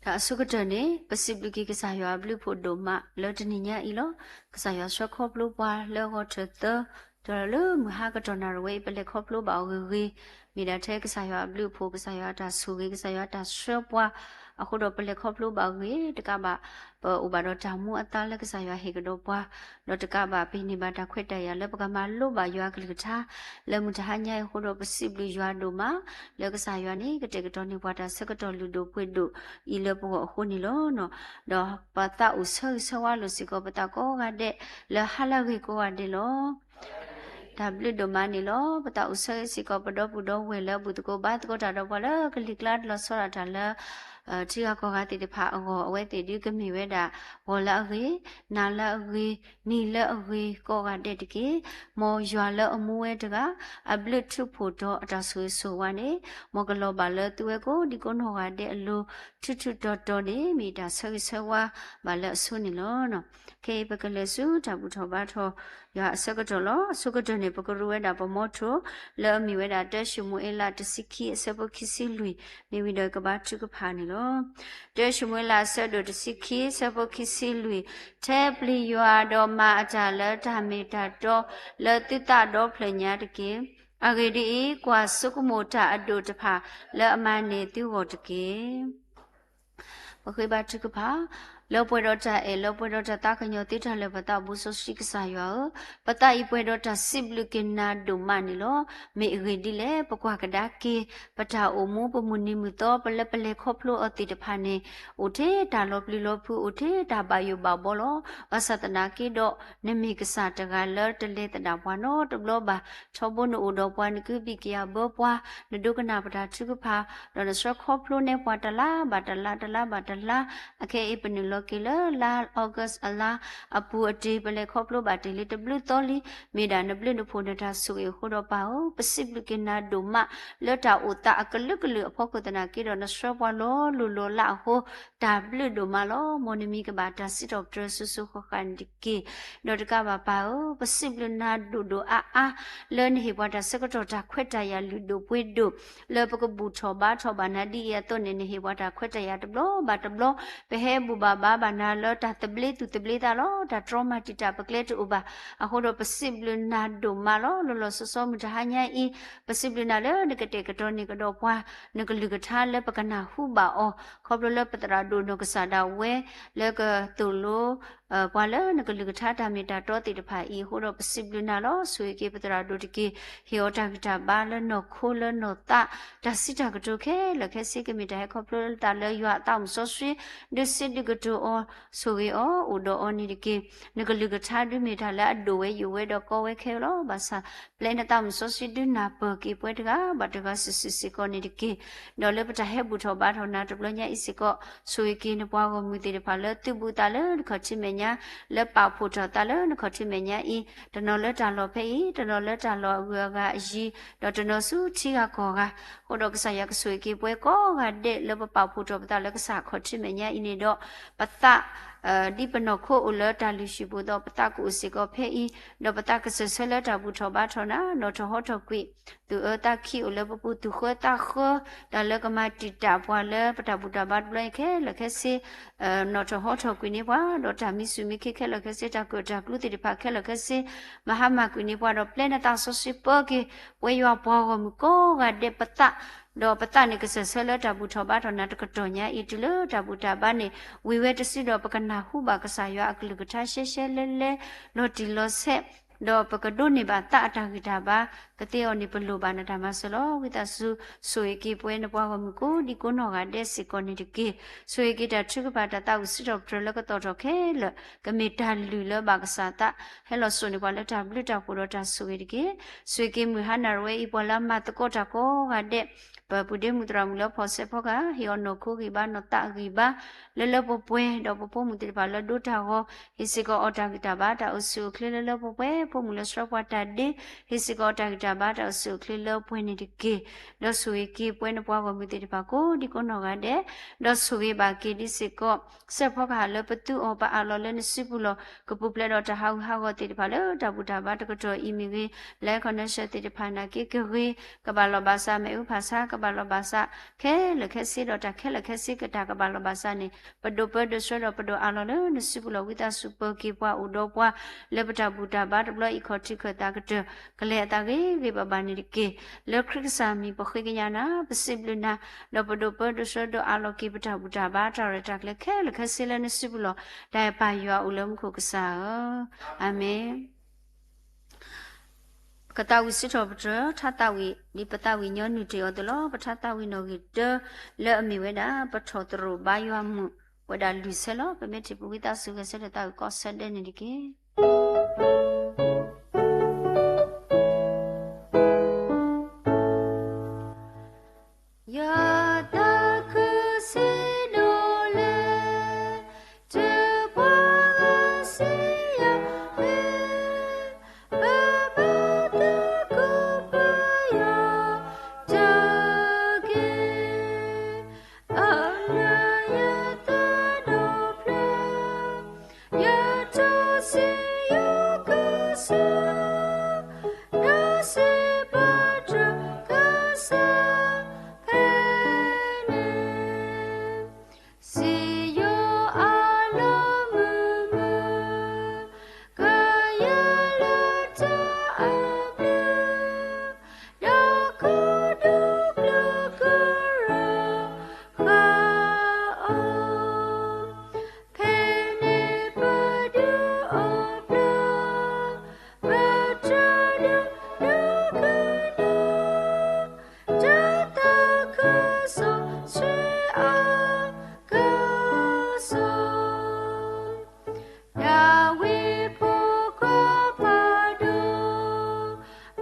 တၢ်အဆိကတၢၢ်န့ၣ် ပစံးဘျုးက့ၤကစၢ်ယွၤအဘျုးအဖှိၣ်ဒိၣ်မးလၢတနံၤညါအံၤလီၤ. ကစၢ်ယွၤဆှၢခီဖျိပှၤလၢအဂီၢ်ထၢၣ်သၢ, ဒီးလၢမုၢ်ဟါကတီၢ်နၣ်ရံၣ်ဝဲအံၤ ပလဲၤခီဖျိဘၣ်အီၤဂ့ၤဂ့ၤ, မ့ၢ်ဒၣ်ထဲကစၢ်ယွၤအဘျုးအဖှိၣ်, ကစၢ်ယွၤအတၢ်ဆိၣ်ဂ့ၤ, ကစၢ်ယွၤအတၢ်ဆှၢပှၤ, အဃိဒီးပလဲၤခီဖျိဘၣ်အီၤဂ့ၤ, တကးဘၣ် ပအိၣ်ဘၣ်ဒီးတၢ်မူအသါလၢကစၢ်ယွၤဟ့ၣ်ကဒီးပှၤ, ဒီးတကးဘၣ် ပဟံးန့ၢ်ဘၣ်တၢ်ခွဲးတၢ်ယာ်လၢပကမၤလိဘၣ်ယွၤအကလုၢ်ကထါ လၢမုၢ်တဟါညါအံၤအဃိဒီး ပစံးဘျုးယွၤဒိၣ်မး လၢကစၢ်ယွၤန့ၣ် ကတဲာ်ကတီၤန့ၢ်ပှၤတၢ်ဆၢကတီၢ်လုၢ်ဒိၣ်ပှ့ၤဒိၣ်အံၤလၢပဂီၢ်အဃိန့ၣ်လီၤ. ဒီးပသးအိၣ်ဆၢဂ့ၤဆၢဝါလိာ်စ့ၢ်ကီးပသးကိးဂၤဒဲး လၢဟါလၢအဂ့ၤကိးဂၤဒဲးလီၤ. တၢ်ဘျုးဒိၣ်မးန့ၣ်လီၤ. ပသးအိၣ်ဆၢဂ့ၤစ့ၢ်ကီးပဒီပုၢ်ဒီဝဲၢ်လၢအဘူၣ်သကိးဘါသကိးတၢ်ဒီးပှၤလၢကလံၤကျါတလီၤဆီဒၣ်တၢ်လၢ ထံဂၤကီၢ်ဂၤသ့ၣ်တဖၣ်အဂီၢ်, အဝဲသ့ၣ်ဒုးကမ့ၢ်ဝဲဒၣ် ဂီၤလၢအဂ့ၤ, နၤလၢအဂ့ၤ, နံၤလၢအဂ့ၤကိးဂၤဒဲးတက့ၢ်. မ်ယွၤလၢအမူဝဲတဂၤ အဘျုးထူးဖှိၣ်ဒီးအတၢ်ဆိၣ်ဂ့ၤဆိၣ်ဝါန့ၣ် မ်ကလီၤဘၣ်လၢသုဝဲကိးဒံကိးနီၢ်ဂၤဒဲးအလိၤ ထူးထူးတီၤတီၤန့ၣ် မ့ၢ်တၢ်ဆၢဂ့ၤဆၢဝါဘၣ်လၢအဆိန့ၣ်လီၤ. ခဲအံၤပကလဲၤဆူတၢ်ဘူၣ်ထီၣ်ဘါထီၣ်ယွၤအဆၢကတီၢ်လီၤ. အဆိကတၢၢ်န့ၣ် ပကရူးဝဲဒၣ်ပမီထိၣ် လၢအမ့ၢ်ဝဲဒၣ်တၢၡမူၤအ့လးတဆံခံအဆၢဖိခံဆံလွံၢ် မ့ၢ်ဝံၤဒီးကဘါထုကဖၣ်န့ၣ်လီၤ. တၢၡမူၤအ့လးအဆၢဒိၣ်တဆံခံ အဆၢဖိခံဆံလွံၢ်, ထဲပျံၤယွၤဒီးမၤအတၢ်လၢတၢ်မ့ၢ်တၢ်တီလၢသုသးဒီဖျၢၣ်ညါတက့ၢ်. အဂ့ၢ်ဒ်အံၤ, ကွၢ်ဆိကမိၣ်တၢ်အဒိၣ်တဖၣ်လၢအမၤန့ၢ်သုဂီၢ်တက့ၢ်. ပဃ့ဘါထုကဖၣ်, လၢပှဲၤဒီးတၢ်အဲၣ် လၢပှဲၤဒီးတၢ်သးကညီၤသ့တၢ်လၢာ်ပသးအပူၤစီဆှံကစၢ်ယွၤဧၢ, ပသးအံၤပှဲၤဒီးတၢ်စံးဘျုးက့ၤနၤဒိၣ်မးန့ၣ်လီၤ. မ့ၢ်အဂ့ၢ်ဒ်လဲၣ်, ပကွၢ်ကဒါက့ၤ ပတၢ်အိၣ်မူ ပမုၢ်နံၤမုၢ်သီ ပလၢပလဲၤခီဖျိအီၤသ့ၣ်တဖၣ်န့ၣ် အိၣ်ထဲတၢ်လီၤပျံၤလီၤဖုး အိၣ်ထဲတၢ်ဘၣ်ယိၣ်ဘၣ်ဘီလီၤ. ဘၣ်ဆၣ်သနာ်က့ဒီး နမ့ၢ်ကစၢ်တဂၤလၢတလဲၤသဒၣ်ပှၤနီတဘျီဘၣ်. ထီဘိနအိၣ်ဒီးပှၤ နကဘံၣ်ကယၤဘၢပှၤ, နဒိကနၣ်ပတၢ်ထုကဖၣ်, ဒီးနဆှၢခီဖျိနဲပှၤတလါဘၣ်တလါ တလါဘၣ်တလါ, အခဲအံၤပနုာ်လီၤက့ၤလၢလါ August အလါအပူၤအတ့ၢ် ပလဲၤခီဖျိဘၣ်တ့ၢ်လံတဘျုးသီလံ. မ့ၢ်ဒၣ်နဘျုးနဖှိၣ်နတၢ်ဆိၣ်ဂ့ၤအဃိဒီးပၢ်ဧၢ, ပစံးဘျုးက့ၤနၤဒိၣ်မး လၢတၢ်အိၣ်သးအကလုာ်ကလုာ်အဖီခိၣ်သနာ်က့ဒီး နဆှၢပှၤလီၤလိၢ်လီၤလးအဃိ တၢ်ဘျုးဒိၣ်မးလီၤ. မ်နမံၤကဘၣ်တၢ်စံးထီၣ်ပတြၢၤစိၤစိၤဃၣ်ဃၣ်န့ၣ်တက့ၢ်. ဒီးတကးဘၣ်ပၢ်ဧၢ, ပစံးဘျုးနၤဒိၣ်ဒိၣ်အါအါ လၢနဟ့ၣ်ပှၤတၢ်ဆၢကတီၢ်တၢ်ခွဲးတၢ်ယာ်လုၢ်ဒိၣ်ပှ့ၤဒိၣ် လၢပကဘူၣ်ထီၣ်ဘါထီၣ်ဘၣ်နၤဒ်အံၤအသိးန့ၣ် နဟ့ၣ်ပှၤတၢ်ခွဲးတၢ်ယာ်တဘျီဘၣ်တဘျီ, ပဟဲဘူၣ်ဘၣ်ဘါဘၣ်နၤလၢတၢ်သဘျ့သူၣ်သဘျ့သးလီၤ. တၢ်တြီမၤတံာ်တာ်ပကျဲတအိၣ်ဘၣ်. အဃိဒီးပစံးဘျုးနၤဒိၣ်မးလီၤ. လီၤလီၤဆီဆီမုၢ်တဟါညါအံၤ ပစံးဘျုးနၤလၢနကတဲာ်ကတီၤန့ၢ်ကဒီးပှၤ နကလုၢ်ကထါလၢပကနၢ်ဟူဘၣ်အီၤ, ခီဖျိလၢပသရၣ်ဒိၣ်နီၢ်ကစၢ်ဒၣ်ဝဲ လၢကသိၣ်လိ ပှၤလၢနကလုၢ်ကထါတၢ်မ့ၢ်တၢ်တီသ့ၣ်တဖၣ်အံၤအဃိဒီး ပစံးဘျုးနၤလီၤ. ဆိၣ်ဂ့ၤက့ၤပသရၣ်ဒိၣ်တက့ၢ်. ဟ့ၣ်အီၤတၢ်ဂံၢ်တၢ်ဘါလၢနီၢ်ခိလၢနီၢ်သး တၢ်စံးတၢ်ကတိၤခဲလၢာ်ခဲဆ့ ကမ့ၢ်တၢ်ဟဲခီဖျိလၢသးလၢယွၤအသးအိၣ်မူစီဆှံ ဒုးစံးဒုးကတိၤအီၤ ဆိၣ်ဂ့ၤအီၤ အိၣ်ဒီးအီၤန့ၣ်တက့ၢ်. နကလုၢ်ကထါဒုးမ့ၢ်တၢ်လၢအဒိၣ်ဝဲယိာ်ဝဲဒီးကီဝဲခဲလၢာ်လီၤ. ဘၣ်ဆၣ်ပျဲနသးအိၣ်မူစီဆှံဒုးနၢ်ပၢၢ်က့ၤပှၤတဂၤဘၣ်တဂၤစုာ်စုာ်စ့ၢ်ကီးန့ၣ်တက့ၢ်. ဒီးလၢပတၢ်ဟဲဘူၣ်ထီၣ်ဘါထီၣ်နၤတဘျီညါအံၤစ့ၢ်ကီး ဆိၣ်ဂ့ၤက့ၤနပှၤဂီၢ်မုၢ်သ့ၣ်တဖၣ်လၢသုဘူးသးလၢနခီၣ်ထံးမဲာ်ညါ လၢပာ်ဖှိၣ်ထီၣ်သးလၢနခီၣ်ထံးမဲာ်ညါအံၤ တနီၤလၢတၢ်လီၢ်ဖဲအံၤ တနီၤလၢတၢ်လီၢ်အဂုၤအဂၤအယံၤ ဒီးတနီၤဆူထံဂၤကီၢ်ဂၤ အဃိဒီးကစၢ်ယွၤကဆိၣ်ဂ့ၤက့ၤပှၤကိးဂၤဒဲးလၢပပာ်ဖှိၣ်ထီၣ်ပသးလၢကစၢ်ခီၣ်ထံးမဲာ်ညါအံၤန့ၣ်ဒီး ပသး ဒ်ပနီၢ်ခိအိၣ်လၢတၢ်လုၢ်ဟံၣ်ပူၤအသိး ပသးကအိၣ်စ့ၢ်ကီးဖဲအံၤ ဒီးပသးကစၢၢ်ဆၢလၢတၢ်ဘူၣ်ထီၣ်ဘါထီၣ်နၤ နီၣ်ထီၣ်ဟီထီၣ်ကွံာ် သူၣ်အၢသးခံအိၣ်လၢပပူၤ သူၣ်ဃၢသးဃၢ တၢ်လၢကမၤတံာ်တာ်ပှၤလၢပတၢ်ဘူၣ်တၢ်ဘါတဘျီအံၤခဲလၢာ်ခဲဆ့ နီၣ်ထီၣ်ဟီထီၣ်ကွံာ်န့ၢ်ပှၤ ဒီးတၢ်မံဆူၣ်မံခ့ခဲလၢာ်ခဲဆ့ တၢ်ကၢၣ်တၢ်ကျူသ့ၣ်တဖၣ်ခဲလၢာ်ခဲဆ့ မၤဟါမၢ်ကွံာ်န့ၢ်ပှၤ ဒီးပျဲနသးစီဆှံပၢက့ၤ ပဝဲယွၤပှၤဂီၢ်မုၢ်ကိးဂၤဒဲးပသး ဒီးပသးန့ၣ်ကစၢၢ်ဆၢလၢတၢ်ဘူၣ်ထီၣ်ဘါထီၣ်နၤတကတီၢ်ညါအံၤ တုၤလၢတၢ်ဘူၣ်တၢ်ဘါန့ၣ် ဝံၤဝဲတစုဒီး ပကနၢ်ဟူဘၣ်ကစၢ်ယွၤအကလုၢ်ကထါရှဲရှဲလဲလဲ လီၤတံၢ်လီၤဆဲး ဒီးပကဒိးန့ၢ်ဘၣ်သးအတၢ်ဂံၢ်တၢ်ဘါ, ကသ့အီၤန့ၣ် ပလိၣ်ဘၣ်နတၢ်မၤစၢၤလီၤ. ဝံသးစူၤ ဆိၣ်ဂ့ၤက့ၤပဝဲနပှၤဂီၢ်မုၢ်ကိးဒံကိးနီၢ်ဂၤဒဲးစ့ၢ်ကီးန့ၣ်တက့ၢ်. ဆိၣ်ဂ့ၤက့ၤတၢ်ထုကဖၣ်တၢ်သးဝံၣ်စံးထီၣ်ပတြၢၤလၢကသီၣ်ထီၣ်ခဲလၢာ် ကမ့ၢ်တၢ်လုၢ်လၢဘၣ်ကစၢ်သး, ဟဲလီၤစိာ်န့ၢ်ပှၤလၢတၢ်ဘျုးတၢ်ဖှိၣ်ဒီးတၢ်ဆိၣ်ဂ့ၤတက့ၢ်. ဆိၣ်ဂ့ၤက့ၤမုၢ်ဟါနၣ်ရဝဲအံၤ ပှၤလၢအမၤသကိးတၢ်ကိးဂၤဒဲး ပပုၢ်ဒ့မုၣ်သရၣ်မုၣ်လၢဖီၣ်ဆဲးဖီကဟၣ် ဟ့ၣ်အီၤနီၢ်ခိဂံၢ်ဘါနီၢ်သးဂံၢ်ဘါ လၢလၢပှဲၤပှဲၤ, ဒီးပဖိမုၣ်သ့ၣ်တဖၣ်လၢဒိတၢ်ဂီၤ ဟ့ၣ်စ့ၢ်ကီးအီၤတၢ်ဂံၢ်တၢ်ဘါ တၢ်အိၣ်ဆူၣ်အိၣ်ချ့လၢလၢပှဲၤပှဲၤ, ဖိမုၣ်လၢဆှၢပှၤတၢ်ဒ့ ဟ့ၣ်စ့ၢ်ကီးအီၤတၢ်ဂံၢ်တၢ်ဘါ တၢ်အိၣ်ဆူၣ်အိၣ်ချ့လၢပှဲၤန့ၣ်တက့ၢ်. ဒီးဆိၣ်ဂ့ၤက့ၤပဝဲနပှၤဂီၢ်မုၢ်သ့ၣ်တဖၣ်ကိးဒံကိးနီၢ်ဂၤဒဲး, ဒီးဆိၣ်ဂ့ၤဘၣ်က့ၤဒ်စ့ၢ်ကီး ဆဲးဖီကဟၣ်လၢပသူအီၤပအးလီၤလၢနစုပူၤလီၤ. ကပူၤဖျဲးဒီးတၢ်ဟးဂူာ်ဟးဂီၤသ့ၣ်တဖၣ်လၢတၢ်ဘူၣ်တၢ်ဘါတကတီၢ်အံၤမ့ၢ်ဂ့ၤ, လၢ air condition သ့ၣ်တဖၣ်နာ်က့ကဂ့ၤ, ကဘၣ်လီၤဘၣ်စး မ့ၣ်အူဖးဆါ ကဘၣ်လီၤဘၣ်စး ခဲလၢာ်ခဲဆ့ဒီးတၢ်ခဲလၢာ်ခဲဆ့ကတၢ်ကဘၣ်လီၤဘၣ်စးန့ၣ် ပဒိးပၢဒိးဆှၢဒီးပဒိးအးလီၤလၢနစုပူၤလီၤ. ဝံသးစူၤပၢၤက့ၤပှၤအိၣ်ဒီးပှၤ လၢပတၢ်ဘူၣ်တၢ်ဘါတဘျီအံၤ ခီၣ်ထံးခၢၣ်သးကတၢၢ် ကလဲၤအသးဂ့ၤဂ့ၤဘၣ်ဘၣ်န့ၣ်တက့ၢ်. လၢခရံာ်ကစၢ်မံၤပဃ့ကညးနၤ ပစံးဘျုးနၤ, ဒီးပဒိးပၢဒိးဆှၢဒိးအးလီၤက့ၤပတၢ်ဘူၣ်တၢ်ဘါတၢ်ရဲၣ်တၢ်ကျဲၤခဲလၢာ်ခဲဆ့လၢနစုပူၤလီၤ. တၢ်အဲၣ်ပၢ်ယွၤအိၣ်လၢမူခိၣ်ကစၢ်ဧၢ, အၤမ့ၣ်. ကသးဝံၣ်စံးထီၣ်ပတြၢၤ ထါသးဝံၣ် ဒ်ပသးဝံၣ်ညီနုၢ်တ့ၢ်အီၤအသိးလီၤ. ပထါသးဝံၣ်နီၣ်ဂံၢ်တၢ လၢအမ့ၢ်ဝဲဒၣ် ပထီၣ်သရိာ်ဘါယွၤမုၣ် ဝဲဒၣ်လွံၢ်ဆၢလီၤ. ပမ့ၢ်ထံၣ်ပဝံသးစူၤဂဲၤဆၢထၢၣ်သးဝံၣ်ကိးဆၢဒဲးန့ၣ်တက့ၢ်. ယသးခုဆံးဒိၣ်လဲၣ်, တပှၤဂၤစံးယၤဧၢ, ပဘၣ်သဂၢၢ်ပယီၤတၢ်က့ၤ, အနၢ်ယသးဒီဖျၢၣ်, ယထီၣ်စံးယိၤကစၢ်, ဒီးစံးဘၣ်တၢ်ကစၢ်ဖဲန့ၣ်, စံးယိၤအလီၢ်မုာ်မုာ်, ကယဲၢ်လၢတၢ်အဘျုး, ဒီးကဒိးဘျုးကရၢဃာ်အီၤ, ဖဲန့ၣ်ပဒုးအိၣ်ဘျၢ, ပတၢ်ဒုးဒုးကနၣ်, တၢ်သးခုစီဆှံအကစီၣ်, ဒၤဝံးဖိခွါဖးဒိၣ်,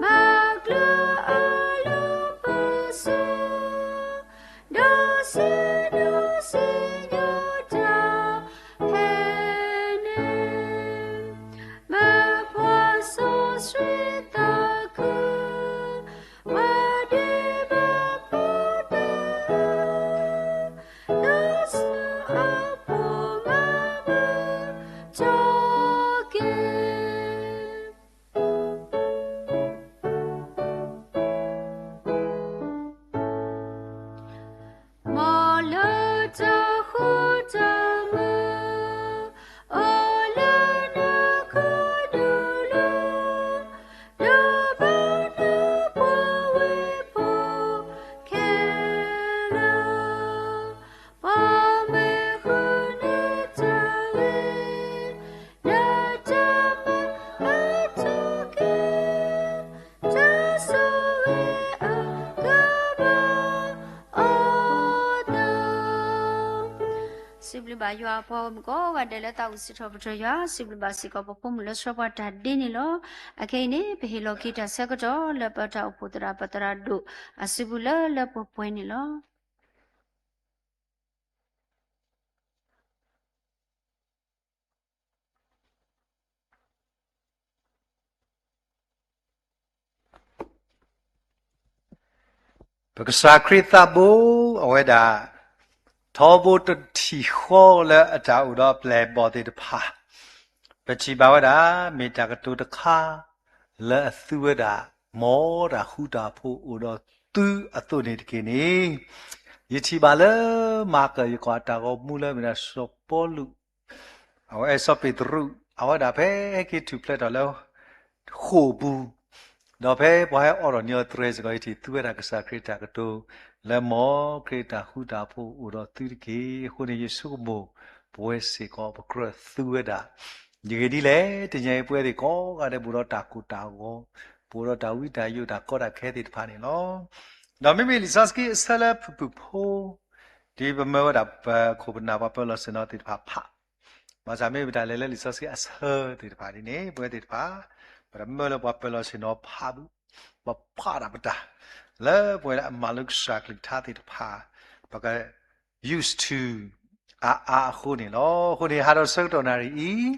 မၤကျၢၤအလီၢ်ပစီ, ဒီးစံးဒုးစံးယိၤတၢ်ဖဲန့ၣ်, မၢပှၤစီဆှံသးခု, ပှၤဒ့မၤပှၤသၢ, ဒီးစၢၤအဖိမၤမုာ်ထီၣ်က့ၤ မ်လၢတၢ်ဃူတၢ်မုာ်, အိၣ်လၢနခူဒူၣ်လိၤ, ဒီးဘၣ်နပှၤဝ့ၢ်ဖိခဲလၢာ်, ပှၤမ့ၢ်ဃုန့ၢ်တၢ်ဂ့ၤ, နတၢ်မၤအါထီၣ်က့ၤ, တၢ်ဆိၣ်ဂ့ၤအကဘၣ်အီၤသး စံးဘျုးဘၣ်ယွၤအပှၤဂီၢ်မုၢ်ကိးဂၤဒဲးလၢသးဝံၣ်စံးထီၣ်ပတြၢၤယွၤ, စံးဘျုးဘၣ်စ့ၢ်ကီးပဖိမုၣ်လၢဆှၢပှၤတၢ်ဒ့န့ၣ်လီၤ. အခဲအံၤန့ၣ် ပဟ့ၣ်လီၤက့ၤတၢ်ဆၢကတီၢ်လၢပတၢ်အိၣ်ဖှိၣ်သရၣ်ပသရၣ်ဒိၣ်အစုပူၤလၢလၢပှဲၤပှဲၤန့ၣ်လီၤ. ပကစၢ်ခရံာ်သးဘိ အဝဲဒၣ် ထီဘိတထံၣ်ဃီလၢအတၢ်အိၣ်ဒီးအပျဲၢ်အဘီၣ်သ့ၣ်တဖၣ်, ပထံၣ်ဘၣ်ဝဲဒၣ် မ့ၢ်တၢ်ကတိၤတခါ လၢအသူဝဲဒၣ် မ်တၢ်ဃူတၢ်ဖိးအိၣ်ဒီးသုအသိးန့ၣ်တက့ၢ်န့ၣ်, ယထံၣ်ဘၣ်လၢ မၤကၢၢ်ယကီၢ်အတၢ်ဂီၤမူလၢမ့ၢ်ဒၣ်စီၤပီလူး အဝဲစီၤပ့းတရူး အဝဲဒၣ်ဖဲဟဲက့ၤထူၣ်ဖျဲးထီၣ်လၢ ဃိာ်ပူၤ, ဒီးဖဲပှၤဟဲအိးထီၣ်န့ၢ်အီၤတြဲၤစ့ၢ်ကီး ယထံၣ်သူဝဲဒၣ်ကစၢ်ခရံာ်တၢ်ကတိၤ လၢမ်ခရံာ်တၢ်ဃူတၢ်ဖိးအိၣ်ဒီးသုတက့ၢ်. အဃိန့ၣ် ယဆိကမိၣ် ပဝဲစ့ၢ်ကီး ပကြၢးသူဝဲဒၣ် ယဂ့ၢ်ဒ်လဲၣ်, တနံၤအံၤပဝဲသ့ၣ်ကိးဂၤဒဲး ဘူးဒီးတၢ်ကိၢ်တၢ်ဂီၤ, ဘူးဒီးတၢ်ဝံတၢ်ယိာ် တၢ်ကီတၢ်ခဲသ့ၣ်တဖၣ်န့ၣ်လီၤ. ဒီးမ့မ့ၢ်လံာ်စီဆှံအဆၢလၢဖုၣ်ဖုၣ်ဖိ ဒ်ပမၢဝဲဒၣ်ပခိၣ်ပနၢ်ပှၤပၢၤလီၢ်ဆ့ၣ်နီၤသ့ၣ်တဖၣ်ဖး, ဘၣ်ဆၣ်မ့ၢ်ပတၢ်လဲၤလၢလံာ်စီဆှံအဆၢသ့ၣ်တဖၣ်ဒ်န့ၣ် ပဝဲသ့ၣ်တဖၣ် ပတမၢလၢပှၤပၢၤလီၢ်ဆ့ၣ်နီၤဖးဘၣ်, ပဖးဒၣ်ပတၢ် လၢပဝဲဒၣ်အမၤလိကစၢ်ကလုၢ်ကထါသ့ၣ်တဖၣ် ပက used to အါအါအဃိန့ၣ်လီၤ. အဃိန့ၣ် ဟးဒီးဆၢကတီၢ်နၣ်ရံၣ်အံၤ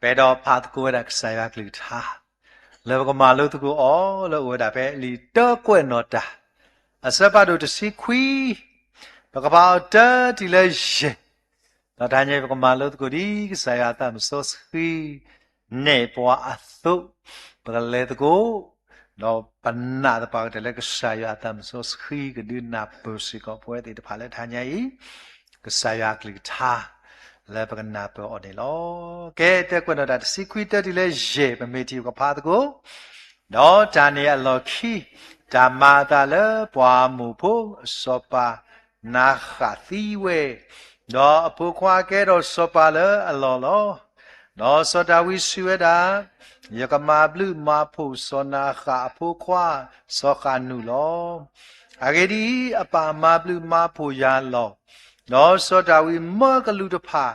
ပအဲၣ်ဒိးဖးသကိးဝဲဒၣ်ကစၢ်ယွၤကလုၢ်ကထါ လၢပကမၤလိသကိးအီၤ လၢအိၣ်ဝဲဒၣ်ဖဲလံာ်တၢကွဲးနီၣ်တၢ် အဆၢဖးဒိၣ်တဆံခွံ, ပကဖးအီၤတၢတုၤလၢယဲၢ်, ဒီးတဟါညါအံၤ ပကမၤလိသကိးဒ်ကစၢ်ယွၤအသးမုၣ်စီဆှံ နဲၣ်ပှၤအသိး, ပကလဲၤသကိး, ဒီးပနာ်သပှၢ်ကတၢၢ်လၢကစၢ်ယွၤအသးမုၣ်စီဆှံ ကဒုးနၢ်ပၢၢ်စ့ၢ်ကီးပဝဲသ့ၣ်တဖၣ်လၢတဟါညါအံၤ ကစၢ်ယွၤအကလုၢ်ကထါ လၢပကနၢ်ပၢၢ်အီၤန့ၣ်လီၤ. ကဲ တၢကွဲးနီၣ်တၢ်တဆံခွံ တၢတုၤလၢယဲၢ် ပမ့ၢ်ထံၣ်ပကဖးသကိး, ဒီးတၢ်န့ၣ်အလီၢ်ခံ တၢ်မၤအသးလၢပှၤမိၢ်ဖိအစီၤပၤ နၤဃၣ်သံဝဲ, ဒီးအဖိခွါကဲထီၣ်စီၤပၤလၢအလီၢ်လီၤ. ဒီးစီၤဒၤဝံးစံးဝဲဒၣ်, ယကမၤဘျုးမၤဖှိၣ်စီၤနၤဃၣ်အဖိခွါ စီၤဃၣ်နူာ်လီၤ. အဂ့ၢ်ဒ်အံၤ, အပၢ်မၤဘျုးမၤဖှိၣ်ယၤလီၤ. ဒီးစီၤဒၤဝံးမၢကလူးတဖၣ်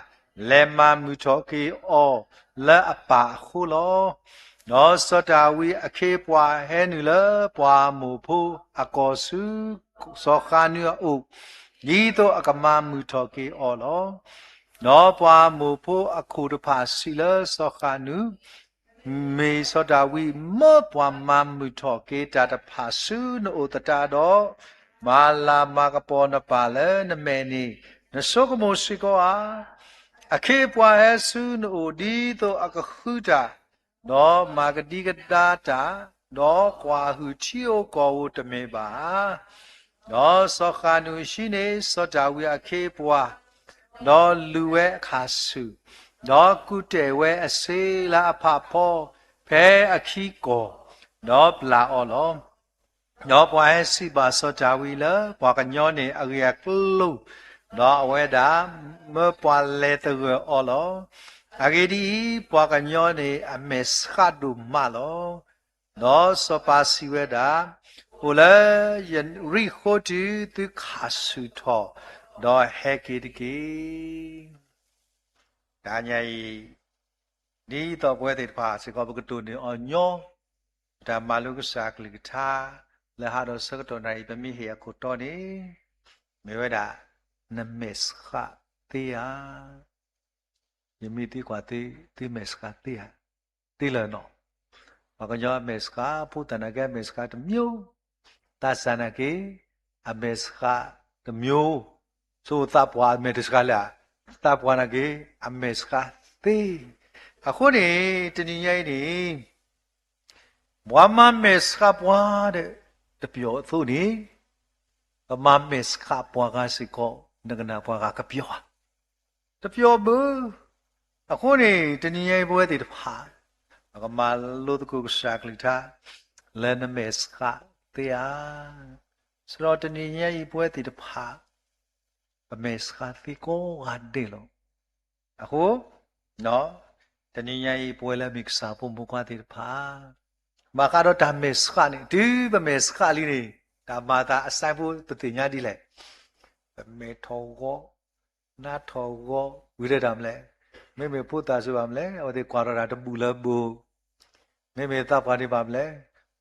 လဲၤမၤမုာ်ထီၣ်က့ၤအီၤလၢအပၢ်အဃိလီၤ. ဒီးစီၤဒၤဝံးအခ့အပှၤဟဲနုာ်လၢပှၤမိၢ်ဖိအကီၢ်ဆူ စီၤဃၣ်နူာ်အအိၣ်, ဒ်သိးအကမၤမုာ်ထီၣ်က့ၤအီၤလီၤ. ဒီးပှၤမိၢ်ဖိအခိၣ်တဖၣ်စံးလၢစီၤဃၣ်နူာ်, မ့ၢ်စီၤဒၤဝံးမၢပှၤမၤမုာ်ထီၣ်က့ၤတၢ်တဖၣ်ဆူနအိၣ်သတးဒီး, မၤလၤမၤကပီၤနပၢ်လၢနမဲာ်န့ၣ် နဆိကမိၣ်စ့ၢ်ကီးဧါ. အခ့အပှၤဟဲဆူနအိၣ်ဒ်သိးအကဃုတၢ်, ဒီးမၤကဒံကဒါတၢ်, ဒီးကွၢ်ဟုၣ်ထံဧိၤကီၢ်ဧိၤတမ့ၢ်ဘၣ်ဧါ. ဒီးစီၤဃၣ်နူာ်ဟံးန့ၢ်စီၤဒၤဝံးအခ့အပှၤ, ဒီးလူၤဝဲအခၣ်ဆူၣ်, ဒီးကူၣ်တဲာ်ဝဲအဆ့လၢအဖးဖီဖဲအခံကီၢ်, ဒီးပျၢ်အီၤလီၤ. ဒီးပှၤဟဲစံးဘၣ်စီၤဒၤဝံးလၢပှၤကညီန့ၣ်အဂ့ၢ်အကျိၤ, ဒီးအဝဲဒၣ်မၢပှၤလဲၤသဂၢၢ်အီၤလီၤ. အဂ့ၢ်ဒ်အံၤ, ပှၤကညီန့ၣ်အမဲာ်ဆှးဒိၣ်မးလီၤ. ဒီးစီၤပၤစံးဝဲဒၣ်, အိၣ်လၢယရံၣ်ဃိတုၤသုခၣ်ဆူၣ်ထီၣ်, ဒီးဟဲက့ၤတက့ၢ်. တဟါညါအံၤ, ဒ်သိးပဝဲသ့ၣ်တဖၣ်စ့ၢ်ကီး ပကတိၢ်န့ၢ်အီၤညီ, ပတၢ်မၤလိကစၢ်ကလုၢ်ကထါ လၢဟးဒီးဆၢကတီၢ်နၣ်ရံၣ် ပမ့ၢ်ဟ့ၣ်အခိၣ်တီန့ၣ်, မ့ၢ်ဝဲဒၣ်, နမဲာ်ဆှးသ့ဧါ. ယမ့ၢ်သံကွၢ်သု, သုမဲာ်ဆှးသ့ဧါ, သ့လၢၤနီၤ. ပှၤကညီအမဲာ်ဆှး ဖိသၣ်နာ်က့အမဲာ်ဆှးတမျိုး, သးစၢ်နာ်က့ အမဲာ်ဆှးတမျိုး, ဆိသးပှၢ်အမဲာ်တဆှးလဲၣ်, သးပှၢ်နာ်က့ အမဲာ်ဆှးသ့. အဃိန့ၣ် တနံၤညါအံၤန့ၣ် ပှၤမၤမဲာ်ဆှးပှၤဒီး တပျီၤအသိးန့ၣ်, ပမၤမဲာ်ဆှးပှၤဂၤစ့ၢ်ကီး နကနၣ်ပှၤဂၤကပျီၤဧါ, တပျီၤဘၣ်. အဃိန့ၣ် တနံၤညါအံၤပဝဲသ့ၣ်တဖၣ် ပကမၤလိသကိးကစၢ်ကလုၢ်ကထါ လၢနမဲာ်ဆှးသ့ဧါ. စရီတနံၤညါအံၤပဝဲသ့ၣ်တဖၣ် ပမဲာ်ဆှးသ့ကိးဂၤဒဲးလီၤ. အဃိ တနံၤညါအံၤ ပဝဲလၢအမ့ၢ်ကစၢ်ဖိမုၣ်ဖိခွါသ့ၣ်တဖၣ် ဘၣ်ဃးဒီးတၢ်မဲာ်ဆှးန့ၣ် တုၤပမဲာ်ဆှးလံန့ၣ် တၢ်မၤအသးအဆၢဖိပသ့ၣ်ညါဒ်လဲၣ်. ပမဲာ်ထီၣ်ဂီၤ, နါထီၣ်ဂီၤ, ဝံၤတဲတၢ်မနုၤလဲၣ်. မ့မ့ၢ်ဖိသၣ်စူၤဘၣ်မနုၤလဲၣ်, အဝဲသ့ၣ်ကွၢ်ထီၣ်တၢ်တဘူၣ်လၢဘိ မ့မ့ၢ်သးပှၢ်ဒံးဘၣ်မနုၤလဲၣ်,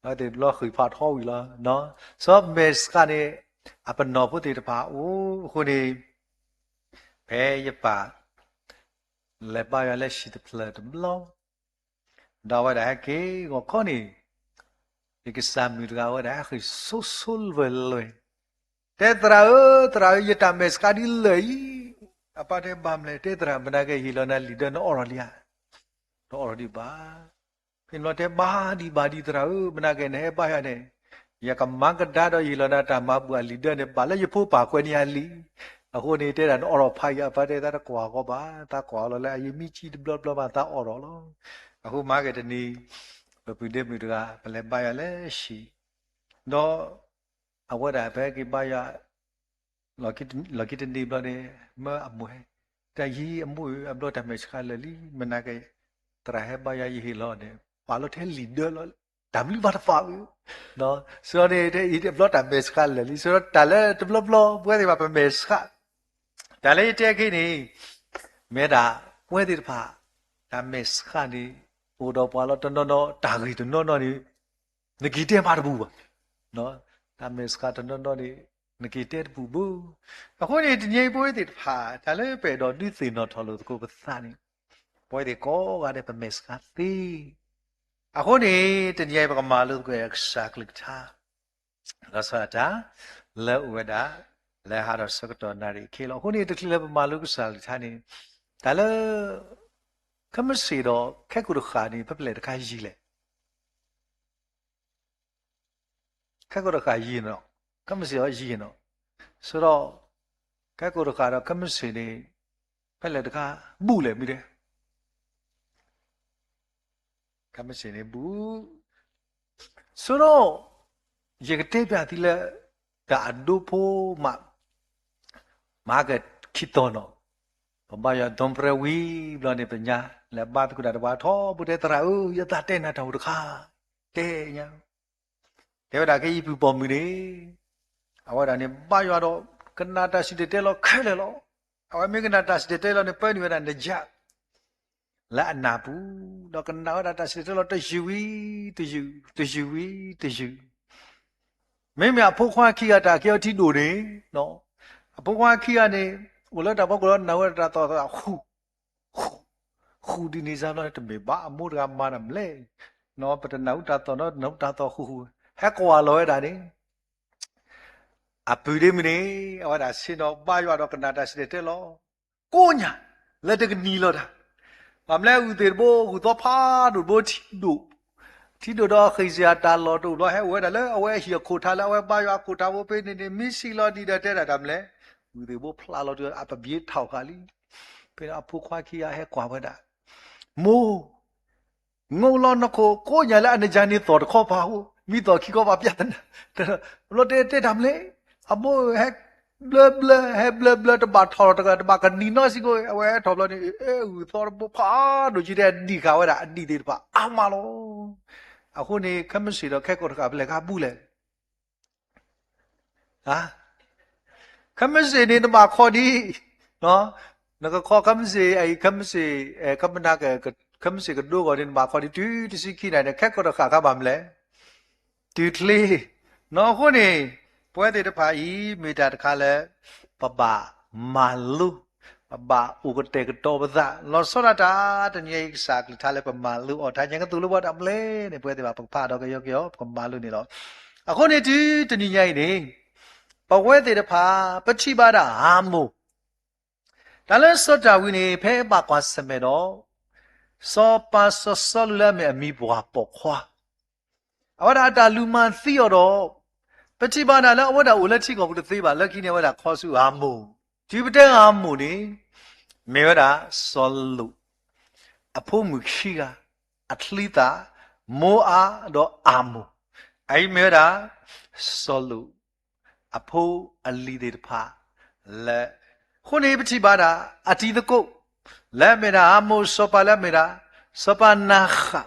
အဝဲသ့ၣ်ဘျီဃံၣ်ဖးထီဝံၤလီၤ. စီၤမဲာ်ဆှးန့ၣ် အပနီၣ်ဖိသ့ၣ်တဖၣ်အိၣ်အဃိန့ၣ် ဖဲယပၢ် လဲၤဘါယွၤလၢဟံၣ်တဖျၢၣ်တဘျီ, ဒီးအဝဲဒၣ်ဟဲက့ၤဂီၤခီန့ၣ်, ယကစၢ်မုၣ်တဂၤဝဲဒၣ်ဟဲဃ့ၢ်ဆိဆိလွဲၢ်လွဲၢ်, တဲသရၣ်ဧၢ, သရၣ်ဧၢ, ယတၢ်မဲာ်ဆှးဒ်လဲၣ်အံၤ. အပၢ်တဲဘၣ်မနုၤလဲၣ်, တဲသရၣ်, မနၤက့ၤဟ့ၣ်လီၤနၤလံာ်ဒၢ နအိးထီၣ်လံဧါ. တအိးထီၣ်ဒံးဘၣ်. ဖဲန့ၣ်ဘျီတဲဘၣ်ဒံးဘၣ်ဒံးသရၣ်ဧၢ, မနၤက့ၤနဟဲဘါယွၤန့ၣ်, ယကမၤကဒါဒီးယဟ့ၣ်လီၤနၤတၢ်မၤဘူၣ်အလံာ်ဒၢန့ၣ် ဘၣ်လၢယဖိပၢ်ကွဲးန့ၢ်ယၤလံ. အဃိန့ၣ်တဲဒၣ်နအိးထီၣ်ဖးအံၤ, အပၢ်တဲသးတကွၢ်ဂီၤဘၣ်, သးကွၢ်လီၤလၢအယမံကံတဘျီဘျီဘၣ်သးအိးထီၣ်လီၤ. အဃိမၤက့ၤတနံၤ, ပပုၢ်ဒ့မုၣ်တဂၤ ပလဲၤဘါယွၤလၢဟံၣ်, ဒီး အဝဲဒၣ်ဖဲက့ၤဘါယွၤ လီၢ်ခံတနံၤဘျီန့ၣ် မၢအမိၢ်ဟဲ, တ တၢ်ယံၤအမိၢ်ဧၢ အဘျီတၢ်မဲာ်ဆှးလၢာ်လံ မနၤက့ၤ သရၣ်ဟဲဘါယွၤယဟ့ၣ်လီၤန့ၣ် ပာ်လီၤထဲလံာ်ဒၢလီၤ တၢ်မနုၤဘၣ်တသ့ဝံၤ စီၤန့ၣ် အဘျီတၢ်မဲာ်ဆှးလၢာ်လံ စီၤဒီးတၢ်လၢတဘျီဘျီ ပဝဲသ့ၣ်တဖၣ်ပမဲာ်ဆှး တၢ်လၢယတဲခဲအံၤန့ၣ် မ့ၢ်ဒၣ် ပဝဲသ့ၣ်တဖၣ် တၢ်မဲာ်ဆှးန့ၣ် အိၣ်ဒီးပှၤလီၤတနီၤနီၤ တၢ်ဂ့ၢ်တနီၤနီၤန့ၣ် နက့ၤတဲမးတပူၤဘၣ် တၢ်မဲာ်ဆှးတနီၤနီၤန့ၣ် နက့ၤတဲတပူၤဘၣ်. အဃိန့ၣ် တနံၤအံၤပဝဲသ့ၣ်တဖၣ် တၢ်လၢပအဲၣ်ဒိးဒုးသ့ၣ်နီၣ်ထီၣ်လိာ်သကိးပသးန့ၣ် ပဝဲသ့ၣ်ကိးဂၤဒဲးပမဲာ်ဆှးသ့. အဃိန့ၣ် တနံၤအံၤပကမၤလိသကိးကစၢ်ကလုၢ်ကထါ လီၤဆီဒၣ်တၢ် လၢအိၣ်ဝဲဒၣ် လၢဟးထီၣ်ဆၢကတီၢ်နၣ်ရံၣ်အခံလီၤ. အဃိန့ၣ် တချုးလၢပမၤလိကစၢ်ကလုၢ်ကထါန့ၣ် တၢ်လၢ ခဲမုၢ်ဆ့ၣ်ဒီးခဲကိာ်တဃၣ်န့ၣ် ဖဲဖဲလဲၣ်တခါယံၤလဲၣ် ခဲကိာ်တဃၣ်ယံၤနီၤ, ခဲမုၢ်ဆ့ၣ်အီၤယံၤနီၤ, ဆိဒီး ခဲကိာ်တဃၣ်ဒီးခဲမုၢ်ဆ့ၣ်န့ၣ် ဖဲလဲၣ်တခါ ဘူးလဲၣ်မ့ၢ်တဲ, ခဲမုၢ်ဆ့ၣ်န့ၣ်ဘူး, ဆိဒီး ယကတဲပျးသုလၢ တၢ်အဒိဖိမး မၤက့ၤခံသီနီၤ, ပဘါယွၤဒိပြဲဝံၤဘျီန့ၣ် ပညါလဲၤဘါသကိးတၢ်တဘၣ်ထီဘိတဲ သရၣ်ဧၢ ယသးတဲနၤတၢ်အိၣ်တခါ, တဲညါ, တဲဝဲဒၣ်ခဲအံၤပုၢ်ပိာ်မုၣ်န့ၣ် အဝဲဒၣ်န့ၣ် ဘါယွၤဒီး ကနၣ်တၢ်စံၣ်တဲၤတဲလီၤခဲလၢာ်လီၤ. အဝဲမ့ၢ်ကနၣ်တၢ်စံၣ်တဲၤတဲလီၤန့ၣ် ပၢနုာ်ဝဲဒၣ်နယၢ် လၢအနၢ်ပူၤ, ဒီးကနၣ်ဝဲဒၣ်တၢ်စံၣ်တဲၤတဲလီၤ တယုၢ်ဝံၤတယုၢ်, တယုၢ်ဝံၤတယုၢ်, မ့မ့ၢ်အဖိခွါခံဂၤတၢ်ကဲအီၤထံဒိၣ်န့ၣ်, အဖိခွါခံဂၤန့ၣ် အိၣ်လၢတၢ်ဖီခိၣ်ဒီးနၢ်ဝဲဒၣ်တၢ်သီၣ်သီၣ်ဃူ ဃူဒ်န့ၣ်စါဘျီန့ၣ် တမ့ၢ်ဘၣ်အမိၢ်တဂၤမၤတၢ်မလဲၣ်, ပတနၢ်ဟူတၢ်သီၣ်နီတနၢ်ဟူတၢ်သီၣ်ဃူဃူ, ဟဲကွၢ်လီၤဝဲဒၣ်န့ၣ် အပုၢ်ဒ့မုၣ်န့ၣ် အဝဲဒၣ်ဆ့ၣ်နီၤဘါယွၤဒီးကနၣ်တၢ်စံၣ်တဲၤတဲလီၤ, ကိးညၣ် လၢတကနံၤလီၤတၢ်, ဘၣ်မနုၤလဲၣ် အုၣ်သ့ၣ်တဘိ ဂုၢ်သီဖးဒိၣ်တဘိ ထံဒိၣ်, ထံဒိၣ်ဒီးဃ့ၢ်စ့ၢ်အတၢ်လီၢ်တအိၣ်ဘျီ ဟဲအိၣ်ဝဲဒၣ်လၢအဝဲဟံၣ်အခိၣ်ထါလၢအဝဲဘါယွၤအခိၣ်ထါဖိဖဲန့ၣ်န့ၣ် မ့ၢ်ဆံးလီၤဒံးဒီးတဲဒၣ်တၢ်မလဲၣ်, အုၣ်သ့ၣ်တဘိဖျးလီၤတုၤအပဘျ့ထီၣ်ဃာ်လံ, ဖဲန့ၣ်အဖိခွါခံဂၤဟဲကွၢ်ဝဲဒၣ်, မိၢ် ငိၢ်လီၤနခိၣ်ကိးညၣ်လၢအနယၤန့ၣ်သီၣ်တခီပၤဧိၤ, မ့ၢ်သီၣ်ခံခီပၤပျၢ်သနၢ်, ဘျီတဲတဲတၢ်မလဲၣ်, အမိၢ်ဟဲဘျၢဘျၢ ဟဲဘျၢဘျၢ တဘၣ်ထီၣ်တဂၤ တဘၣ်ကနံၤနီတစ့ၢ်ကီး, အဝဲဟဲထီၣ်ဘျီန့ၣ် အုၣ်သီတဘိဖးဒိၣ်ကံတဲအဒံၣ်ဃာ်ဝဲဒၣ် အဒံၣ်သ့ၣ်တဖၣ်အါမးလီၤ. အဃိန့ၣ် ခဲမုၢ်ဆ့ၣ်ဒီးခဲကိာ်တဃၣ်ဖဲလဲၣ်ကါဘူးလဲၣ် ခဲမုၢ်ဆ့ၣ်န့ၣ်နဘၣ်ခီဒံး, နကခီခဲမုၢ်ဆ့ၣ်, ခဲမုၢ်ဆ့ၣ်, ခဲမုၢ်ဆ့ၣ်ကဒိဂီၤန့ၣ် နဘၣ်ခီဒံး တုၤတဆံခံနၣ်ရံၣ်န့ၣ် ခဲကိာ်တဃၣ်ခါဘၣ်မလဲၣ်, တုၤချ့, အဃိန့ၣ် ပဝဲသ့ၣ်တဖၣ်အံၤ မ့ၢ်တၢ်တခါလၢ ပဘၣ်မၤလိ, ပဘၣ်အိၣ်ကတဲာ်ကတီၤပသး လီၤဆီဒၣ်တၢ် တနံၤအံၤကစၢ်ကလုၢ်ကထါလၢပမၤလိအီၤ တၢ်ညါကသိၣ်လိပှၤတၢ်မလဲၣ်န့ၣ် ပဝဲသ့ၣ်တဖၣ်ပကဖးဒီးကယီကယီ ပကမၤလိန့ၣ်လီၤ. အဃိန့ၣ်တုၤတနံၤညါအံၤန့ၣ် ပဝဲသ့ၣ်တဖၣ် ပထံၣ်ဘၣ်ဒၣ်အၤမိၣ် တၢ်လၢစီၤဒၤဝံးန့ၣ် ဖဲဘၣ်ကွၢ်ဆၢၣ်မဲာ်ဒီး စီၤပၤစီၤစီလူးလၢအမ့ၢ်အမံၤပှၢ်ပိာ်ခွါ, အဝဲဒၣ်အတၢ်လူၤမၤသံအီၤဒီး ပထံၣ်ဘၣ်ဒၣ်လၢအဝဲဒၣ်အိၣ်လၢထံကီၢ်ပူၤတသ့ဘၣ် လၢခံန့ၣ် အဝဲဒၣ်ခီဆူအၤမိၣ်, တုၤပတဲအၤမိၣ်န့ၣ် မ့ၢ်ဝဲဒၣ်စီၤလိာ် အဖိမုၣ်ခံဂၤ အချံသၣ် မိအါဒီးအၤမိၣ်, အအံၤမ့ၢ်ဝဲဒၣ် စီၤလိာ် အဖိအလံၤသ့ၣ်တဖၣ်လၢ အဃိန့ၣ်ပထံၣ်ဘၣ်ဒၣ် အတံၤသကိး လၢအမ့ၢ်ဒၣ်အၤမိၣ် စီၤပၤလၢအမ့ၢ်ဒၣ် စီၤပၤနၤဃၣ်,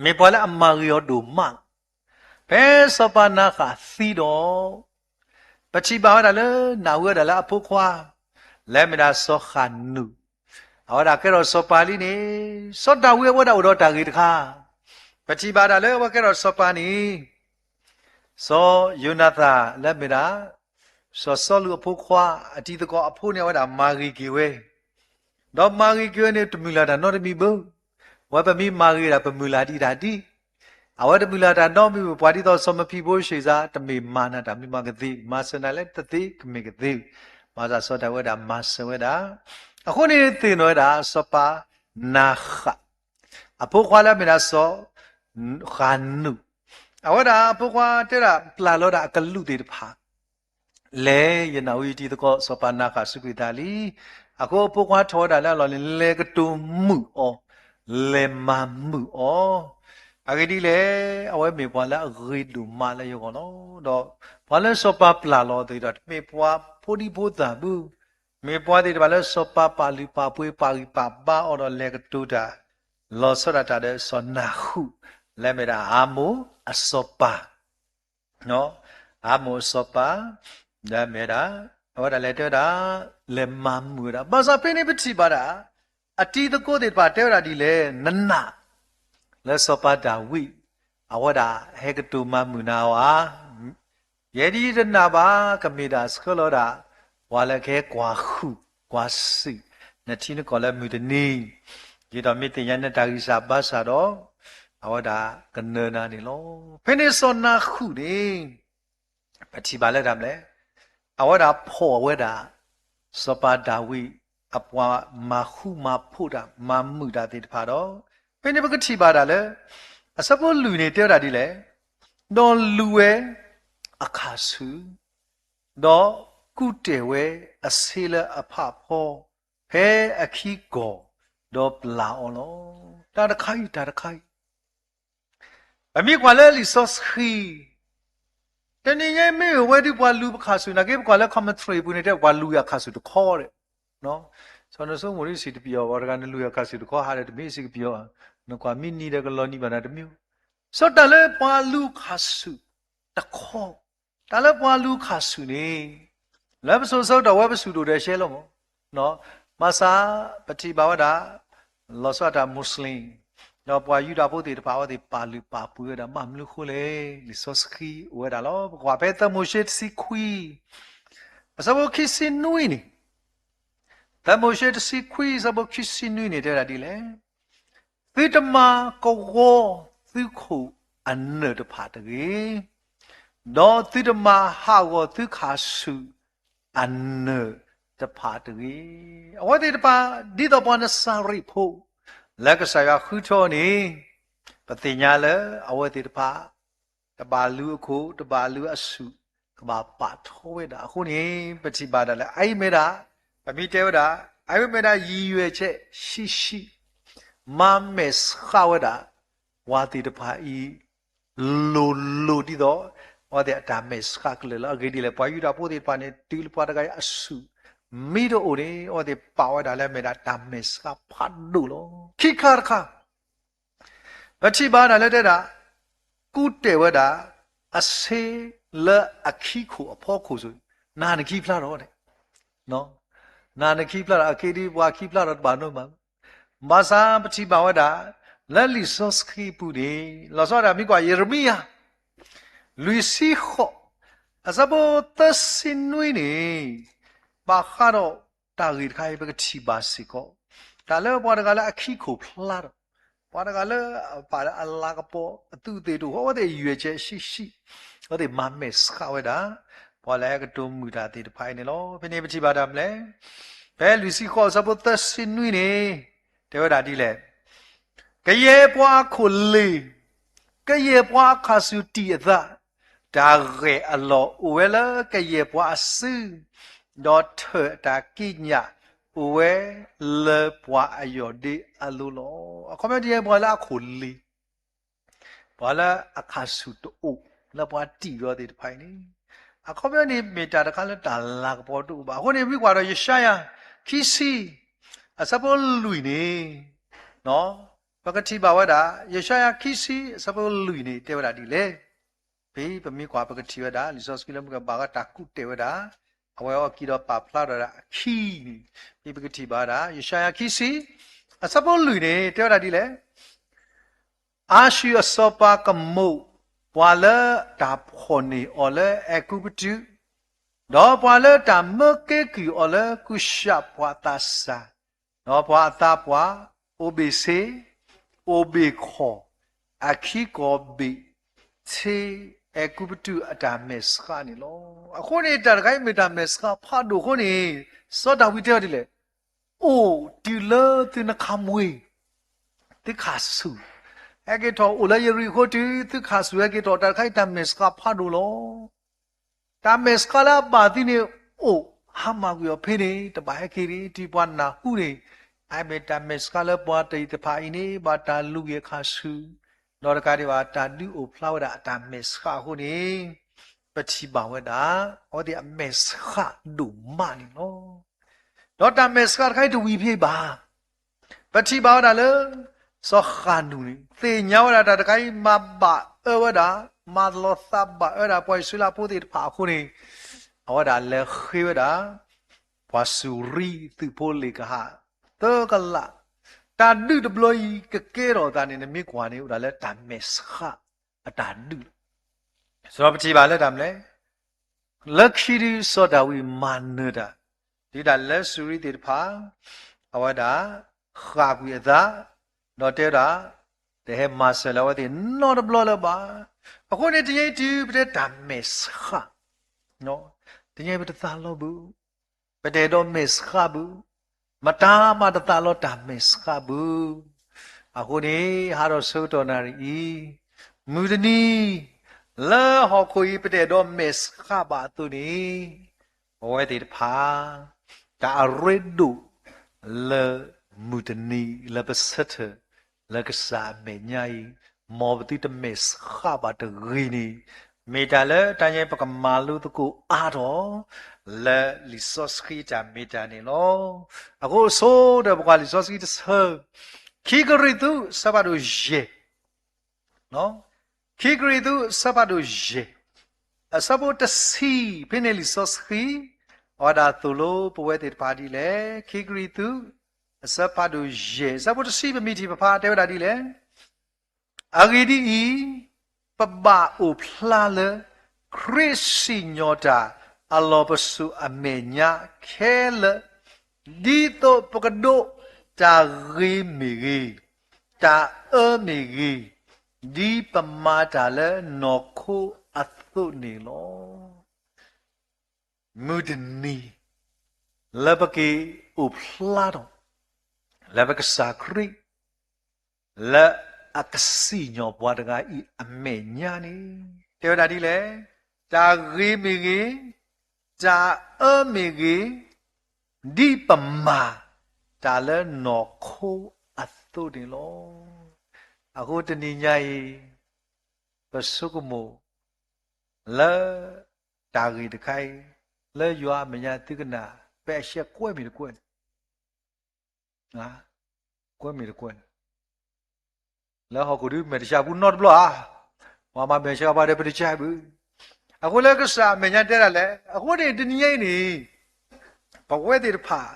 မ့ၢ်ပှၤလၢအမၤဂ့ၤအီၤဒိၣ်မး, ဖဲစီၤပၤနၤဃၣ်သံဒီး ပထံၣ်ဘၣ်ဝဲဒၣ်လၢ နၢ်ဟူဝဲဒၣ်လၢအဖိခွါ လၢအမ့ၢ်ဒၣ်စီၤဃၣ်နူာ်, အဝဲဒၣ်ကဲထီၣ်စီၤပၤလံန့ၣ် စီၤဒၤဝံးအဝဲဒၣ်အိၣ်ဒီးတၢ်ဂ့ၢ်တခါ, ပထံၣ်ဘၣ်ဒၣ်လၢအဝဲကဲထီၣ်စီၤပၤန့ၣ် စီၤယိၤနၤသၣ်လၢအမ့ၢ်ဒၣ် စီၤစီလူးအဖိခွါ အတံၤသကိးအဖိန့ၣ် အဝဲဒၣ်မၤဂ့ၤက့ၤဝဲ, ဒီးမၤဂ့ၤက့ၤဝဲန့ၣ် တမုၢ်လၢ်တၢ်နီတမံၤဘၣ်, ဝဲပမ့ၢ်မၤဂ့ၤဒၣ်ပမုၢ်လၢ်ဒံးတၢ်ဒ် အဝဲတမုၢ်လၢ်တၢ်နီတမံၤဘၣ်, ပှၤဒ်သိးစီၤမဖံဘိၡ့စ့ၢ် တမ့ၢ်မၤနၤတၢ်မ့ၢ်မၤကသ့, မၤစၢၤနၤလၢတသ့ကမ့ၢ်ကသ့, ဘၣ်ဆၣ်စီၤဒၤဝံးဝဲဒၣ်မၤစၢၤဝဲဒၣ်, အဃိန့ၣ်သ့ၣ်နီၣ်ဝဲဒၣ် စီၤပၤနၤဃၣ် အဖိခွါလၢအမ့ၢ်ဒၣ်စီၤ ဃၣ်နူာ်, အဝဲဒၣ်အဖိခွါတဲဒၣ်ပျၢ်လီၤဒၣ်အကလူးသ့ၣ်တဖၣ်, လဲၤယနၢ်ဟူယတံၤသကိးစီၤပၤနၤဃၣ်စူးကွံာ်သးလံ, အဃိအဖိခွါထီၣ်ဝဲဒၣ်လၢအလီၢ်န့ၣ် လဲၤကတိၤမုာ်အီၤ, လဲၤမၤမုာ်အီၤ, အဂ့ၢ်ဒ်လဲၣ်, အဝဲမ့ၢ်ပှၤလၢအဂ့ၤဒိၣ်မးလၢယဂီၢ်လီၤ. ဒီးပှၤလၢစီၤပၤပျၢ်လီၤသ့ၣ်ဒီး တမ့ၢ်ပှၤဖိဒံဖိသၣ်ဘၣ် မ့ၢ်ပှၤသ့ၣ်တဖၣ်လၢစီၤပၤပာ်လုၢ်ပာ်ပှ့ၤ ပာ်ဂံၢ်ပာ်ဘါအီၤဒီးလဲၤကတိၤတၢ် လီၤဆီဒၣ်တၢ်ဒီးစီၤနၢ်ဃူး လၢအမ့ၢ်ဒၣ်အၤမိၣ်အစီၤပၤ အၤမိၣ်အစီၤပၤ လၢအမ့ၢ်ဒၣ် အဝဲဒၣ်လဲၤတဲဝဲဒၣ် လဲၤမၤမုာ်ဝဲဒၣ် ဘၣ်ဆၣ်ဖဲန့ၣ်ပထံၣ်ဘၣ်ဒၣ် အတံၤသကိးသ့ၣ်တဖၣ်တဲဝဲဒၣ်ဒ်လဲၣ် နနာ် လၢစီၤပၤဒၤဝံး အဝဲဒၣ်ဟဲကတိၤမၤမုာ်နၤဧါ ယဲဒ်ယတနာ်ဘၣ် ကမ့ၢ်ဒၣ်ဆှၢလီၤဒၣ် ပှၤလၢကဟဲကွၢ်ဃုာ် ကွၢ်စံး နထံနကီၢ်လၢမုၢ်တနံၤ ဒ်သိးမ့ၢ်သ့ၣ်ညါနတၢ်ဂံၢ်စၢ်ဘါစၢ်ဒီး အဝဲဒၣ်ကနၢၤနၤန့ၣ်လီၤ. ဖဲန့ၣ်စီၤနၢ်ဃူးန့ၣ် ပထံၣ်ဘၣ်လၢတၢ်မနုၤလဲၣ်, အဝဲဒၣ်ဖီၣ်ဝဲဒၣ် စီၤပၤဒၤဝံး အပှၤမၤဃူမၤဖိးတၢ် မၤမုာ်တၢ်သ့ၣ်တဖၣ်ဒီး ဖဲန့ၣ်ပကထံၣ်ဘၣ်ဒၣ်လၢ အဆၢဖိလွံၢ်န့ၣ်တဲဝဲဒၣ်ဒ်လဲၣ်, ဒီးလူၤဝဲအခၣ်ဆူၣ် ဒီးကူးတဲာ်ဝဲအဆ့လၢအဖးဖီ ဖဲအခံကီၢ် ဒီးပျၢ်အီၤလီၤ. တၢ်တခါအံၤ တၢ်တခါအံၤ ပမ့ၢ်ကွၢ်လၢလံာ်စီဆှံ တနံၤညါမ့ၢ်ဝဲဒုးပှၤလူၤပခၣ်ဆူၣ် နာ်က့ပကွၢ်လၢ commentary ပူၤန့ၣ်တဲ ပှၤလူၤအခၣ်ဆူၣ်တခီဒီး စီၤနိၤစိမိၣ်ဒ်စံးတပယီၤ ပှၤတဂၤနလူၤအခၣ်ဆူၣ်တခီ ဟးဒီးတမ့ၢ်စံးကပယီၤ နကွၢ်မ့ၢ်နံၤဒီးကလီၤနံၤဘၣ်နၤတမ့ၢ် စီၤတၢ်လၢပှၤလူၤခၣ်ဆူၣ်တခီ တၢ်လၢပှၤလူၤခၣ်ဆူၣ်န့ၣ် လၢပစိၤဆၢကတီၢ်ဝဲပဆူၣ်ဒိၣ်ဒီးရှဲလီၤမး, ဘၣ်ဆၣ်ပထံၣ်ဘၣ်ဝဲဒၣ် လီၤဆီဒၣ်တၢ် Muslim ဒီးပှၤယူဒၤဖိသ့ၣ်တဖၣ် အဝဲသ့ၣ်ပာ်လုၢ်ပာ်ပှ့ၤဝဲဒၣ် ဘၣ်မနုၤဃိလဲၣ် လံာ်စီဆှံအိၣ်ဝဲဒၣ်လီၤ. ပကွၢ်ဖဲသၢမိၤၡ့တဆံခွံ အဆၢဖိခံဆံနွံန့ၣ်, သၢမိၤၡ့တဆံခွံ အဆၢဖိခံဆံနွံန့ၣ် တဲဝဲဒၣ်ဒ်လဲၣ်, သုတမၤကဝီၤသုခိၣ်အနၢၣ်တဖၣ်တဂ့ၤ, ဒီးသုတမၤဟးဂီၤသုခၣ်ဆူၣ်အနၢၣ်တဖၣ်တဂ့ၤ. အဝဲသ့ၣ်တဖၣ် ဒ်သိးပှၤနစၤရ့းဖိ လၢကစၢ်ယွၤဃုထၢန့ၣ်, ပသ့ၣ်ညါလၢအဝဲသ့ၣ်တဖၣ် တဘၣ်လူၤအခိၣ် တဘၣ်လူၤအဆူၣ် ကဘၣ်ပာ်ထီၣ်ဝဲဒၣ်အဃိန့ၣ် ပထံၣ်ဘၣ်ဒၣ်လၢ အအံၤမ့ၢ်ဒၣ် ပမ့ၢ်တဲဝဲဒၣ် အအံၤမ့ၢ်ဒၣ် ရည်ရွယ်ချက်ရှိရှိ မၤမဲာ်ဆှးဝဲဒၣ် ပှၤသ့ၣ်တဖၣ်အံၤ လိၤလိၤဒ်သိး အဝဲသ့ၣ်အတၢ်မဲာ်ဆှးကလုာ်လီၤ. အဂ့ၢ်ဒ်လဲၣ် ပှၤယူဒၤဖိသ့ၣ်တဖၣ်န့ၣ် တုၤလၢပှၤတဂၤအံၤအဆူၣ် မ့ၢ်တအိၣ်န့ၣ် အဝဲသ့ၣ်ပာ်ဝဲဒၣ်လၢအမ့ၢ်ဒၣ်တၢ်မဲာ်ဆှးဖးဒိၣ်လီၤ. ခံခါတခါ ပထံၣ်ဘၣ်ဒၣ်လၢတဲဒၣ် ကူးတဲာ်ဝဲဒၣ် အဆ့လၢအခံခိၣ်အဖီခိၣ်ဆိ, နၤနခံဖျါထီၣ်န့ၣ်, နၤနခံဖျါထီၣ် အက့ဒ်ပှၤခံဖျါထီၣ်တဘၣ်နီတမံၤ, ဘၣ်ဆၣ်ပထံၣ်ဘၣ်ဝဲဒၣ် လၢလံာ်စီဆှံပူၤန့ၣ် လီၤဆီဒၣ်တၢ်မ့ၢ်ကွၢ် ယံးရမံယၤ လွံၢ်ဆံဃိး အဆၢဖိသၢဆံနွံန့ၣ် ဘၣ်ဃးဒီးတၢ်ဂ့ၢ်တခါအံၤ ပကထံၣ်ဘၣ်စ့ၢ်ကီး တၢ်လၢပှၤတဂၤလၢအခံခိၣ်ဖျါထီၣ်, ပှၤတဂၤလၢအပာ်လၢအလၤကပီၤအသူးအသ့ၣ်တအိၣ် အဝဲသ့ၣ် ရည်ရွယ်ချက်ရှိရှိ အဝဲသ့ၣ်မၤမဲာ်ဆှးဝဲဒၣ် ပှၤလၢအကတိၤမုာ်တၢ်သ့ၣ်တဖၣ်အံၤန့ၣ်လီၤ. ဖဲန့ၣ်ပထံၣ်ဘၣ်တၢ်မနုၤလဲၣ်, ဖဲလွံၢ်ဆံဃိး အဆၢဖိသၢဆံနွံန့ၣ် တဲဝဲဒၣ်ဒ်လဲၣ်, ကယဲၢ်ပှၤအခိၣ်လ့ၤ, ကယဲၢ်ပှၤအခၣ်ဆူၣ်တံၢ်အသး, တၢ်ဂဲၤအလီၢ်အိၣ်ဝဲလၢကယဲၢ်ပှၤအစု, ဒီးထၢၣ်အတၢ်ကံးညာ်အိၣ်ဝဲလၢပှၤအယီၢ်ဒ့အလိၤလီၤ. အခီပညီ ကယဲၢ်ပှၤလၢအခိၣ်လ့ၤ ပှၤလၢအခၣ်ဆူၣ်တအိၣ် လၢပှၤတံၢ်ဝဲသ့ၣ်တဖၣ်အံၤန့ၣ်, အခီပညီန့ၣ် မ့ၢ်တၢ်တခါလၢတၢ်လၤကပီၤတအိၣ်ဘၣ်. အဃိန့ၣ် မ့ၢ်ကွၢ်ဒီးယၡါယၤ ခံဆံ အဆၢဖိလွံၢ်န့ၣ်, ပကထံၣ်ဘၣ်ဝဲဒၣ် ယၡါယၤ ခံဆံ အဆၢဖိလွံၢ်န့ၣ် တဲဝဲဒၣ်ဒ်လဲၣ်. ဖဲပမ့ၢ်ကွၢ်ပကထံၣ်ဝဲဒၣ် လံာ်စီဆှံလၢမုၢ်ကဘၣ်ဃးတၢ်ကူးတဲာ်ဝဲဒၣ် အဝဲအီၤက့ၤဒီးပာ်ဖျါထီၣ်ဒၣ်အခံန့ၣ်, ဖဲပကထံၣ်ဘၣ်ဝဲဒၣ် ယၡါယၤ ခံဆံ အဆၢဖိလွံၢ်န့ၣ် တဲဝဲဒၣ်ဒ်လဲၣ်. အၤၡူၣ်အစီၤပၤကမူး ပှၤလၢတၢ်ဖီၣ်န့ၢ်အီၤလၢအဲၤကူပတူး, ဒီးပှၤလၢတၢ်မၢက့ၤကုၢ်အီၤလၢကူၡ်ပှၤသးစၢ်, ဒီးပှၤအသးပှၢ် အိၣ်ဘ့ၣ်ဆ့, အိၣ်ဘ့ၣ်ခီၣ်, အခံကီၢ်ဘ့ၣ်ဆ့ အဲၤကူပတူးအတၢ်မဲာ်ဆှးန့ၣ်လီၤ. အဃိန့ၣ် တၢ်တခါအံၤမ့ၢ်တၢ်မဲာ်ဆှးဖးဒိၣ်အဃိန့ၣ် စီၤဒၤဝံးတဲအီၤဒ်လဲၣ်, အိၣ်တုၤလၢသုနခးမွ့ၤ သုခၣ်ဆူၣ် ဟဲက့ၤထီၣ်အိၣ်လၢယရံၤဃိတုၤ သုခၣ်ဆူၣ်ဟဲက့ၤထီၣ် တၢ်တခါအံၤတၢ်မဲာ်ဆှးဖးဒိၣ်လီၤ. တၢ်မဲာ်ဆှးလၢအဘၣ်သုန့ၣ်အိၣ် ဟါမၢ်ကွံာ်အီၤဖဲန့ၣ် တဘၣ်ဟဲက့ၤဒံး တုၤပှၤနၢ်ဟူန့ၣ် အမ့ၢ်တၢ်မဲာ်ဆှးလၢပှၤတၢ်သ့ၣ်တဖၣ်အံၤန့ၣ် ဘၣ်တၢ်လူၤက့ၤအခၣ်ဆူၣ် ဒီးတကးဒံးဘၣ် တၢ်ဒုးအိၣ်ဖျါဝဲဒၣ်အတၢ်မဲာ်ဆှးအဃိန့ၣ် ပထံၣ်ဘၣ်ဝဲဒၣ် အဝဲသ့ၣ်အမဲာ်ဆှးဒိၣ်မးန့ၣ်လီၤ. ဒီးတၢ်မဲာ်ဆှးတခါအံၤတဝံၤဖဲအံၤဘၣ်. ပထံၣ်ဘၣ်ဝဲဒၣ်လၢ စီၤဃၤနူၣ်န့ၣ် သ့ၣ်ညါဝဲဒၣ်တၢ်တခါအံၤ မၤဘၣ်အၢဝဲဒၣ်, မၤလီၤသးဘၣ်အၢဒၣ် ပှၤအံၣ်စရ့လးဖိသ့ၣ်တဖၣ်အဃိန့ၣ်, အဝဲဒၣ်လဲၤဃ့ဝဲဒၣ် ပှၤစူၤရံသုးဖိလ့ၣ်ကဟၣ် သၢကလး, တၢ်ဒုးတဘျီအံၤ ကကဲထီၣ်အသးန့ၣ် နမ့ၢ်ကွၢ်န့ၣ် အိၣ်ဒၣ်လၢတၢ်မဲာ်ဆှးအတၢ်ဒုးလီၤ. ဒီးပထံၣ်ဘၣ်လၢတၢ်မနုၤလဲၣ်, လၢခံဒုး စီၤဒၤဝံးမၤနၢၤတၢ် ဒ်ဒၣ်လၢစူၤရံသ့ၣ်တဖၣ် အဝဲဒၣ် ဃၣ်ကွံာ်အသး, ဒီးတဲဝဲဒၣ် တဟဲမၤစၢၤလၢအဝဲသ့ၣ်နီတဘျီလၢၤဘၣ်. အဃိန့ၣ် တနံၤအံၤတုၤ ပတဲတၢ်မဲာ်ဆှး, တနံၤအံၤပတသးလီဘၣ်, ပတအဲၣ်ဒိးမဲာ်ဆှးဘၣ်, မတၤမၤတသးလီတၢ်မဲာ်ဆှးဘၣ်. အဃိန့ၣ် ဟးထီၣ်ဆၢကတီၢ်နၣ်ရံၣ်အံၤ, မုၢ်တနံၤ လၢဟီၣ်ခိၣ်အံၤ ပတအဲၣ်ဒိးမဲာ်ဆှးဘၣ်အသိးန့ၣ်, ပဝဲသ့ၣ်တဖၣ် တၢ်အရ့ဒိၣ်လၢမုၢ်တနံၤ လၢပဆၢထၢၣ်လၢကစၢ်အမဲာ်ညါအံၤ, မ်ပသုတမဲာ်ဆှးဘၣ်တဂ့ၤန့ၣ်, မ့ၢ်တၢ်လၢတၢ်ညါပကမၤလိသကိးအါထီၣ် လၢလံာ်စီဆှံတၢ်မ့ၢ်တၢ်န့ၣ်လီၤ. အဃိအဆိဒီး ပကွၢ်လံာ်စီဆှံတဆၢ, ခံကရံၣ်သူး အဆၢဖးဒိၣ်ယဲၢ် ခံကရံၣ်သူး အဆၢဖးဒိၣ်ယဲၢ်, အဆၢဖိတဆံ, ဖဲန့ၣ်လံာ်စီဆှံ အဝဲဒၣ်သိၣ်လိပဝဲသ့ၣ်တဖၣ်ဒ်လဲၣ်. ခံကရံၣ်သူး အဆၢဖးဒိၣ်ယဲၢ် အဆၢဖိတဆံ ပမ့ၢ်ထံၣ်ပဖး တဲဝဲဒၣ်ဒ်လဲၣ်. အဂ့ၢ်ဒ်အံၤ, ပဘၣ်အိၣ်ဖျါလၢ ခရံာ်စံၣ်ညီၣ်တၢ်အလီၢ်ပစိာ်အမဲာ်ညါခဲလၢာ်, ဒ်သိးပကဒိးတၢ်ဂ့ၤမ့ၢ်ဂ့ၤ, တၢ်အၢမ့ၢ်ဂ့ၤ, ဒ်ပမၤတၢ်လၢနီၢ်ခိအသိးန့ၣ်လီၤ. မုၢ်တနံၤ လၢပက့ၤအိၣ်ဖျါထီၣ် လၢပကစၢ်ခရံာ် လၢအကစံၣ်ညီၣ်ပှၤတဂၤအံၤအမဲာ်ညါန့ၣ် တဲဝဲဒၣ်ဒ်လဲၣ်, တၢ်ဂ့ၤမ့ၢ်ဂ့ၤ, တၢ်အၢမ့ၢ်ဂ့ၤ, ဒ်ပမၤတၢ်လၢနီၢ်ခိအသိးန့ၣ်လီၤ. အဃိတနံၤညါအံၤ ပဆိကမိၣ်လၢတၢ်ဂ့ၢ်တခါအံၤ လၢယွၤအမဲာ်ညါသုကနၣ် ဖဲအရှဲကွဲမ့ၢ်တကွဲန့ၣ် ကွဲမ့ၢ်တကွဲန့ၣ် လၢဟီၣ်ခိၣ်ဒုးမဲာ်တဆှးပူၤနီတဘျီဧါ, ပှၤမၤမဲာ်ဆှးပှၤဒီးပတဆှးဘၣ်. အဃိလၢကစၢ်အမဲာ်ညါတဲဒၣ်လဲၣ်. အဃိန့ၣ် တနံၤညါအံၤန့ၣ် ပဝဲသ့ၣ်တဖၣ်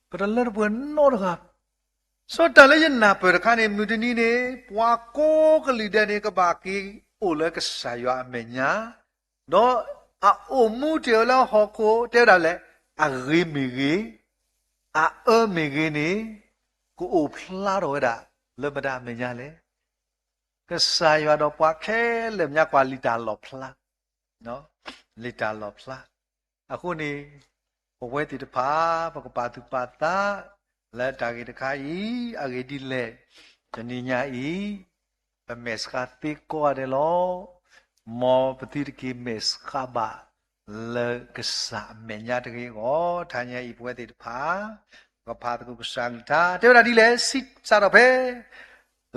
ပတလၢတပှဲၤနီတဂၤ စီၤတၢ်လၢယနၢ်ပၢၢ်တခါန့ၣ် မုၢ်တနံၤန့ၣ် ပှၤကိးကလုာ်ဒဲးန့ၣ် ကဘၣ်က့ၤအိၣ်လၢကစၢ်ယွၤအမဲာ်ညါ, ဒီးအအိၣ်မူတ့ၢ်ဝဲလၢဟီၣ်ခိၣ် တဲဝဲဒၣ်လဲၣ်, အဂ့ၤမ့ၢ်ဂ့ၤ, အအၢမ့ၢ်ဂ့ၤန့ၣ် ကအိၣ်ဖျါထီၣ်ဝဲဒၣ်လၢမတၤအမဲာ်ညါလဲၣ်. ကစၢ်ယွၤဒီးပှၤခဲလၢာ် မ့ၢ်ကွၢ်လံာ်တၢ်လီၣ်ဖျါ, လံာ်တၢ်လီၣ်ဖျါ. အဃိန့ၣ် ပဝဲသ့ၣ်တဖၣ် ပကပာ်သူၣ်ပာ်သး လၢတၢ်ဂ့ၢ်တခါအံၤ အဂ့ၢ်ဒ်လဲၣ်, တနံၤညါအံၤ ပမဲာ်ဆှးသ့ကိးဂၤဒဲးလီၤ. မ်ပသုတက့ၤမဲာ်ဆှးဘၣ် လၢကစၢ်အမဲာ်ညါတဂ့ၤအဂီၢ် တနံၤညါအံၤ ပဝဲသ့ၣ်တဖၣ် ပကဖးသကိးကစၢ်အကလုၢ်ကထါ တဲဝဲဒၣ်ဒ်လဲၣ်, စးထီၣ်ဖဲ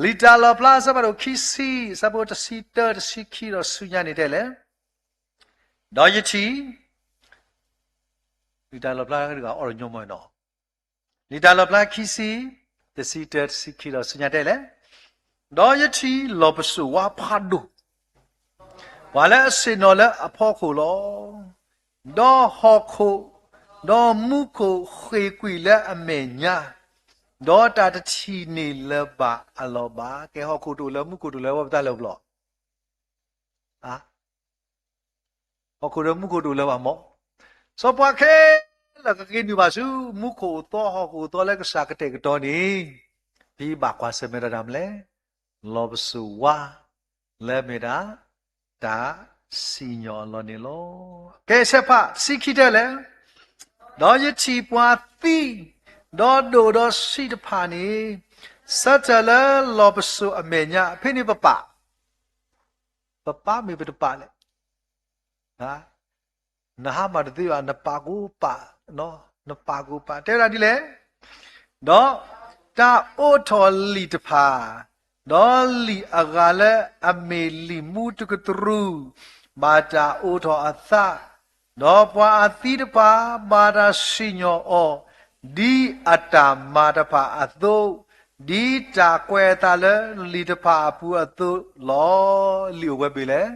လံာ်တၢ်လီၣ်ဖျါ အဆၢဖးဒိၣ်ခံဆံ အဆၢဖိတဆံတၢ တဆံခံဒီးဆူညါန့ၣ်တဲလဲၣ်. ဒီးယထံၣ် လံာ်တၢ်လီၣ်ဖျါတဂၤအီၣ်တညီမီၢ်နီၤ, လံာ်တၢ်လီၣ်ဖျါခံဆံ တဆံတၢ တဆံခံဒီးဆူညါတဲလဲၣ်. ဒီးယထံၣ်လီၢ်ပစိာ်ဝါဖးဒိၣ် ပှၤလၢအဆ့ၣ်နီၤလၢအဖီခိၣ်လီၤ. ဒီးဟီၣ်ခိၣ်, ဒီးမူခိၣ်ဃ့ၢ်ကွံာ်လၢအမဲာ်ညါ, ဒီးတၢ်တထံၣ်န့ၢ်လၢၤဘၣ်အလီၢ်ဘၣ်. ကဲဟီၣ်ခိၣ်တအိၣ်လၢၤ မူခိၣ်တအိၣ်လၢၤ ဝဲပသးလၢပျီ ဟီၣ်ခိၣ်ဒီးမူခိၣ်တအိၣ်လၢၤဘၣ်မီၢ်. စီၤပှၤခဲလၢာ်ကက့ၤနုာ်ဘၣ်ဆူ မူခိၣ်အိၣ်သီဟီၣ်ခိၣ်အိၣ်သီလၢကစၢ်ကတဲာ်ကတီၤန့ၣ်, ဖဲဘၣ်ကွၢ်ဆၢၣ်မဲာ်တၢ်တၢ်မနုၤလဲၣ်, လီၢ်ပစိာ်ဝါ လၢအမ့ၢ်ဒၣ် တၢ်စံၣ်ညီၣ်အလီၢ်န့ၣ်လီၤ. ကဲဆၢဖး တဆံခံတဲလဲၣ်. ဒီးယထံၣ်ပှၤသံ, ဒီးဒိၣ်ဒီးဆံးတဖၣ်န့ၣ်, ဆၢထၢၣ်လၢလီၢ်ပစိာ်အမဲာ်ညါ, ဖဲန့ၣ်ပပာ် ပပာ်မ့ၢ်ပတပာ်လဲၣ်. နဟးမၤတသ့ဘၣ်, နပာ်ကိးပာ်, နပာ်ကိးပာ်, တဲဝဲဒၣ်ဒ်လဲၣ်. ဒီးတၢ်အိးထီၣ်လံာ်တဖၣ်, ဒီးလံာ်အဂၤလၢအမ့ၢ်လံာ်မူတကတြူၢ်, ဘၣ်တၢ်အိးထီၣ်အသး, ဒီးပှၤအသံတဖၣ်ဘၣ်တၢ်စံၣ်ညီၣ်အီၤ, ဒ်အတၢ်မၤတဖၣ်အသိး, ဒ်တၢ်ကွဲးအသးလၢလံာ်တဖၣ်အပူၤအသိးလီၤ. လံာ်အိၣ်ဝဲဘ့ၣ်လဲၣ်.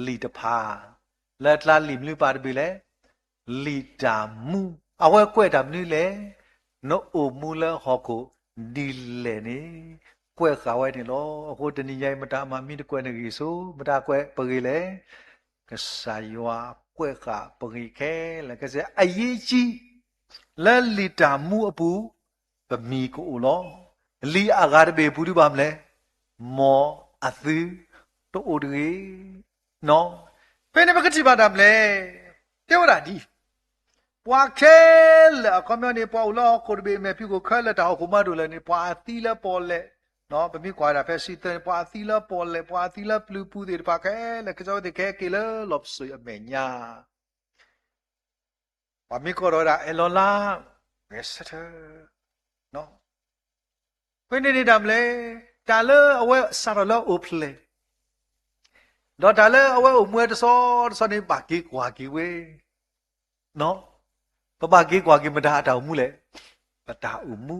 လံာ်တဖၣ်, လၢအကျါလံာ်မနုၤပာ်တဘ့ၣ်လဲၣ်. လံာ်တၢ်မူ, အဝဲကွဲးတၢ်မနုၤလဲၣ်. နအိၣ်မူလၢဟီၣ်ခိၣ်ဒ်လဲၣ်န့ၣ် ကွဲးဃာ်ဝဲန့ၣ်လီၤ. အဃိတနံၤညါအံၤ မတၤမၤမံတကွဲးနဂ့ၢ်စိ, မတၤကွဲးပဂ့ၢ်လဲၣ်. ကစၢ်ယွၤကွဲးဃာ်ပဂ့ၢ်ခဲလၢာ်ခဲဆ့ အရေးကြီး လၢလံာ်တၢ်မူအပူၤ ပမံၤကအိၣ်လီၤ. လံာ်အဂၤတဘ့ၣ်အပူၤဒ်ဘၣ်မနုၤလဲၣ်, မ်အသုတအိၣ်တဂ့ၤ. ဖဲန့ၣ်ပကထံၣ်ဘၣ်တၢ်မနုၤလဲၣ်, တဲဝဲဒၣ်ဒ် ပှၤခဲလၢာ်အခီပညီန့ၣ် ပှၤအိၣ်လၢဟီၣ်ခိၣ်တဘ့ၣ်အမဲာ်ဖံးခိၣ်ခဲလၢာ်တၢ်အိၣ်ခိၣ်မးဒိၣ်လဲၣ်န့ၣ် ပှၤအသံလၢပီၣ်လဲၣ်, ပမ့ၢ်ကွၢ်ဝဲဒၣ်ဖဲဆံသၢန့ၣ် ပှၤအသံလၢပီၣ်လဲၣ် ပှၤအသံလၢပျုၤပူၤသ့ၣ်တဖၣ်ခဲလၢာ် ကစၢ်ဝဲသ့ၣ်ကဟဲက့ၤလၢလီၢ်ပစိာ်အမဲာ်ညါ ပှၤမ့ၢ်ကိးထီၣ်ဝဲဒၣ် အဲၣ်လီၤလါ ဂဲၤဆၢထၢၣ်. ဖဲန့ၣ်န့ၣ်တၢ်မနုၤလဲၣ်, တၢ်လၢအဝဲစးထီၣ်လၢအအိၣ်ဖျဲၣ်, ဒီးတၢ်လၢအဝဲအိၣ်မူဝဲတဆီတဆီန့ၣ် ဘၣ်က့ၤကွၢ်က့ၤဝဲ, ပဘၣ်က့ၤကွၢ်က့ၤမတၤအတၢ်အိၣ်မူလဲၣ်. ပတၢ်အိၣ်မူ,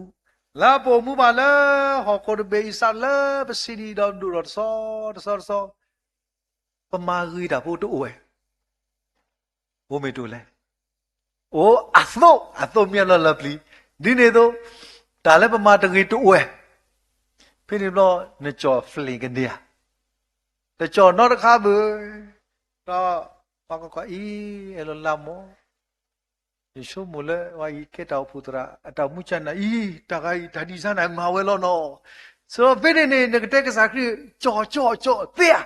လၢပအိၣ်မူဘၣ်လၢဟီၣ်ခိၣ်တဘ့ၣ်အံၤ စးလၢပဆံးနံၣ်ဒီးဒိၣ်ထီၣ်တဆီတဆီတဆီ ပမၤဂ့ၤတၢ်ဖိတအိၣ်ဝဲ, အိၣ်မ့ၢ်တအိၣ်လဲၣ်. အိၣ်အသိး, အသိးမ့ၢ်အလီၢ်လၢပျံၤ, ဒ်န့ၣ်အသိး တၢ်လၢပမၤတဂ့ၤတအိၣ်ဝဲ, ဖဲန့ၣ်ဘျီ နကၠီၣ်ဖျ့ကန့ၢ်ဧါ, တကၠီၣ်နီတခါဘၣ်, ဒီးပှၤကကွၢ်အံၤ အဲၣ်လီၤလါမး ယဆိကမိၣ်လၢအဝဲအံၤကဲတၢ်အိၣ်ဖှိၣ်သရၣ် အတၢ်အိၣ်မူကနၣ်အံၤ တၢ်ဂၤအံၤ တၢ်ဒ်စါန့ၣ်မၤဝဲလီၤနီၤ. ဆိုတော့ ဖဲန့ၣ်န့ၣ် နကတဲကစၢ်ခရံာ် ကၠီၣ်ကၠီၣ်ကၠီၣ်သ့ဧါ,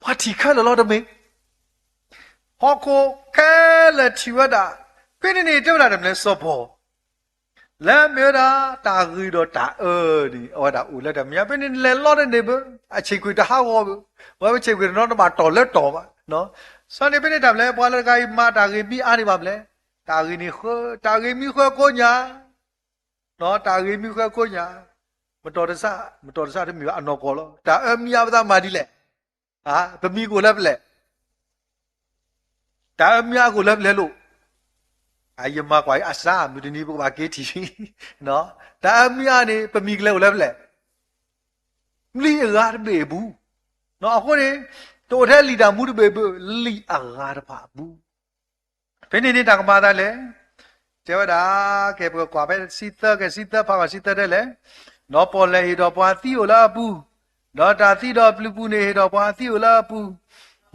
ပှၤထံၣ်ခဲလၢာ်လီၤတမ့ၢ် ဟီၣ်ခိၣ်ခဲလၢာ်ထံၣ်ဝဲဒၣ်, ဖဲန့ၣ်န့ၣ် တဲဝဲဒၣ်တၢ်မနုၤလဲၣ် စီၤပီၢ် လၢမ့ၢ်ဝဲဒၣ် တၢ်ဂ့ၤဒီးတၢ်အၢန့ၣ် အဝဲဒၣ်အိၣ်လၢတၢ်မဲာ်ညါ, ဖဲန့ၣ်လဲၤလီၤတန့ၢ်ဘၣ်, အဆ့ၣ်ကွံာ်တဟးဂီၤဘၣ်, ဝဲဆ့ၣ်ကွံာ်တနီၤတဘၣ်တီၢ်လၢတီၢ်ဘၣ်. စီၤန့ၣ်ဖဲန့ၣ်တၢ်မနုၤလဲၣ် ပှၤလၢတဂၤအံၤမၤတၢ်ဂ့ၤမံအါန့ၢ်ဘၣ်မနုၤလဲၣ်, တၢ်ဂ့ၤန့ၣ်ဃၢ, တၢ်ဂ့ၤမံဃၢကိညၣ် တၢ်ဂ့ၤမံဃၢကိညၣ်, မတီၢ်တဆၣ်, မတီၢ်တဆၣ်တမ့ၢ်ဘၣ် အနီၢ်ကီၢ်လီၤ. တၢ်အၢမံအါပသးမၤဒ်လဲၣ်, ပမံၤကအိၣ်လၢပလဲၣ်, တၢ်အၢမံအါကအိၣ်လၢပလဲၣ်လိၤ, ယမၤကွၢ်အံၤအစး မုၢ်တနံၤပကဘၣ်က့ၤထံၣ်, တၢ်အၢမံအါန့ၣ် ပမံၤကလဲၤအိၣ်လၢပလဲၣ်, လံာ်အဂၤတဘ့ၣ်အပူၤ, အဃိန့ၣ် တအိၣ်ထဲလံာ်တၢ်မူတဘ့ၣ်ဘၣ်, လံာ်အဂၤတဖၣ်အပူၤ ဖဲန့ၣ်န့ၣ်တၢ်ကမၤအသးလဲၣ်, တဲဝဲဒၣ်, ကဲပကကွၢ်ဖဲဆံသၢ, ကဲဆံသၢ ဖးဂီၤဆံသၢတဲလဲၣ်, ဒီးပီၣ်လဲၣ်ဟ့ၣ်ဒီးပှၤသံအိၣ်လၢအပူၤ, ဒီးတၢ်သံဒီးပျုၤပူၤန့ၣ်ဟ့ၣ်ဒီးပှၤသံအိၣ်လၢအပူၤ,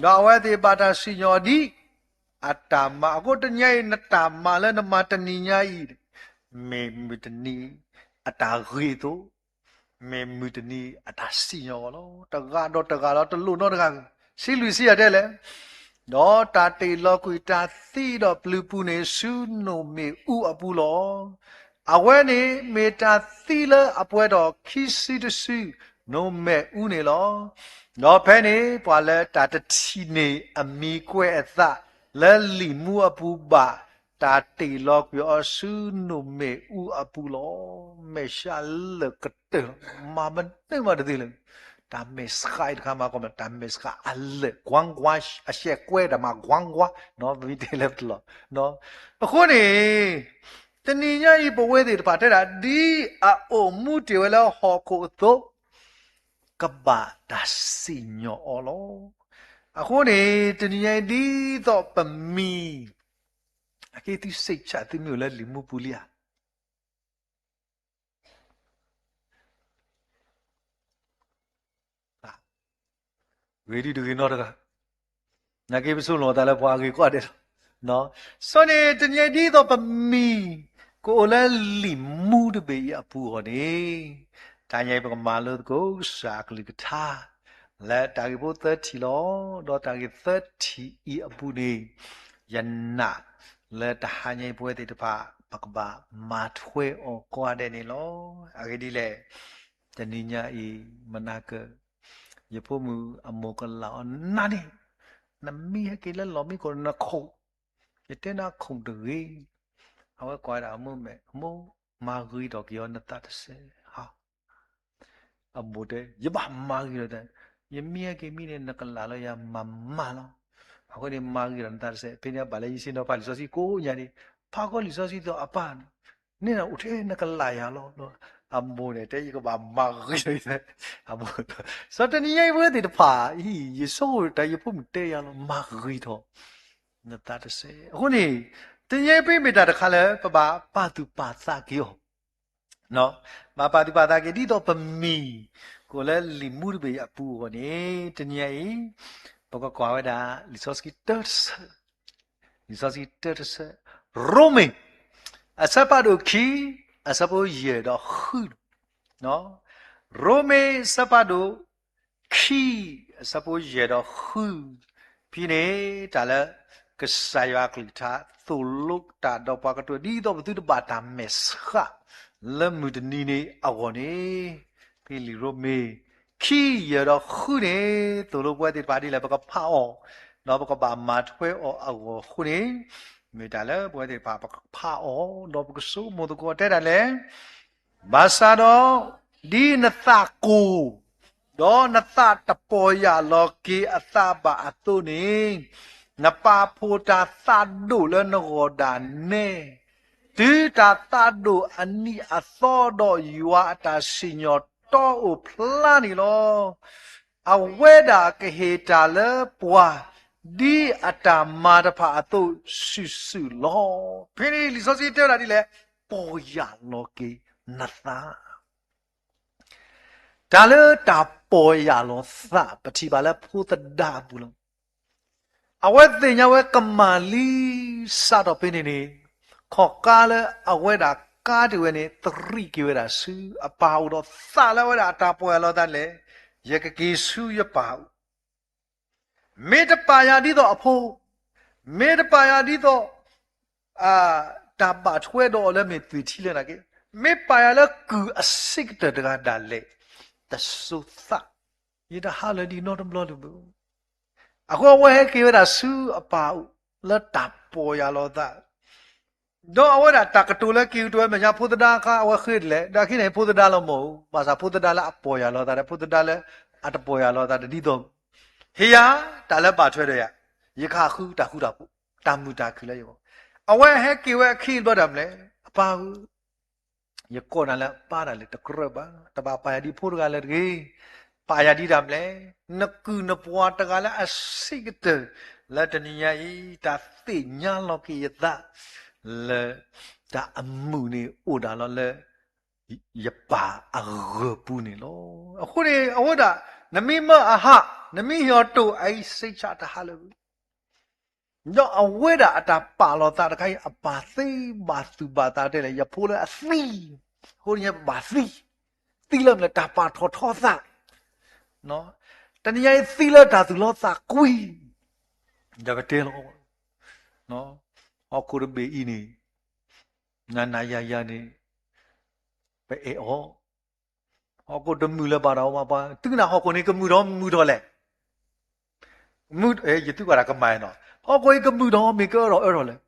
ဒီးအဝဲသ့ၣ်ဘၣ်တၢ်စံၣ်ညီၣ်ဒ်အတၢ်မၤ, အဃိတနံၤညါအံၤ နတၢ်မၤလၢနမၤတနံၤညါအံၤ, မ့ၢ်မုၢ်တနံၤအတၢ်ဂ့ၤအသိး မ့ၢ်မုၢ်တနံၤအတၢ်စံၣ်ညီၣ်အီၤလီၤ. တဂၤဒီးတဂၤလီၤ, တလိၣ်နီတဂၤ, ဆံလွံၢ်ဆံယဲၢ်တဲလဲၣ်, ဒီးတၢ်တ့ၢ်လီၤကွံာ်တၢ်သံဒီးပျုၤပူၤန့ၣ် ဆူနိၣ်မ့ၣ်အူအပူၤလီၤ. အဝဲန့ၣ်မ့ၢ်တၢ်သံလၢအပှဲၤထီၣ်ခံစုတစု နိၣ်မ့ၣ်အူန့ၣ်လီၤ. ဒီးဖဲန့ၣ် ပှၤလၢတၢ်တထံၣ်န့ၢ်အမံၤကွဲးအသးလၢလံာ်မူအပူၤဘၣ် တၢ်တ့ၢ်လီၤကွံာ်အီၤဆူနိၣ်မ့ၣ်အူအပူၤလီၤ. မဲာ်ဆှးလၢာ်ကတၢၢ်လီၤ. မၤမနုၤမးတသ့လၢၤ, တၢ်မဲာ်ဆှးအံၤတခါမၤကီးမး တၢ်မဲာ်ဆှးအလၢာ် ကွၢ်ကွၢ် အရှဲကွဲတၢ်မၤ ကွၢ်ကွၢ် ပမ့ၢ်တဲလၢပတလီၢ်. အဃိန့ၣ် တနံၤညါအံၤ ပဝဲသ့ၣ်တဖၣ်တဲဒၣ် ဒ်အအိၣ်မူတ့ၢ်ဝဲလၢဟီၣ်ခိၣ်အသိး ကဘၣ်တၢ်စံၣ်ညီၣ်အီၤလီၤ. အဃိန့ၣ် တနံၤညါအံၤ ဒ်သိးပမံၤ အက့သုစ့ၣ်ဆၣ်သုမ့ၢ်အိၣ်လၢလံာ်မူပူၤလံဧါ. ဂ့ၤဒ်တဂ့ၤနီတဂၤ, နာ်က့ပဆိလီၤသးလၢပှၤအဂ့ၤကိးဂၤဒဲးလီၤ. စီၤန့ၣ် တနံၤညါအံၤ ဒ်သိးပမံၤ ကအိၣ်လၢလံာ်မူတဘ့ၣ်အံၤအပူၤအဂီၢ်န့ၣ်, တနံၤညါအံၤ ပကမၤလိသကိးကစၢ်အကလုၢ်ကထါ လၢတၢ်ဂ့ၢ်ဖိသၢထံၣ်လီၤ. ဒီးတၢ်ဂ့ၢ်သၢထံၣ်အံၤအပူၤန့ၣ် ယနာ်လၢတဟါညါအံၤပဝဲသ့ၣ်တဖၣ် ပကဘၣ်မၤထွဲအီၤကိးဂၤဒဲးန့ၣ်လီၤ. အဂ့ၢ်ဒ်လဲၣ်, တနံၤညါအံၤ မနၤကၢၢ် ယဖိမုၣ်အမိၢ်ကလၢ်အီၤနၤန့ၣ်, နမံဟဲက့ၤလၢလီၢ်မံခိၣ်နခိၣ်, ယတဲနၤခိၣ်တဂ့ၤ, အဝဲကွၢ်ဝဲဒၣ်အမိၢ်မဲာ်, အမိၢ်မၤဂ့ၤထီၣ်က့ၤအီၤနသးတစဲးဧါ. အမိၢ်တဲ ယဘၣ်မၤဂ့ၤဒီး, ယမံဟဲက့ၤမံန့ၣ် နကလၢ်လၢယၤမၤမၤလီၤ. အဃိန့ၣ် မၤဂ့ၤထီၣ်နသးတစဲး. ဖဲန့ၣ်အဘၣ်လၢယဆ့ၣ်နီၤဖးလံာ်စီဆှံကိးညါန့ၣ်, ဖးကီလံာ်စီဆှံသီအပၢ်န့ၣ်, န့ၣ်နအိၣ်ထဲနကလၢ်ယၤလီၤ. အမိၢ်န့ၣ်တဲ ယကဘၣ်မၤဂ့ၤထီၣ်ယသး, အမိၢ်, စီၤတနံၤညါအံၤပဝဲသ့ၣ်တဖၣ်အံၤ ယဆိကမိၣ်တၢ်ယဖိမုၣ်တဲယၤလီၤ မၤဂ့ၤထီၣ်နသးတစဲး. အဃိန့ၣ် တနံၤညါအံၤပမ့ၢ်တၢ်တခါလၢ ပဘၣ်ပာ်သူၣ်ပာ်သးက့ၤအီၤ ဘၣ်ပာ်သူၣ်ပာ်သးက့ၤ ဒ်သိးပမံၤကအိၣ်လၢလံာ်မူတဘ့ၣ်အပူၤအဂီၢ်န့ၣ် တနံၤညါအံၤ ပကကွၢ်ဝဲဒၣ် လံာ်စီဆှံတၢတဆၢ, လံာ်စီဆှံတၢတဆၢ, ရိမ့ၤ အဆၢဖးဒိၣ်ခံ အဆၢဖိယဲၢ်ဒီးဃု, ရိမ့ၤအဆၢဖးဒိၣ်ခံ အဆၢဖိယဲၢ်ဒီးဃု, ဖဲန့ၣ် တၢ်လၢကစၢ်ယွၤအကလုၢ်ကထါ သိၣ်လိတၢ်ဒီးပှၤကတၢၢ် ဒ်သိးပသုတဘၣ်တၢ်မဲာ်ဆှး လၢမုၢ်တနံၤန့ၣ်အဂီၢ်န့ၣ်, ဖဲလံာ်ရိမ့ၤ ခံ ယဲၢ်ဒီးဃုန့ၣ် သိၣ်လိပဝဲသ့ၣ်တဖၣ်ဒ်လဲၣ် ပကဖးအီၤ, ဒီးပကဘၣ်မၤထွဲအီၤအဂီၢ်အဃိန့ၣ်, မ့ၢ်တၢ်လၢပဝဲသ့ၣ်တဖၣ်ပကဖးအီၤ ဒီးပကဆိကမိၣ်သကိးတဲဒၣ်လဲၣ် ဘၣ်ဆၣ်ဒီး ဒ်နသးကိၢ်, ဒီးနသးတပီၢ်ယၢ်လီၤက့ၤအသးဘၣ်အသိးန့ၣ်, နပာ်ဖှိၣ်တၢ်သးဒိၣ်လၢနဂီၢ်ဒၣ်နဲ, တုၤတၢ်သးဒိၣ်အနံၣ်အသီဒီးယွၤအတၢ်စံၣ်ညီၣ်တီအိၣ်ဖျါန့ၣ်လီၤ. အဝဲဒၣ်ကဟ့ၣ်တၢ်လၢပှၤ ဒ်အတၢ်မၤတဖၣ်အသိးစုာ်စုာ်လီၤ. ဖဲန့ၣ်လံာ်စီဆှံတဲဝဲဒၣ်ဒ်လဲၣ်, ပီၢ်ယၢ်လီၤက့ၤနသး တၢ်လၢတၢ်ပီၢ်ယၢ်လီၤသး ပထံၣ်ဘၣ်လၢဖိသဒါအပူၤလီၤ. အဝဲသ့ၣ်ညါဝဲကမၣ်လံ စးထီၣ်ဖဲန့ၣ်န့ၣ်, ခီၣ်ကါလၢအဝဲဒၣ်ကါတ့ၢ်ဝဲန့ၣ် သရံးက့ၤဝဲဒၣ်ဆူအပၢ်အအိၣ်ဒီးသးလၢအဝဲဒၣ်အတၢ်ပီၢ်ယၢ်လီၤသးလဲၣ်, ယကက့ၤဆူယပၢ်အအိၣ် မ့ၢ်တပာ်ယၤဒ်သိးအဖိ, မ့ၢ်တပာ်ယၤဒ်သိး တၢ်ဘၣ်ထွဲဒီးအီၤလၢမ့ၢ်သွံၣ်ထံလၢနာ်က့, မ့ၢ်ပာ်ယၤလၢကုၢ်အဆံးကတၢၢ်တဂၤဒၣ်လဲာ်, တစိၤသး, ယတဟးလၢၤဒံးနီတဘျီလၢၤဘၣ်. အဃိအဝဲဟဲက့ၤဝဲဒၣ်ဆူအပၢ်အအိၣ်လၢတၢ်ပီၢ်ယၢ်လီၤသး ဒီးအဝဲဒၣ်တၢ်ကတိၤလၢက့ၤကတိၤဝဲမဲာ်ညါ ဖိသဒါအခါ အဝဲဃ့ဒ်လဲၣ်, ဒီးအခံန့ၣ် ဖိသဒါလီၤမၢ်ဧိၤ, ဘၣ်ဆၣ်ဖိသဒါလၢအပီၢ်ယၢ်လီၤသးဒီး ဖိသဒါလၢအတပီၢ်ယၢ်လီၤသးတဒ်သိး, ဟ့ၣ်ယၤတၢ်လၢဘၣ်ထွဲဒီးယၤ, ယကဟးဃုတၢ်ဃူတၢ်ဖိး, တၢ်မုာ်တၢ်ခုၣ်လၢယဂီၢ်. အဝဲဟဲက့ၤဝဲအခံဘျီဒၣ်မလဲၣ်, အပၢ်ဧၢ, ယကိးနၤလၢအပၢ်ဒၣ်လဲာ်တကြၢးဘၣ်, တဘၣ်ပာ်ယၤဒ်ဖိတဂၤလၢၤတဂ့ၤ, ပာ်ယၤဒ်တၢ်မလဲၣ်, နကုၢ်နပှၤတဂၤလၢအဆံးကတၢၢ် လၢတနံၤညါအံၤ တၢ်သ့ၣ်ညါလီၤက့ၤယသး လၢ တၢ်အမုာ်န့ၣ်အိၣ်ဒၣ်လီၤလၢ ယပၢ်အဂၢၢ်ပူၤန့ၣ်လီၤ. အဃိန့ၣ် အဝဲဒၣ် နမ့ၢ်မၢအဟး နမ့ၢ်ဟ့ၣ်အီၤတိၢ် အအံၤစ့ၢ်ကီးတဟးလၢၤဘၣ်. ဒီးအဝဲဒၣ်အတၢ်ပာ်လီၤသးတခါအံၤ အပၢ်သ့ဘၣ်သူၣ်ဘၣ်သးတဲလဲၣ် ယဖိလၢအသံ, အဃိန့ၣ်ပဘၣ်သံ, သံလၢမနုၤလဲၣ် တၢ်ပာ်ထီၣ်ထီသး, တနံၤညါအံၤသံလၢတၢ်သူၣ်လီသးကွံ, ဒီးကတဲလီၤ, ဟီၣ်ခိၣ်တဘ့ၣ်အံၤန့ၣ် နၤနၤယၤယၤန့ၣ် ပအဲၣ်အီၤ, ဟီၣ်ခိၣ်တမုာ်လၢၤဘၣ်ဒီး ပှၤသုကနၣ်ဟီၣ်ခိၣ်န့ၣ် ကမုာ်ထီၣ်မုာ်ထီၣ်လဲၣ်, ယသုကွၢ်တၢ်ကမၣ်နီၤ, ဟီၣ်ခိၣ်အံၤကမုာ်ထီၣ်မ့ၢ်ကအၢထီၣ်အၢထီၣ်လဲၣ်.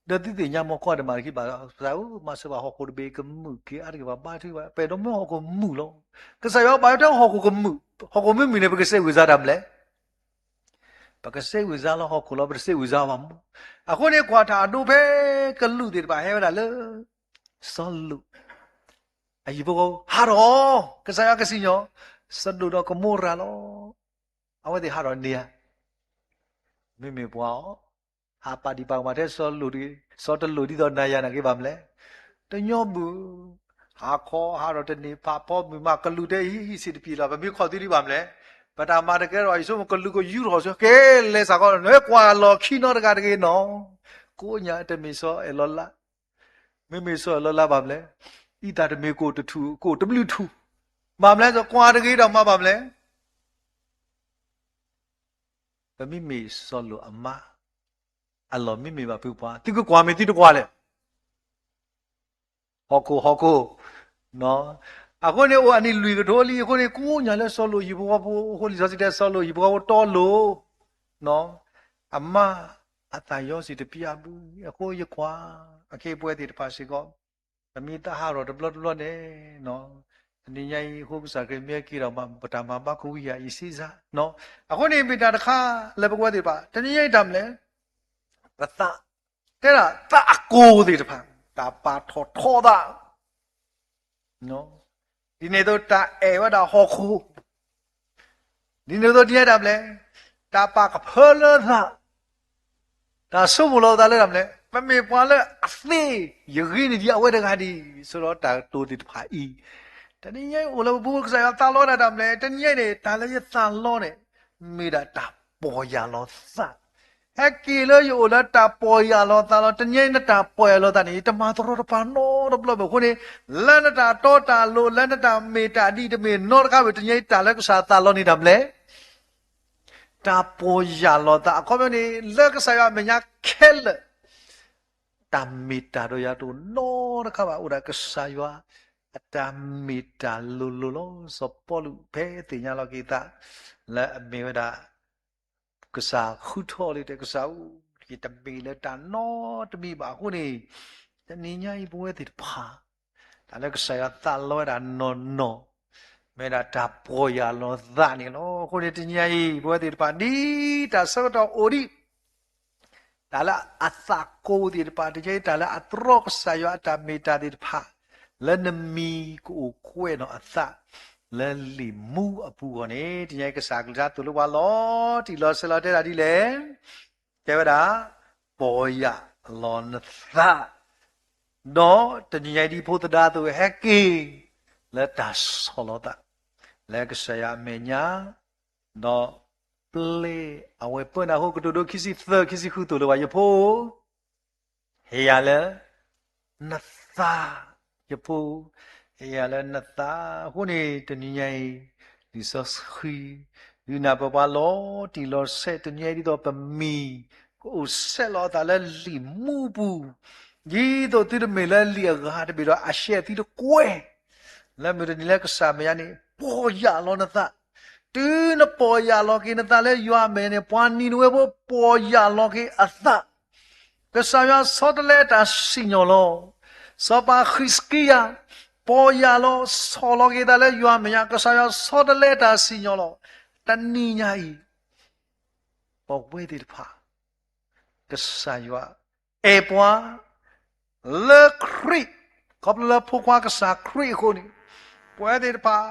ဒီးသုသ့ၣ်ညါမ့ၢ်ကွၢ်တမၤတခံဘၣ်, ကစၢ်ဧၢ မၤစၢၤဘၣ်ဟီၣ်ခိၣ်တဘ့ၣ်ကမုာ်က့ၤအါတက့ၢ်ဘၣ် ဘါထုကဖၣ် ပအဲၣ်ဒိးမ့ၢ်ဟီၣ်ခိၣ်မုာ်လီၤ. ကစၢ်ယွၤဘၣ်ယွၤတဲဟီၣ်ခိၣ်ကမုာ်, ဟီၣ်ခိၣ်မ့ၢ်မုာ်န့ၣ် ပကစဲးဝံၤစါတၢ်မလဲၣ်. ပကစဲးဝံၤစါလီၤဟီၣ်ခိၣ်လီၤ ပတစဲးဝံၤစါဘၣ်မ့ၢ်. အဃိန့ၣ် ကွၢ်တၢ်အဒိဖဲကလူးသ့ၣ်တဖၣ်ဟဲဝဲဒၣ်လၢ စီၤလိာ် အဟံၣ်ဖိဃီဖိ ဟးထီၣ်, ကစၢ်ယွၤကစံၣ်ညီၣ် စဒိၣ်ဒီးကမိရၤလီၤ. အဝဲသ့ၣ်ဟးထီၣ်န့ၢ်ဧါ, မ့မ့ၢ်ပှၤအီၤ ဟးပာ်ဒံးပာ်ကမၣ်ထဲစီၤလိာ်တဂ့ၤ, စီၤတလိာ်ဒ်သိးနၤယၤနာ်က့ဘၣ်မလဲၣ်. တညီဘၣ်, ဟးခီဟးထီၣ်တန့ၢ် ဖးဖီမုၢ်မးကလူးတဲအံၤ ဟံးစံးတပျံၤလီၤ ပမ့ၢ်ခီၣ်သံဒံးဘၣ်မလဲၣ်. ပတၢ်မၤတကဲထီၣ် ယဆိကမိၣ်ကလူးကယူထီၣ်ဆၢ ကဲလဲၤစ့ၢ်ကီး နကွၢ်လီၢ်ခံနီတဂၤတဂ့ၤနီၤ. ကိးညါတမ့ၢ်စီၤအဲၣ်လီၤလါ မ့မ့ၢ်စီၤအဲၣ်လီၤလါဘၣ်မလဲၣ်. အံသၣ်တမ့ၢ်ကိၣ်တထူၣ် ကိၣ်တဘျုးထူၣ်, ဘၣ်မလဲၣ် ကွၢ်တဂ့ၤဒီးမၤဘၣ်မလဲၣ်. ပမ့မ့ၢ်စီၤလိာ်အမါ အလီၢ်မ့မ့ၢ်ဘၣ်ဖုပှၤ သုကကွၢ်မ့ၢ်သုတကွၢ်လဲၣ်. ဟီၣ်ခိၣ် ဟီၣ်ခိၣ်, အဃိန့ၣ် အိၣ်အနံၣ်လွံၢ်ကထိလံအဃိန့ၣ် ကိးညါလၢစီၤလိာ်ဟံၣ်ဖိဃီဖိအဃိ လံာ်စီဆှံတဲစီၤလိာ်ဟံၣ်ဖိဃီဖိတီလိၤ အမါအသးယီၤစံၣ်တပျံၤအဘု အဃိယကွၢ် အခ့အပှဲၤသ့ၣ်တဖၣ်စ့ၢ်ကီး ပမ့ၢ်သးဟးထီၣ်တဘျီတဘျီန့ၣ် နံၤညါအံၤ အဃိကစၢ်ခရံာ်မ့ၢ်က့ၤဒီး ပတၢ်မၤဘၣ်ကဝံယၤအံၤစ့ၢ်စၢ်, အဃိန့ၣ်မ့ၢ်တၢ်တခါလၢပဝဲသ့ၣ်တဖၣ် တနံၤညါအံၤတၢ်မနုၤလဲၣ်, ပသး, တဲဒၣ်သးအကိးသ့ၣ်တဖၣ် တၢ်ပာ်ထီၣ်ထီသး ဒ်န့ၣ်အသိးတၢ်အဲၣ်ဝဲဒၣ်ဟီၣ်ခိၣ်, ဒ်န့ၣ်အသိးတနံၤညါအံၤတၢ်မနုၤလဲၣ်, တၢ်ပာ်ကဖၢလၢသး, တၢ်ဆိကမိၣ်လီၤသးလၢတၢ်မနုၤလဲၣ်, ပမ့ၢ်ပှၤလၢအသ့, ယဂ့ၤန့ၢ်ဒံးအဝဲတဂၤဒံး, ဆိဒီးတၢ်ကတိၤသ့ၣ်တဖၣ်အံၤ, တနံၤညါအံၤအိၣ်လၢပပူၤ ကစၢ်ယွၤသးလီဝဲဒၣ်တၢ်မနုၤလဲၣ်, တနံၤညါအံၤန့ၣ် တၢ်လၢယသးလီန့ၣ် မ့ၢ်ဒၣ်တၢ်ပီၢ်ယၢ်လီၤသး ဟဲက့ၤလၢယအိၣ်လၢတၢ်ပီၢ်ယၢ်လီၤသးလီၤ. တနံၤညါအံၤနတၢ်ပီၢ်ယၢ်လီၤသးန့ၣ် ယတမၤတရီတပါနီတဘျီဘၣ်အဃိန့ၣ်, လၢနတၢ်တီတၢ်လိၤ လၢနတၢ်မ့ၢ်တၢ်ဒ်တမ့ၢ်နီတခါဘၣ် တနံၤညါအံၤတၢ်လၢကစၢ်သးလီန့ၣ်တၢ်မနုၤလဲၣ်, တၢ်ပီၢ်ယၢ်လီၤသး အခီပညီန့ၣ် လၢကစၢ်ယွၤအမဲာ်ညါခဲလၢာ် တၢ်မ့ၢ်တၢ်ဒီးယၤတအိၣ်နီတခါဘၣ် အိၣ်ဒၣ်ကစၢ်ယွၤအတၢ်မ့ၢ်တၢ်လိၤလိၤလီၤ. စီၤပီလူးဖဲသ့ၣ်ညါလီၤက့ၤသး လၢအမ့ၢ်ဝဲဒၣ် ကစၢ်ဃုထၢအီၤလံ တဲကစၢ်ဧၢ, ယတမ့ၢ်လၢတၢ်နီတမံၤဘၣ်အဃိန့ၣ်, တနံၤညါအံၤပဝဲသ့ၣ်တဖၣ် တၢ်လၢကစၢ်ယွၤသးလီဝဲဒၣ်နီၢ်နီၢ် မ့ၢ်ဒၣ်တၢ်ပီၢ်ယၢ်လီၤသးန့ၣ်လီၤ. အဃိန့ၣ်တနံၤညါအံၤ ပဝဲသ့ၣ်တဖၣ်ဒ်တၢ်ဆၢကတီၢ်အိၣ်ဒံး တၢ်လၢအသးကိးသ့ၣ်တဖၣ် တနံၤညါအံၤ တၢ်လၢအတြီကစၢ်ယွၤအတၢ်မ့ၢ်တၢ်သ့ၣ်တဖၣ် လၢနမံၤကအိၣ်ကွဲးနီၣ်အသး လၢလံာ်မူအပူၤအဂီၢ်န့ၣ် တနံၤညါအံၤ ကစၢ်အကလုၢ်ကထါသိၣ်လိပှၤလီၤတံၢ်လီၤဆဲးလီၤ တဲဒၣ်ဒ်လဲၣ်, တဲဝဲဒၣ်, ပီၢ်ယၢ်လီၤနသး ဒီးတနံၤညါအံၤဒ်ဖိသဒါအသိး ဟဲက့ၤလၢတၢ်ဆီၣ်လီၤသး လၢကစၢ်ယွၤအမဲာ်ညါ, ဒီးပျဲအဝဲပၢနၤအဃိ ကတိၤဒိ ခံဆံသၢ ခံဆံဃု သိၣ်လိပှၤ ယဖိဧၢ, ဟ့ၣ်ယၤလၢနသး, ယဖိဧၢ, ဟ့ၣ်ယၤလၢနသး. အဃိန့ၣ် တနံၤညါအံၤ လံာ်စီဆှံ ဒုးနၢ်ပၢၢ်ပှၤလီၤတံၢ်လီၤဆဲး တနံၤညါအံၤ ဒ်သိးပမံၤ ကအိၣ်ဆဲးလီၤအသးလၢလံာ်မူအပူၤ, ဒ်သိးသုတမ့ၢ်လၢလံာ်အဂၤတဘ့ၣ်ဒီး အရှဲသုတကွဲ လၢမုၢ်တနံၤလၢကစၢ်မဲာ်ညါန့ၣ် ပီၢ်ယၢ်လီၤနသး, တုၤနပီၢ်ယၢ်လီၤက့ၤနသးလၢယွၤအမဲာ်ညါန့ၣ် ပှၤနံၤနဝ့ဖိ ပီၢ်ယၢ်လီၤက့ၤအသး, ကစၢ်ယွၤဆီတလဲအတၢ်စံၣ်ညီၣ်လီၤ. စီၤပၤဃံးစကံယၤ ပီၢ်ယၢ်လီၤ ဆီၣ်လီၤက့ၤသးလၢယွၤအမဲာ်ညါ ကစၢ်ယွၤဆီတလဲအတၢ်စံၣ်ညီၣ်လီၤ. တနံၤညါအံၤ ပဝဲသ့ၣ်တဖၣ် ကစၢ်ယွၤအဲၣ်ပှၤ လၢခရံာ်, ခီဖျိလၢဖိခွါကစၢ်ခရံာ်အဃိန့ၣ်, ပဝဲသ့ၣ်တဖၣ်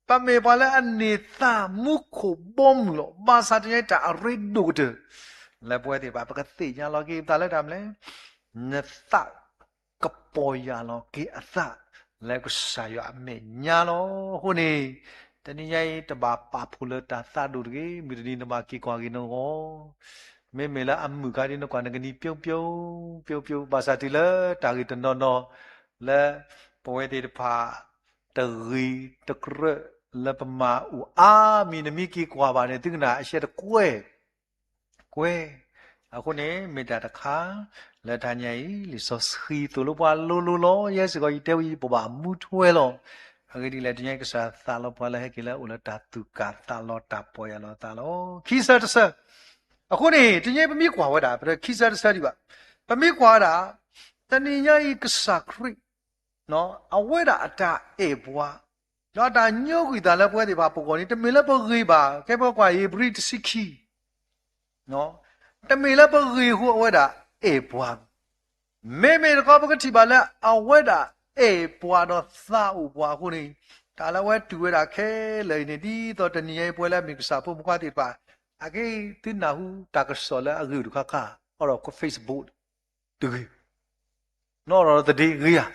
ပမ့ၢ်ပှၤလၢအန့ၢ်သးမူခိၣ်ဘီမုၢ်လီၤ. ဘၣ်ဆၣ်တနံၤညါအံၤတၢ်အရ့ဒိၣ်ကတၢၢ် လၢပဝဲသ့ၣ်တဖၣ် ပကသ့ၣ်ညါလီၤက့ၤပသးလၢတၢ်မနုၤလဲၣ်, နသး ကပီၢ်ယၢ်လီၤက့ၤအသး လၢကစၢ်ယွၤအမဲာ်ညါလီၤ. အဃိန့ၣ် တနံၤညါအံၤ တဘၣ်ပာ်ဖှိၣ်လၢတၢ်သးဒိၣ်တဂ့ၤ, မုၢ်တနံၤနဘၣ်က့ၤကွၢ်က့ၤနဂီၢ်, မ့မ့ၢ်လၢအမုၢ်ခါဒ်နကွၢ်နကနံၤ ပျိပျိ ပျိပျိ, ဘၣ်ဆၣ်တုၤလၢတၢ်ဂ့ၢ်တနီၤနီၤ လၢပဝဲသ့ၣ်တဖၣ် တဂ့ၤတကြၢး လၢပမၤအိၣ်အါမံၤ နမ့ၢ်က့ၤကွၢ်ဘၣ်န့ၣ် သုကနၣ်အရှဲတကွဲ ကွဲး, အဃိန့ၣ် မ့ၢ်တၢ်တခါ လၢတနံၤညါအံၤ လံာ်စီဆှံသိၣ်လိပှၤလိၤလိၤလီၤ. ယဲစ့ၢ်ကီး ယတဲဝဲ ယပဘၣ်မူထွဲလီၤ. အဂ့ၢ်ဒ်လဲၣ် တနံၤညါအံၤ ကစၢ်သးလီပှၤလၢဟဲက့ၤလၢအအိၣ်လၢတၢ်သူၣ်ကၢ်သးလီၤ တၢ်ပီၢ်ယၢ်လီၤသးလီၤ. ခံဆၢတဆၢ, အဃိန့ၣ် တနံၤညါအံၤ ပမ့ၢ်ကွၢ်ဝဲဒၣ် ပတခံဆၢတဆၢဒံးဘၣ်, ပမ့ၢ်ကွၢ်ဝဲဒၣ် တနံၤညါအံၤ ကစၢ်ခရံာ် အဝဲဒၣ်အတၢ်အဲၣ်ပှၤ, ဒီးအတၢ်ညိကွံာ်သးလၢပဝဲသ့ၣ်တဖၣ်ပဂီၢ်န့ၣ် တမ့ၢ်လၢပဂ့ၤဘၣ်. ကဲပကွၢ်ဧ့ၤဘြံၤတဆံခံ, တမ့ၢ်လၢပဂ့ၤအဃိ အဝဲဒၣ်အဲၣ်ပှၤ, မ့မ့ၢ်တခီ ပကထံၣ်ဘၣ်လၢအဝဲဒၣ်အဲၣ်ပှၤဒီးသးအိၣ်ပှၤအဃိန့ၣ်, တၢ်လၢအဝဲတူၢ်ဝဲဒၣ်ခဲလၢာ်အံၤန့ၣ် ဒ်သိးတနံၤညါအံၤ ပဝဲလၢအမ့ၢ်ကစၢ်ဖိမုၣ်ဖိခွါသ့ၣ်တဖၣ် အက့ၤသုနၢ်ဟူတၢ်ကစီၣ်လၢအဂ့ၢ်တခါခါ အိၣ်ဒီး Facebook တဂ့ၤ နီၢ်ဒီးသဒ့ဂ့ၤဧါ,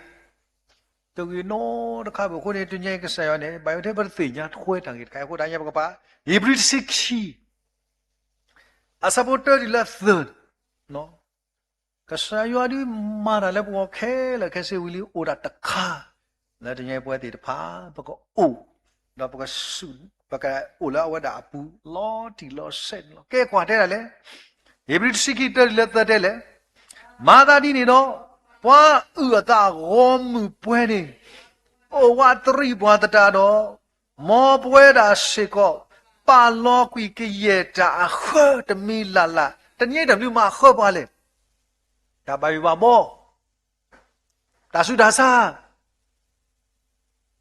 တဂ့ၤနီတခါဘၣ်အဃိန့ၣ် တနံၤညါအံၤ ကစၢ်ယွၤန့ၣ် ဘၣ်ယိၣ်ထဲပတသ့ၣ်ညါထွဲတၢ်ဂ့ၢ်တခါအံၤအဃိ တနံၤညါပကပာ် ဧ့ၤဘြံၤတဆံခံ, အဆၢဖိတၢတုၤလၢသၢန့ၣ်, ကစၢ်ယွၤဒုးမၤတၢ်လၢပဂီၢ်ခဲလၢာ်ခဲဆ့ဝံၤလံ အိၣ်ဒၣ်တခါ လၢတနံၤညါအံၤပဝဲသ့ၣ်တဖၣ် ပကအိၣ်, ဒီးပကစူၢ်, ပကအိၣ်လၢအဝဲဒၣ်အပူၤ လီၤတံၢ်လီၤဆဲးန့ၣ်လီၤ. ကဲကွၢ်တဲဒၣ်လဲၣ်, ဧ့ၤဘြံၤတဆံခံ တၢတုၤလၢသၢတဲလဲၣ်, မၤသးဒ်န့ၣ်ဒီး ပှၤအုၣ်အသးဂီၢ်မုၢ်ပှဲၤန့ၣ် အိၣ်ဝးတရံးပှၤသတးဒီး မ်ပဝဲဒၣ်စ့ၢ်ကီး ပာ်လီၤကွံာ်ကယဲၢ်တၢ်အဃၢတမံၤလၢ်လၢ်, တနံၤညါအံၤတၢ်မနုၤမၤအဃၢပှၤလဲၣ်, တၢ်ဘၣ်ယိၣ်ဘၣ်ဘီ, တၢ်ဆူးတၢ်ဆါ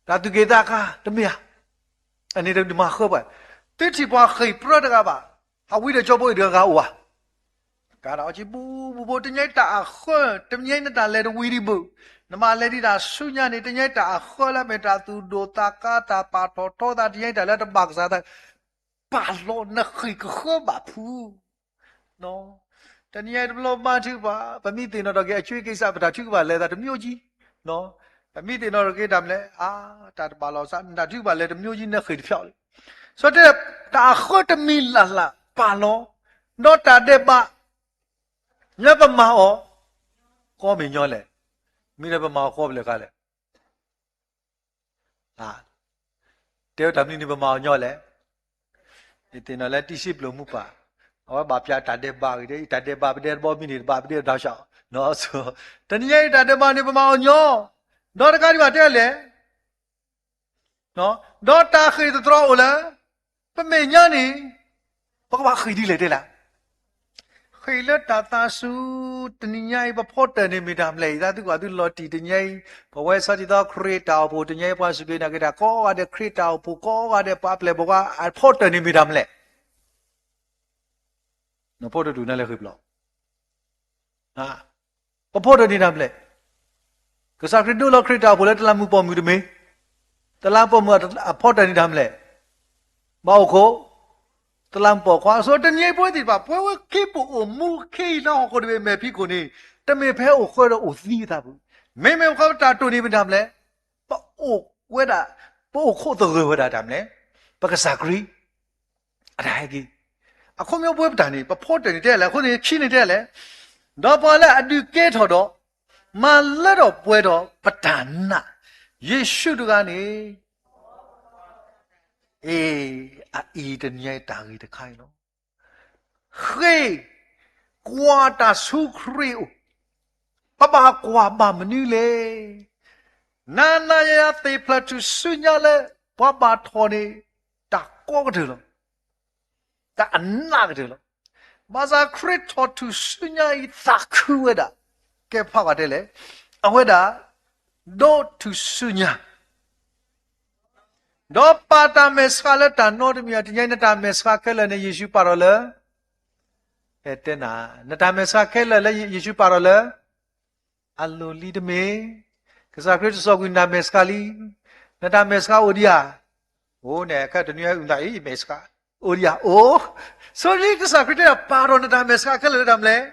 တၢ်သူၣ်က့ၣ်သးကါတမ့ၢ်ဧါ. အန့ၣ်တမၤဃၢပှၤ, သုထံၣ်ပှၤဃ့ၢ်ပြၢတဂၤဘၣ်, ဟးဝံဒီးကၠိဖိအံၤတဂၤဂၤအိၣ်ဧါ. ကါဒၣ်အီၤကံဘူဘူဖိ တညါအံၤတၢ်အဃၢ, တညါအံၤနတၢ်လဲၤတဝံၤဒံးဘၣ်, နမၤလဲၤဒံးတၢ်ဆူညါန့ၣ် တညါအံၤတၢ်အဃၢလၢအမ့ၢ်တၢ်သူၣ်ဒိၣ်သးကါ တၢ်ပာ်ထီၣ်ထီသး တညါအံၤတၢ်လၢတဘၣ်ကစၢ်သး ပာ်လီၤနဃ့ၢ်ကဃၢဘၣ်ဖု တနံၤအံၤတဘျီဘါထုကဖၣ်, ပမ့ၢ်သ့ၣ်နီၣ်ထီၣ်က့ၤအကၠွ့က့ၤစး ပတၢ်ထုကဖၣ်လဲၤသးတမံၤကံ, ပမ့ၢ်သ့ၣ်နီၣ်ထီၣ်က့ၤတၢ်မနုၤလဲၣ်, အါ, တၢ်တဘၣ်လီၤစး နတၢ်ထုကဖၣ်လဲၤတမံၤကံ နဃ့ၢ်တဖျီလံ. စီၤတဲ တၢ်အဃၢတမံၤလၢ်လၢ်ပာ်လီၤ, ဒီးတၢ်ဒဲးဘး လၢပမၤအီၤ ကီမ့ၢ်ညီလဲၣ်, မ့ၢ်လၢပမၤအီၤကီဖဲလဲၣ်ခါလဲၣ် တဲဝဲတၢ်မနုၤန့ၣ် ပမၤအီၤညီလဲၣ်. ယသ့ၣ်နီၣ်လၢတံၢ်စံးပျိၣ်မူပၢ်, အဝဲဘၣ်ပျၢ်တၢ်ဒဲးဘးဂ့ၤ, တၢ်ဒဲးဘးပဒဲတဘီမံၤန့ၣ် တဘၣ်ပဒဲတၢ်ဆှီ, တနံၤအံၤတၢ်ဒဲးဘးန့ၣ် ပမၤအီၤညီ, ဒီးတကးဒံးဘၣ်တဲလဲၣ်, ဒီးတၢ်ဃ့ၢ်သတြီၤအိၣ်လၢ ပမဲာ်ညါန့ၣ် ပကဘၣ်ဃ့ၢ်ဒ်လဲၣ်တဲလၢ ဃ့ၢ်လၢတၢ်သးစူၤ, တနံၤညါအံၤ ပဖီတၢၢ်န့ၣ်မ့ၢ်တၢ်မနုၤလဲၣ်, ယသးသုကွၢ်သုလီၤတံၢ်တနံၤအံၤ, ပဝဲစီၤတံၢ်သီခရံာ်တၢ်အိၣ်ဖှိၣ် တနံၤအံၤပှၤစူၢ်က့ၤနာ်က့ၤတၢ်ကိးဂၤဒဲး ခရံာ်တၢ်အိၣ်ဖှိၣ်ကိးဂၤဒဲး ပှၤအပျဲၢ်ဘီၣ်ဝါ အဖီတၢၢ်န့ၣ်မ့ၢ်တၢ်မနုၤလဲၣ်. နဖီတၢၢ်ဒူၣ်နၤလဲၤဃ့ၢ်ဘျီ ပဖီတၢၢ်န့ၣ်တၢ်မနုၤလဲၣ်. ကစၢ်ခရံာ်ဒိလီၤခရံာ်တၢ်အိၣ်ဖှိၣ်လၢတလးမူးပိာ်မုၣ်တမ့ၢ်, တလးမူးပိာ်မုၣ်အဖီတၢၢ်န့ၣ်တၢ်မနုၤလဲၣ်. ဘၣ်အိၣ်ခိး တလးမူးပိာ်ခွါ, အဆိတနံၤအံၤပဝဲသ့ၣ်တဖၣ် ပဝဲဝဲခ့ပိာ်အိၣ်မူခ့အံၤလၢဟီၣ်ခိၣ်တဘ့ၣ်မဲာ်ဖံးခိၣ်န့ၣ် တမ့ၢ်ဖဲအိၣ်ဃၢဒီးအိၣ်သံအသးပူၤ, မ့မ့ၢ်ပတၢ်တိာ်န့ၣ်မ့ၢ်တၢ်မနုၤလဲၣ်. ပအိၣ်ဝဲဒၣ် ပအိၣ်ခိးသဂၢၢ်ဝဲဒၣ်တၢ်မနုၤလဲၣ်, ပကစၢ်ခရံာ် အတၢ်ဟဲက့ၤ, အခီပညီပဝဲပတၢ်န့ၣ် ပဖီတၢၢ်န့ၣ်တဲလဲၣ်, အဃိန့ၣ်ခံန့ၣ်တဲလဲၣ်, ဒီးပှၤလၢအဒုးကဲထီၣ်ဒီး မၤလၢထီၣ်ပှဲၤထီၣ်ပတၢ်နာ် ယ့ၣ်ၡူးတဂၤန့ၣ်, အ့ အအံၤတနံၤအံၤတၢ်ဂ့ၢ်တခါအံၤလီၤ. ဃ့ၢ် ကွၢ်တၢ်ဆူခရံာ်အအိၣ်, ပဘၣ်ကွၢ်ဘၣ်မနုၤလဲၣ်. နၤနၤယၤယၤသ့ၣ်ဖျၢၣ်ထူၣ်စုညါလၢ ပှၤဘၣ်ထီၣ်န့ၣ် တၢ်ကီကတၢၢ်လီၤ. တၢ်အနးကတၢၢ်လီၤ. ဘၣ်ဆၣ်ခရံာ်ထီၣ်ထူၣ်စုညါအံၤသးခုဝဲဒၣ်, ကဲဖးဘၣ်တဲလဲၣ်, အဝဲဒၣ် ဒိးထူၣ်စုညါ ဒီးပာ်တၢ်မဲာ်ဆှးလၢတၢ်နီတမံၤအံၤ, တနံၤအံၤနတၢ်မဲာ်ဆှးခဲလၢာ်န့ၣ် ယ့ၣ်ၡူးပာ်ထီၣ်လၢ, တဲနၤ, နတၢ်မဲာ်ဆှးခဲလၢာ်လၢယ့ၣ်ၡူးပာ်ထီၣ်လၢ အလိၤလံတမ့ၢ်, ကစၢ်ခရံာ်တစိာ်ကွံာ်နတၢ်မဲာ်ဆှးလံ, နတၢ်မဲာ်ဆှးအိၣ်ဒံးဧါ, အိၣ်န့ၣ် ခဲတနွံအုၣ်သးအံၤ မဲာ်ဆှး, အိၣ်ဒံးဧါ, အိၣ်, ဆိလံကစၢ်ခရံာ်တဲပာ်ထီၣ်နတၢ်မဲာ်ဆှးခဲလၢာ်လၢတၢ်မနုၤလဲၣ်.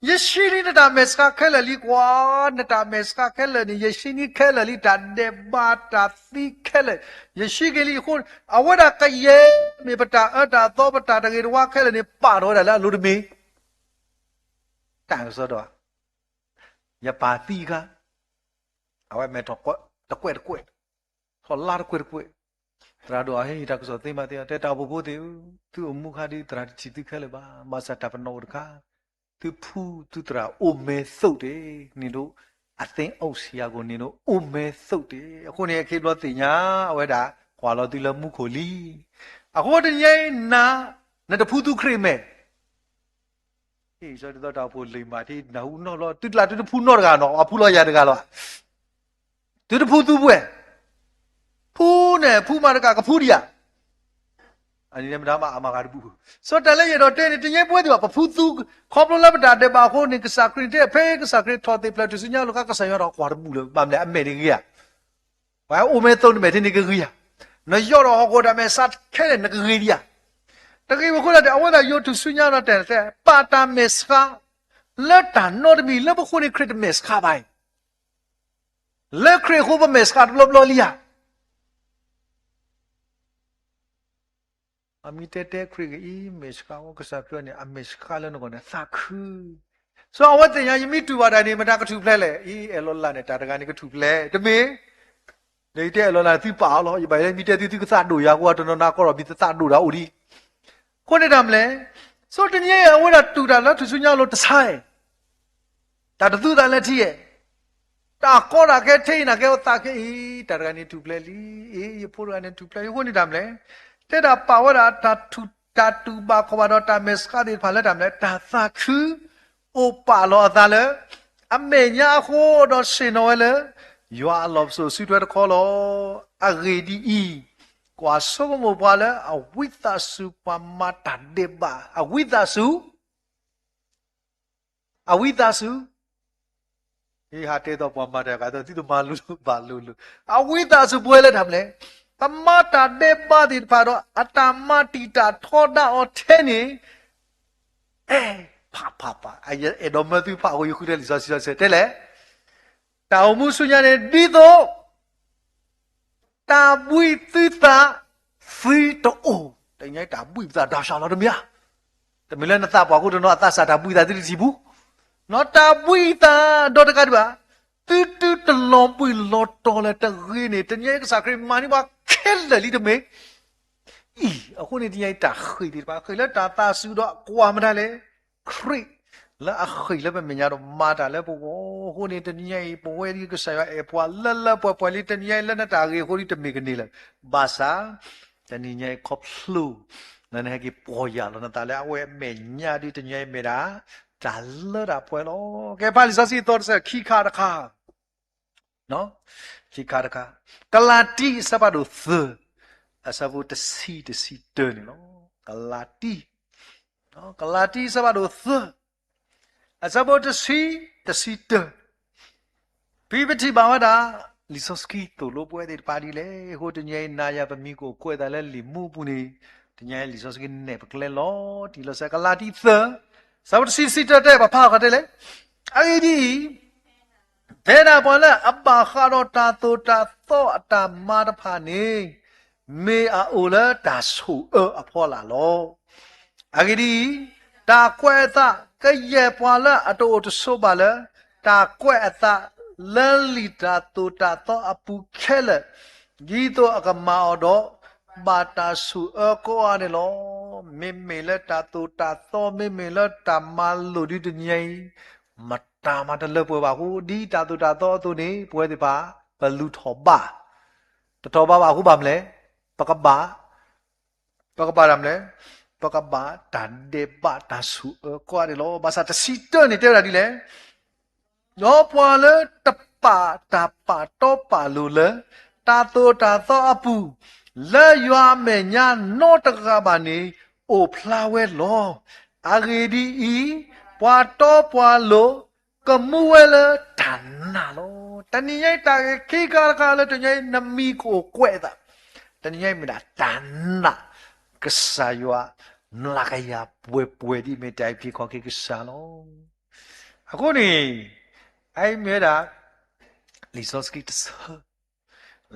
ယဆှံလံနတၢ်မဲာ်ဆှးခဲလၢာ်လံကွၢ်, နတၢ်မဲာ်ဆှးခဲလၢာ်န့ၣ် ယဆှံန့ၢ်ခဲလၢာ်လံ တၢ်ဒဲးဘးတၢ်သံခဲလၢာ်, ယဆှံက့ၤလံအဃိ, အဝဲဒၣ်ကယဲၢ်မ့ၢ်ပတၢ်အၢတၢ်သီပတၢ်တဂ့ၤတဝါခဲလၢာ်န့ၣ် ပာ်ထီၣ်ဝဲဒၣ်လၢအလိၤတမ့ၢ်, တၢ်ကစီဒီး, ယပၢ်သံအခါ, အဝဲမဲာ်ထီၣ်တကွဲးတကွဲး, ထီၣ်လါတကွဲးတကွဲး, သရၣ်ဒိၣ်အဟ့ၣ်ယတၢ်ကစီၣ်သ့မးသ့, တဲတၢ်အိၣ်ဖှိၣ်ဖိသ့ၣ်ဧၢ, သုအိၣ်မူခါဒ်သရၣ်တထံၣ်သုခဲလၢာ်ဘၣ်, ဘၣ်ဆၣ်တၢ်ပနီၣ်အိၣ်တခါ, သုဖှူသုသရၣ်အိၣ်မဲာ်သိးတ့ၢ်, န့ၣ်ဒိး, အသ့အိၣ်ဆံးအါဂီၢ်န့ၣ်ဒိး အိၣ်မဲာ်သိးတ့ၢ်, အဃိန့ၣ် အခ့ဘျီသ့ၣ်ညါ, အဝဲဒၣ်, ကွၢ်လီၤသုလၢမူခိၣ်လံ, အဃိတနံၤအံၤနၤ, နတဖှူသူခရံာ်မဲာ် ဟ့ၣ် စီၤဒ်သိးတၢ်အိၣ်ဖှိၣ်လံာ်မး ထံနၢ်ဟူနီတဘျီ သုတလၢ်သုတဖှူနီတဂၤနီၤ အဖှူလီၤယၤတဂၤလီၤ, သုတဖှူသူပှဲၤ, ဖှူန့ၣ် ဖှူမးတကးကဖှူဒံးဧါ, အန့ၣ်မတၤမးအမၤဂၤတဘူၣ်, စီၤတၢ်လၢယအဲၣ်ဒိးတဲန့ၣ် တညဲပဝဲသ့ၣ်ဘၣ် ပဖှူသူ, ခီဖျိလၢပတၢ်ဒဲးဘးအဃိန့ၣ် ကစၢ်ခရံာ်န့ၣ်တဲ ဖဲကစၢ်ခရံာ်ထီၣ်သ့ၣ်ဖျၢၣ်ထူၣ်စုညါလိာ်ခါ ကစၢ်ယွၤထီၣ်ကွၢ်တဘူၣ်လၢၤ ဘၣ်မနုၤလဲၣ် အမဲာ်တဂ့ၤဧါ, ပှၤအိၣ်မဲာ်သိးနမဲာ်ထံန့ၣ်ကဂ့ၤဧါ, နယီၢ်ဒီးဟီၣ်ခိၣ်တၢ်မဲာ်ဆှးခဲလၢာ်န့ၣ်ကဂ့ၤဒံးဧါ, တဂ့ၤဝဲအဃိသတးဒီး အဝဲဒၣ်ယိးထူၣ်စုညါဒီးတဲ ပာ်တၢ်မဲာ်ဆှး လၢတၢ်နီတမံၤ လၢပဃိန့ၣ်ခရံာ်တမဲာ်ဆှးဘၣ်အံၤ, လၢခရံာ်အဃိပမဲာ်ဆှးတဘျီဘျီလံဧါ အမ့ၢ်တဲတဲခရံာ်ကအံၤ မဲာ်ဆှးဝဲ ကစၢ်ခရံာ်န့ၣ် အမဲာ်ဆှးလၢနဂီၢ်န့ၣ် သးခု, စီၤအဝဲသ့ၣ်ညါ ယမ့ၢ်တူၢ်ဘၣ်တၢ်န့ၣ် မတၤကထူၣ်ဖျဲးလဲၣ်, အံၤအဲၣ်လီၤလၢ်န့ၣ် တၢ်တဂၤန့ၣ်ကထူၣ်ဖျဲး, တမ့ၢ်, ဒီးယတဲအဲၣ်လီၤလၢ်န့ၣ် သုပာ်အီၤလီၤ, ယဘၣ်ယဲမ့ၢ်တဲသု သုကသးဒိၣ်ယၤ ကဝဲတနီၤနီၤကီးဒီး မ့ၢ်သးဒိၣ်တၢ်အိၣ်ဒံး, အဃိန့ၣ်တၢ်မနုၤလဲၣ်, စီၤတနံၤအံၤ အဝဲဒၣ်တူၢ်တၢ်လၢထူၣ်စုညါလိၤတဆါအံၤ တၢ်တသူသးလၢထံဧဲ, တၢ်ကီတၢ်ခဲထဲအံၤ နာ်က့အသးခဲအံၤ တၢ်တဂၤန့ၣ်ထူၣ်ဖျဲးလံ, အ့ ယဖိတဂၤန့ၣ်ထူၣ်ဖျဲးလံ အဃိန့ၣ်တၢ်မနုၤလဲၣ်, တဲဒၣ်ပာ်ဝဲဒၣ် တၢ်ထူၣ် တၢ်တူၢ်ဘၣ်ခီၣ်ဘၣ်ဒီးတၢ်မဲာ်ဆှးသ့ၣ်တဖၣ်လၢတၢ်မနုၤလဲၣ်, တၢ်သးခု အိၣ်ပာ်လီၤအသးလၢ အမဲာ်ညါအဃိဒီးဆ့ၣ်နီၤဝဲလၢ ယွၤအလီၢ်ပစိာ်စုထွဲတခီလီၤ. အဂ့ၢ်ဒ်အံၤ, ကွၢ်ဆိကမိၣ်ပှၤလၢအဝံသးစူၤ ပှၤမၤတၢ်ဒဲးဘး, အဝံသးစူၤ, အဝံသးစူၤ, ဟ့ၣ်ဟးတဲသိးပှၤမၤတၢ်ဂၤဒီး သုတမၤလိၤဘၣ်လိၤလိၤ, အဝံသးစူၤပဝဲလၢတၢ်မနုၤလဲၣ်, ပမၤတၢ်ဒဲးဘးသ့ၣ်တဖၣ်ဒီး အတၢ်မၤတံာ်တာ်ထီဒါအီၤထဲန့ၣ် အဲ ဖးဖးဖး, အဲၣ်ဒိးမၢသုဖးအဃိ ယဃုထၢလံာ်စီဆှံတဲလဲၣ်, တၢ်အိၣ်မူဆူညါန့ၣ် ဒ်သိး တၢ်ဘှံးသုသး သုတအိၣ်, တနံၤညါအံၤတၢ်ဘှံးပသးဒီးစှၤလီၤတမ့ၢ်ဧါ, တမ့ၢ်လၢနသးပှၢ်ခိၣ်တနီၤ အသးစၢ်တၢ်ဘှံးသးသုတထံၣ်ပူၤ, နီၢ်တၢ်ဘှံးသးဒီးတကးဒံးဘၣ်, သုတုၤတလီၤဘှံးလီၤတီၤလၢၤတဂ့ၤန့ၣ် တနံၤညါအံၤကစၢ်ခရံာ်မၤန့ၢ်ပှၤခဲလၢာ်လံတမ့ၢ် အံၤ, အဃိန့ၣ်တနံၤညါအံၤတၢ်ဃ့ၢ်သ့ၣ်တဖၣ် ဃ့ၢ်လၢတၢ်သးစူၤဒီးကွၢ်မတၤလဲၣ်, ခရံာ်လၢအဃ့ၢ်လၢပမဲာ်ညါဒီးမၤတၢ်လၢပဂီၢ်, အဃိန့ၣ်တနံၤညါအံၤ ပဝဲဒ်ကစၢ်ယွၤအဲၣ်ပှၤလၢလၢပှဲၤပှဲၤလံ တနံၤညါအံၤလၢနတၢ်ဂ့ၢ်အဃိဒ်တမ့ၢ်ကန့ၢ်လၢၤ, ဘၣ်ဆၣ် တနံၤညါအံၤခီဖျိ လၢနဟဲက့ၤပီၢ်ယၢ်လီၤနသးလၢအဝဲအမဲာ်ညါဒ် တနံၤညါအံၤမ့ၢ်ဒၣ် တၢ်လၢတၢ်ပှဲၤလီၤ. ကဲဖးလံာ်စီဆှံအသီတဆၢ ခံခါတခါ ခံခါတခါ, ကလၤတံ အဆၢဖးဒိၣ်သၢ, အဆၢဖိတဆံ တဆံတၢန့ၣ်လီၤ. ကလၤတံ, ကလၤတံ အဆၢဖးဒိၣ်သၢ, အဆၢဖိတဆံ တဆံတၢ, ဖဲပထံၣ်ဘၣ်ဝဲဒၣ် လံာ်စီဆှံသိၣ်လိပဝဲသ့ၣ်တဖၣ်ဒ်လဲၣ်, အဃိတနံၤညါအံၤ နၤယၤပမံၤကအိၣ်ကွဲးသးလၢလံာ်မူအပူၤန့ၣ်, တနံၤညါအံၤလံာ်စီဆှံနဲၣ်ပကျဲလီၤတံၢ်လီၤဆဲး ကလၤတံသၢ, ဆၢဖိတဆံတဆံတၢတဲ ပဖးဃီတဲလဲၣ်, အဂ့ၢ်ဒ်အံၤ, တဲဒၣ်ပှၤလၢအဘၣ်ဃးဒီးတၢ်သိၣ်တၢ်သီအတၢ်မၤတဖၣ်န့ၣ်, မ့ၢ်အအိၣ်လၢတၢ်ဆိၣ်အၢအဖီလာ်လီၤ. အဂ့ၢ်ဒ်အံၤ, တၢ်ကွဲးအသးကယဲၢ်ပှၤလၢအတအိၣ်တဆိးဘၣ်လၢ တၢ်ကွဲးအသး လၢလံာ်တၢ်သိၣ်တၢ်သီအပူၤခဲလၢာ်, ဒ်သိးအကမၤအီၤဒီး ဘၣ်တၢ်ဆိၣ်အၢကိးဂၤန့ၣ်လီၤ. မ့မ့ၢ်လၢတၢ်သိၣ်တၢ်သီ မ့မ့ၢ်လၢတၢ်မၤလိာ်ဒ်တနံၤညါအံၤ, မတၤမၤတလၢပှဲၤဘၣ်အဃိ ဒ်တၢ်သိၣ်တၢ်သီအသိးန့ၣ် ပဝဲသ့ၣ်တဖၣ် ပလူၤထီၣ်ဘၣ်, တထီၣ်ဘၣ်ဘၣ်အဃိဘၣ်မနုၤလဲၣ်, ပကဘၣ် ပကဘၣ်တၢ်မနုၤလဲၣ်, ပကဘၣ်တၢ်ဒဲးဘးတၢ်ဆိၣ်အၢကိးဂၤန့ၣ်လီၤ. ဘၣ်ဆၣ်တဆံတၢန့ၣ်တဲဝဲဒၣ်ဒ်လဲၣ်, ဒီးပှၤလၢတပာ်တၢ်ပာ်တီပာ်လိၤလၢ တၢ်သိၣ်တၢ်သီအပူၤ, လၢယွၤအမဲာ်ညါနီတဂၤဘၣ်န့ၣ် အိၣ်ဖျါဝဲလီၤ. အဂ့ၢ်ဒ်အံၤ, ပှၤတီပှၤလိၤ ကမူဝဲလၢတၢ်နာ်လီၤ. တနံၤညါအံၤတၢ်ဂ့ၢ်ခံခါတခါလၢတနံၤညါအံၤ နမံၤကအိၣ်ကွဲးအသး, တနံၤညါအံၤမ့ၢ်ဒၣ်တၢ်နာ် ကစၢ်ယွၤ မျးကယၤပှဲၤပှဲၤဒ်အမ့ၢ်တၢ်အံၤ ဖံးခီက့ၤကစၢ်လီၤ. အဃိန့ၣ် အအံၤမ့ၢ်ဝဲဒၣ် လံာ်စီဆှံတဆၢ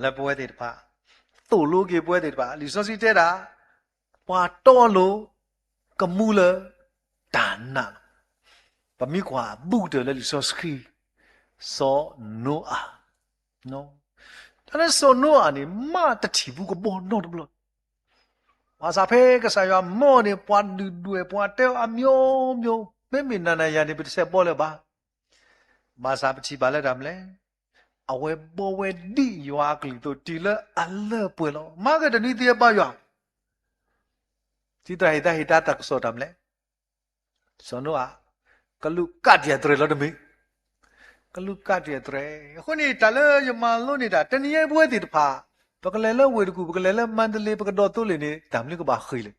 လၢပဝဲသ့ၣ်တဖၣ် သိၣ်လိက့ၤပဝဲသ့ၣ်တဖၣ် လံာ်စီဆှံတဲဒၣ် ပှၤတီလိၤ ကမူလၢ တၢ်နာ်လီၤ. ပမ့ၢ်ကွၢ်ဘူးကတၢၢ်လၢလံာ်စီဆှံ စီၤနိအၤ တၢ်လၢစီၤနိအၤန့ၣ် မ့ၢ်တထံၣ်ဘူးကဘီနီတဘျီ, ဘၣ်ဆၣ်ဖဲကစၢ်ယွၤမၢအီၤန့ၣ် ပှၤဒုၣ်ဒွဲၣ် ပှၤတဲအီၤအမျိုးမျိုး, မ့မ့ၢ်နၤနၤယၤန့ၣ် ပတဆဲးဘီလၢၤဘၣ်. ဘၣ်ဆၣ်ပထံၣ်ဘၣ်လၢတၢ်မနုၤလဲၣ်, အဝဲဘီဝဲဒ်ယွၤအကလုၢ်အသိး တုၤလၢအလၢပှဲၤလီၤ. မၤကတနွံသ့အဘါယွၤ ဒ်သိးဟ့ၣ်တၢ်ဟ့ၣ်တၢ်တၢ်ကစီၣ်တၢ်မနုၤလဲၣ်, စီၤနိအၤ ကလူးကးတံၢ်အတြဲၤလီၤတမ့ၢ်, ကလူးကးတံၢ်အတြဲၤ. အဃိန့ၣ် တၢ်လၢယမၤလိန့ၢ်တၢ် တနံၤညါအံၤပဝဲသ့ၣ်တဖၣ် ပကလဲၤလၢဝ့ၢ်တကူၣ် ပကလဲၤလၢမါတလ့ ပကဒိးသိလ့ၣ်န့ၣ် တၢ်မနုၤကဘၣ်ဃ့ၢ်လဲၣ်.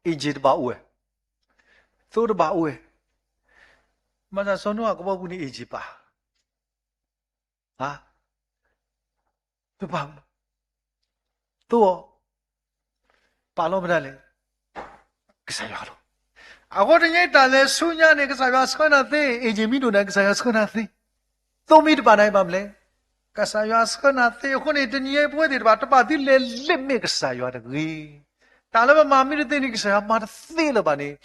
အ့ၣ်ကၠံၣ်တဘၣ်အိၣ်ဝဲ, သိတဘၣ်အိၣ်ဝဲ, မၤသးစီၤနိအၤကဘီပူၤန့ၣ် အ့ၣ်ကၠံၣ်ပာ် ဟါ, ပပာ်, သိအီၤ, ပာ်လီၤမတၤလဲၣ်, ကစၢ်ယွၤလီၤ. အဃိတနံၤညါအံၤတၢ်လဲၤဆူညါန့ၣ် ကစၢ်ယွၤဆှၢနၤသ့, အ့ၣ်ကၠံၣ်မ့ၢ်ဒိၣ်န့ၣ် ကစၢ်ယွၤဆှၢနၤသ့, သိမ့ၢ်တဘၣ်န့ၣ်ဘၣ်မနုၤလဲၣ်, ကစၢ်ယွၤဆှၢနၤသ့. အဃိန့ၣ် တနံၤညါအံၤပဝဲသ့ၣ်တဖၣ် တဘၣ်သုလဲၤလၢမ့ၢ်ကစၢ်ယွၤတဂ့ၤ. တၢ်လၢပမၤမ့ၢ်တသ့န့ၣ် ကစၢ်ယွၤမၤတသ့လၢၤဘၣ်န့ၣ်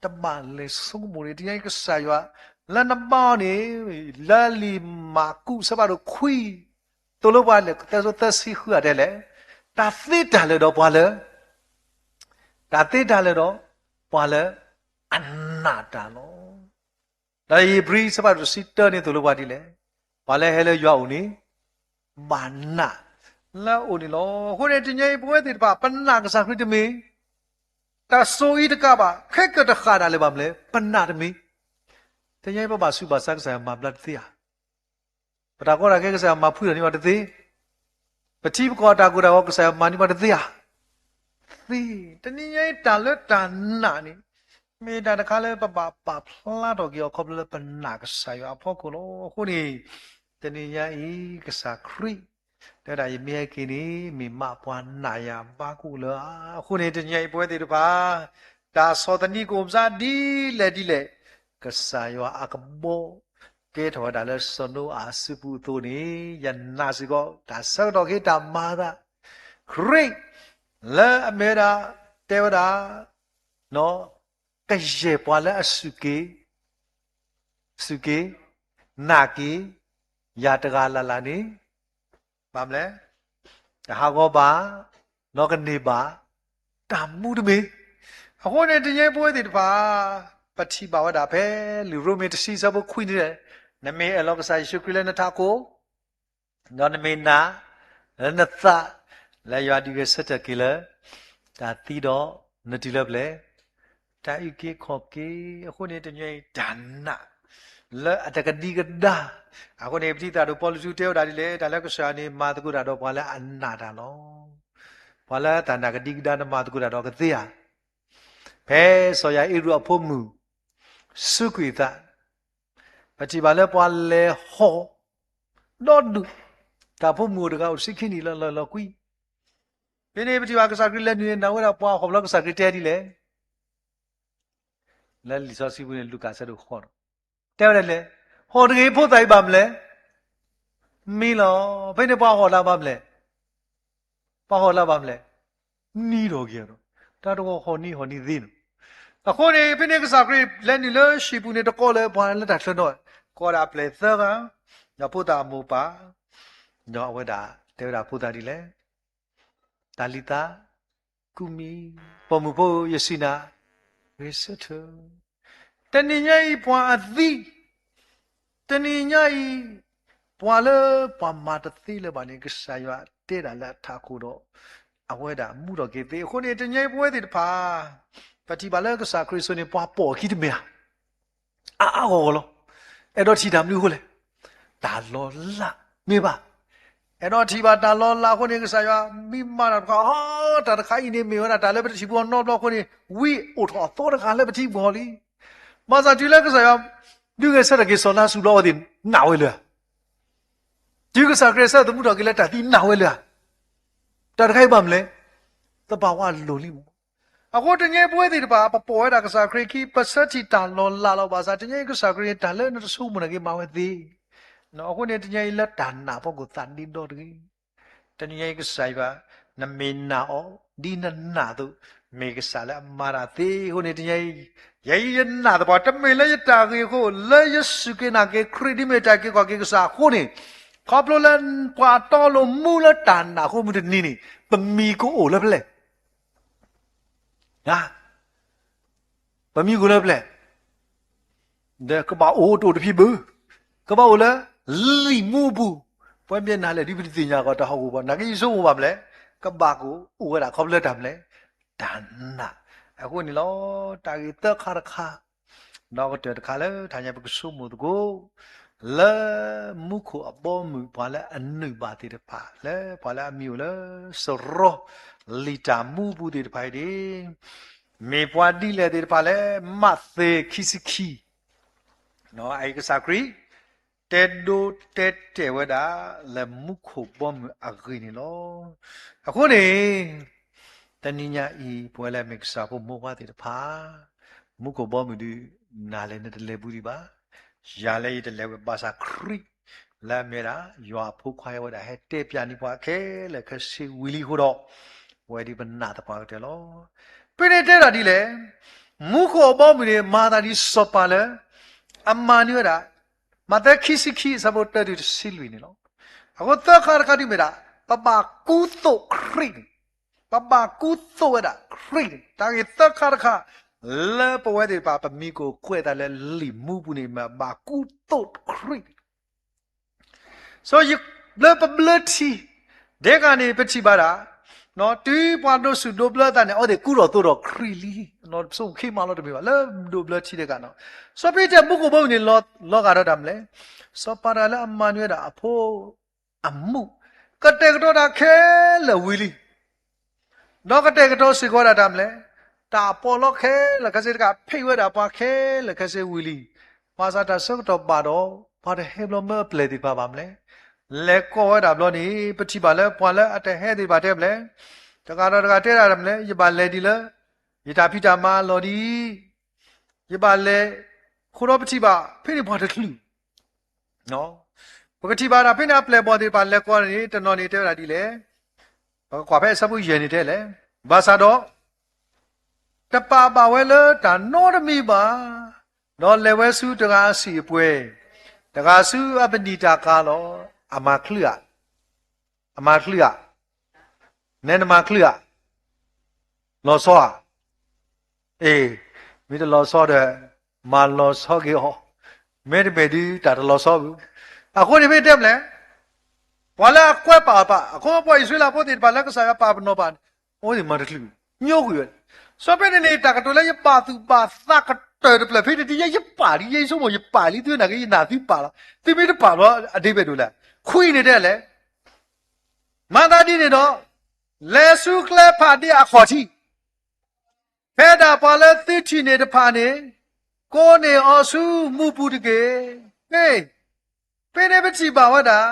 တဘၣ်လဲၤဆိကမိၣ်န့ၣ် တနံၤညါအံၤကစၢ်ယွၤ လၢနဘါအီၤန့ၣ် လၢလံာ်မၢ်ကူးအဆၢဖးဒိၣ်ခွံ သိၣ်လိပှၤလၢ သၢစိသၢဆံဃုဂၤဒဲးလဲၣ်, တၢ်သ့တၢ်လၢာ်ဒီးပှၤလၢ တၢ်သ့တၢ်လၢာ်ဒီး ပှၤလၢအနာ်တၢ်လီၤ. ဒီးဧ့ၤဘြံၤအဆၢဖးဒိၣ်တဆံတၢန့ၣ်သိၣ်လိပှၤဒ်လဲၣ်, ပှၤလၢဟဲလၢယွၤအအိၣ်န့ၣ် ဘၣ်နာ်လၢအအိၣ်န့ၣ်လီၤ. အဃိန့ၣ် တနံၤညါအံၤ ပဝဲသ့ၣ်တဖၣ် ပနာ်ကစၢ်ခရံာ်တမ့ၢ် တၢ်စိၤအံၤတကးဘၣ်, ခဲကတဃၣ်ဒၣ်လၢၤဘၣ်မနုၤလဲၣ်, ပနာ်တမ့ၢ်. တနံၤညါအံၤ ပဘၣ်ဆူးဘၣ်ဆါကစၢ်ယွၤမၤဘျါတသ့ဧါ. ပတၢ်ကီတၢ်ခဲကစၢ်ယွၤမၤဖှံထီၣ်န့ၢ်ပှၤတသ့, ပထံပကီၢ်တၢ်ကိၢ်တၢ်ဂီၤကစၢ်ယွၤမၤန့ၢ်ပှၤတသ့ဧါ. သ့, တနံၤညါအံၤတၢ်လၢတၢ်နာ်န့ၣ် မ့ၢ်တၢ်တခါလၢပဘၣ်ပာ်ဖျါထီၣ်က့ၤအီၤခီဖျိလၢပနာ်ကစၢ်ယွၤအဖီခိၣ်လီၤ. အဃိန့ၣ် တနံၤညါအံၤ ကစၢ်ခရံာ် တဲဝဲဒၣ် ယမ့ၢ်ဟဲက့ၤန့ၣ် မ့ၢ်မးပှၤနာ်ယၤဘါကအိၣ်လၢၤဧါ. အဃိန့ၣ် တနံၤညါအံၤပဝဲသ့ၣ်တဖၣ် တၢ်ဆီၣ်သနံးကအိၣ်မးဒ်လဲၣ်ဒ်လဲၣ် ကစၢ်ယွၤအကဘီ ကဲထီၣ်ဝဲဒၣ်လၢစီၤနိအၤအစုပူၤအသိးန့ၣ် ယနာ်စ့ၢ်ကီး တၢ်ဆၢကတီၢ်ခ့တၢ်မၤအသး ခရံာ် လၢအမ့ၢ်ဝဲဒၣ် တဲဝဲဒၣ် ကယဲၢ်ပှၤလၢအစူၢ်က့ၤ စူၢ်က့ၤ နာ်က့ၤ ယၤတဂၤလၢ်လၢ်န့ၣ် ဘၣ်မနုၤလဲၣ်, တဟးဂီၤဘၣ်, ဒီးကန့ၢ်ဘၣ် တၢ်မူတမံၤ. အဃိန့ၣ် တနံၤညါအံၤပဝဲသ့ၣ်တဖၣ် ပထံၣ်ဘၣ်ဝဲဒၣ်ဖဲလံာ်ရိမ့ၤတဆံအဆၢဖိခွံန့ၣ်, နမ့ၢ်အဲၣ်လီၤကစၢ်ယ့ၣ်ၡူးခရံာ်လၢနထးခိၣ် ဒီးနမ့ၢ်နာ်လၢနသး လၢယွၤဒုးဂဲၤဆၢထၢၣ်က့ၤလၢ တၢ်သံဒီးနတုၤလၢပျဲၢ်, တၢ်အုၣ်က့ၤခီၣ်က့ၤ. အဃိန့ၣ် တနံၤညါအံၤတၢ်နာ် လၢအတကဒံကဒါ. အဃိန့ၣ် ပထံၣ်သးဒီးပီလူးတဲဝဲဒၣ်ဒ်လဲၣ်, တၢ်လၢကစၢ်ယွၤန့ၣ် မၤသကိးတၢ်ဒီးပှၤလၢအနာ်တၢ်လီၤ. ပှၤလၢတၢ်နာ်ကဒံကဒါ နမၤသကိးတၢ်ဒီးကသ့ဧါ. ဖဲစီၤယၤအ့ရူးအဖိမုၣ် စူးကွံာ်အသး ပထံၣ်ဘၣ်လၢပှၤလဲၤဟီၣ် ဒီဒူၣ်, တၢ်ဖိမုၣ်အိၣ်တဂၤအိၣ်တဆံခံနံၣ်လၢလီၤလီၤကွံ. ဖဲန့ၣ်ပထံၣ်ဘၣ်ကစၢ်ခရံာ်လဲၤနုာ်န့ၣ် နာ်ဝဲဒၣ်ပှၤဟီၣ်ဖျါ ကစၢ်ခရံာ်တဲဒ်လဲၣ်. လၢလံာ်စီဆှံပူၤန့ၣ် လူၤကၣ်ဆၢဒိၣ်ဃိးဒီး တဲဝဲဒ်လဲၣ်, ဟီၣ်တဂ့ၤဖိသၣ်အံၤဘၣ်မနုၤလဲၣ်. မံလီၤ. ဖဲန့ၣ်ပှၤဟီၣ်လၢဘၣ်မနုၤလဲၣ်. ပှၤဟီၣ်လၢဘၣ်မနုၤလဲၣ်. နံဒီးက့ၤဒီး တၢ်တဂီၤဟီၣ်နံဟီၣ်နံသ့န့ၣ်. အဃိန့ၣ် ဖဲန့ၣ်ကစၢ်ခရံာ်လဲၤနုာ်လၢဟံၣ်ပူၤန့ၣ် တကိးလၢပှၤလၢတၢ်ချၢနီၣ်, ကိးဒၣ်ပျဲၢ်သၢဂၤ, ဒီးဖိသၣ်အမိၢ်ပၢ်, ဒီးအဝဲဒၣ်တဲဝဲဒၣ်ဖိသၣ်ဒ်လဲၣ်, တၤလံၤသါ ကူမံၤ, ပိာ်မုၣ်ဖိဧၢ ယစံးနၤ, ဂဲၤဆၢထၢၣ်. တနံၤညါအံၤပှၤအသံ, တနံၤညါအံၤ ပှၤလၢပှၤမၤတသ့လၢၤဘၣ်န့ၣ် ကစၢ်ယွၤတဲဒၣ်လၢအထးခိၣ်ဒီး အဝဲဒၣ်မူထီၣ်က့ၤသ့. အဃိန့ၣ် တနံၤညါအံၤပဝဲသ့ၣ်တဖၣ် ပထံၣ်ဘၣ်လၢကစၢ်ခရံာ်စိၤန့ၣ် ပှၤပိာ်အခံတမ့ၢ်ဧါ. အါအါဂီၢ်ဂီၢ်လီၤ. အဲၣ်ဒိးထံၣ်တၢ်မနုၤအဃိလဲၣ်. တၢ်လီၤလးမ့ၢ်ဘၣ်. အဲၣ်ဒိးထံၣ်ဘၣ်တၢ်လီၤလးအဃိန့ၣ် ကစၢ်ယွၤမံမၤတၢ်တခါ, အီ တၢ်တခါအံၤန့ၣ်မ့ၢ်ဝဲဒၣ်တၢ်လၢပတထံၣ်ပူၤအီၤနီတဘျီအဃိန့ၣ် ဝံအိၣ်ထီၣ်အသီတဂၤလၢပထံပူၤအီၤလံ. ဘၣ်ဆၣ်တုၤလၢကစၢ်ယွၤ ဒုးဂဲၤဆၢထၢၣ်က့ၤစီၤလါစရူးဘျီအဝဲသ့ၣ်နာ်ဝဲလၢၤဧါ. တုၤကစၢ်ခရံာ်ဆၢသမူထီၣ်က့ၤလၢတၢ်သံနာ်ဝဲလၢၤဧါ. တၢ်တခါအံၤဘၣ်မနုၤလဲၣ်. သဘာဝလိၤလံမး. အဃိတနံၤညါအံၤပဝဲသ့ၣ်တဖၣ် ပပိာ်ဝဲဒၣ်ကစၢ်ခရံာ်အခံ ပဆၢထံၣ်တၢ်လီၤလးလီၤ. ဘၣ်ဆၣ်တနံၤညါအံၤကစၢ်ခရံာ်န့ၣ် တၢ်လၢနတဆိကမိၣ်နာ်က့ၤမၤဝဲသ့. အဃိန့ၣ် တနံၤညါအံၤလၢတၢ်နာ်အဖီခိၣ်သးဒ့ဒီတဂ့ၤ. တနံၤညါအံၤကစၢ်ယွၤ နမ့ၢ်နာ်အီၤ ဒ်နနာ်အသိး မ့ၢ်ကစၢ်လၢအမၤတၢ်သ့. အဃိန့ၣ် တနံၤညါအံၤ ယဲအံၤယနာ်သပှၢ် တမ့ၢ်လၢယတၢ်ဂ့ၤအဃိ လၢယစူၢ်က့ၤနာ်က့ၤခရံာ် ဒ်မ့ၢ်တၢ်အုၣ်က့ၤခီၣ်က့ၤကစၢ်အဃိန့ၣ်, ခီဖျိလၢပှၤတီလိၤမူလၢတၢ်နာ်အဃိမုၢ်တနံၤန့ၣ် ပမံၤကအိၣ်လၢဖဲလဲၣ်. ပမံၤကအိၣ်လၢဖဲလဲၣ်. ဒီးကဘၣ်အိၣ်တအိၣ်တဖံးဘၣ်, ကဘၣ်အိၣ်လၢ လံာ်မူအပူၤ, ပဝဲမ့ၢ်နာ်လဲၣ် ဒ်ပတသ့ၣ်ညါကီးတၢ်ဟီၣ်ကဝီၤဘၣ်, နာ်က့ယဆိကမိၣ်ဘၣ်မနုၤလဲၣ်, ကဘၣ်ကအိၣ်ဝဲဒၣ်ခီဖျိလၢတၢ်မနုၤလဲၣ်, တၢ်နာ်. အဃိန့ၣ်လီၤ, တၢ်ဂ့ၢ်သၢခါတခါ ဒီးကတၢၢ်တခါလၢ တနံၤညါပကဆိကမိၣ်သကိး လၢမူခိၣ်အဘီအမုၢ် ပှၤလၢအနုာ်ဘၣ်သ့ၣ်တဖၣ် လၢပှၤလၢအမံၤအိၣ်လၢ စရီ လံာ်တၢ်မူအပူၤသ့ၣ်တဖၣ်အံၤန့ၣ် မ့ၢ်ပှၤဒ်လဲၣ်သ့ၣ်တဖၣ်လဲၣ်. မးသဲခံဆံခံ အအံၤကစၢ်ခရံာ် တဲဒိတဲတဲာ်ဝဲဒၣ် လၢမူခိၣ်ဘီမုၢ်အဂ့ၢ်န့ၣ်လီၤ. အဃိန့ၣ် တနံၤညါအံၤ ပဝဲလၢအမ့ၢ်ကစၢ်ဖိမိၢ်ပှၢ်သ့ၣ်တဖၣ် မူခိၣ်ဘီမုၢ်ဒုး နၤလဲၤနတလဲၤဘူးဒံးဘၣ်. ယၤလၢယတလဲၤဝဲ ဘၣ်ဆၣ်ခရံာ် လၢအမ့ၢ်ဝဲဒၣ် ယွၤအဖိခွါဟဲဝဲဒၣ် ဟဲတဲပျးန့ၢ်ပှၤခဲလၢာ်ခဲဆ့ဝံၤလံအဃိဒီး ပဝဲဒၣ်ပနာ်သပှၢ်ကတၢၢ်လီၤ. ဖဲန့ၣ်တဲဒၣ်ဒ်လဲၣ်, မူခိၣ်အဘီမုၢ်န့ၣ် မၤသးဒ်စီၤပၤလၢ အမၤန့ၢ်ဝဲဒၣ် မးသဲခံဆံခံ အဆၢဖိတၢတုၤတဆံလွံၢ်န့ၣ်လီၤ. အဃိသၢခါတခါဒ်မ့ၢ်ဒၣ် ပဘၣ်ကူသိးခရံာ်န့ၣ်, ပဘၣ်ကူသိးဝဲဒၣ်ခရံာ်န့ၣ်, တၢ်ဂ့ၢ်သၢခါတခါ လၢပဝဲသ့ၣ်တဖၣ် ပမံၤကအိၣ်ကွဲးအသးလၢလံာ်မူပူၤန့ၣ် မ့ၢ်ဘၣ်ကူသိးခရံာ်န့ၣ် လၢပဘျၢထံ ဒဲကန့ၣ် ပထံၣ်ဘၣ်ဒၣ် တုၤပှၤဒိးဆူၣ်ဒိးဘျၢအသးန့ၣ် အဝဲသ့ၣ်ကူထီၣ်သိးဒီးခရံာ်လံ. ပဆိကမိၣ်ခဲမးလီၤတမ့ၢ်ဘၣ် လၢဒိးဘျၢထံဒဲကနီၤ. စီၤပ့းတရူးမူခိၣ်ဘီမုၢ်န့ၣ် လီၤဂာ်ဒီးတၢ်မနုၤလဲၣ်. စီၤပၤတဂၤလၢအမၤနၢၤဝဲဒၣ်အဖိအမုၣ်, ကတဲာ်ကတီၤတၢ်ခဲလၢာ်ဝံၤလံ. ဒီးကတဲာ်ကတီၤစ့ၢ်ကီးဝဲဒၣ်တၢ်မနုၤလဲၣ်, တၢ်ပီးလီခဲလၢာ်ခဲဆ့တကး ဖံးဝဲဒၣ်ပှၤခဲလၢာ်ခဲဆ့ဝံၤလံ. ဘၣ်ဆၣ်တၢ်ဆၢကတီၢ်ဘၣ်ဒီး ပှၤတဟဲဘျီမၢအပျဲၢ်သ့ၣ်တဖၣ်ဘၣ်မနုၤလဲၣ်. လဲၤကိးဝဲဒၣ်ဘျီန့ၣ် ပထံၣ်ဘၣ်လၢပှၤလၢအတဟဲသ့ၣ်တဖၣ်တဲမနုၤလဲၣ်, တဂၤဒီးတဂၤတဲဒၣ်တၢ်မနုၤလဲၣ်, ယဘၣ်လဲၤဒ်လၢ ယတၢ်ဖံးတၢ်မၤအလီၢ်ဒ်အံၤ, ယဘၣ်လဲၤ, အဃိဒီးပထံၣ်ဘၣ် ဖဲန့ၣ်ပှၤတချုး ပကထံၣ်ဘၣ်ဒၣ်ဖဲန့ၣ်အပျဲၢ်အဘီၣ်သ့ၣ်တဖၣ်လဲၤကိးန့ၣ် တနီၤန့ၣ်တဲဝဲဒၣ်ဒ်လဲၣ်. ပကကွၢ်ဖဲအဆၢဖိယဲၢ်န့ၣ်တဲလဲၣ်. ဘၣ်ဆၣ်ဒီး တပာ်ဘၣ်ဝဲလၢတၢ်နီတမံၤဘၣ်, ဒီးလဲၤဝဲဆူတဂၤအဆံၣ်အပှဲၤ, တဂၤဆူအပနံာ်တၢ်ကၤလီၤ. အမၤချုးဧါ, အမၤချုးဧါ, နဲနမၤချုးဧါ, လီၤဆီဧါ. အ့, မ့ၢ်တလီၤဆီဒီး မၤလီၤဆီက့ၤအီၤ, မ့တမ့ၢ်ဒုးတၢ်တလီၤဆီဘၣ်. အဃိန့ၣ်မ့ၢ်တဲမနုၤလဲၣ်, ပှၤလၢအကွဲးပာ်အပၢ်, အဃိပှၤအံၣ်စရ့လးဖိသ့ၣ်တဖၣ်လၢကစၢ်ယွၤပာ်ပနီၣ်ဘၣ်န့ၣ်, အိၣ်န့ၣ်မၤတချုး, ညိကွံာ်ဝဲ. စီၤပ့န့ၣ်န့ၣ် တၢ်ကတိၤလၢယပာ်သူၣ်ပာ်သးကတၢၢ်တဖျၢၣ်ဖဲန့ၣ် တယဲယပာ်လံ, ယဲယဆိကမိၣ်ယပာ်လံ, သုနာ်က့ယနာ်သုပာ်လီၤ. သုမ့ၢ်တပာ်ဘၣ် အဒ့ဘဲၣ်ဒိၣ်လဲၣ်. ခွံန့ၣ်တဲလဲၣ်, မၤသးဒ်န့ၣ်ဒီး လဲၤဆူကျဲဖးဒ့အခီၣ်ထံး, ဖဲဒၣ်ပှၤလၢသုထံၣ်န့ၣ်တဖၣ်န့ၣ် ကိးန့ၢ်အီၤဆူမူပူၤတက့ၢ်. ဖဲန့ၣ်ပထံၣ်ဘၣ်ဝဲဒၣ်,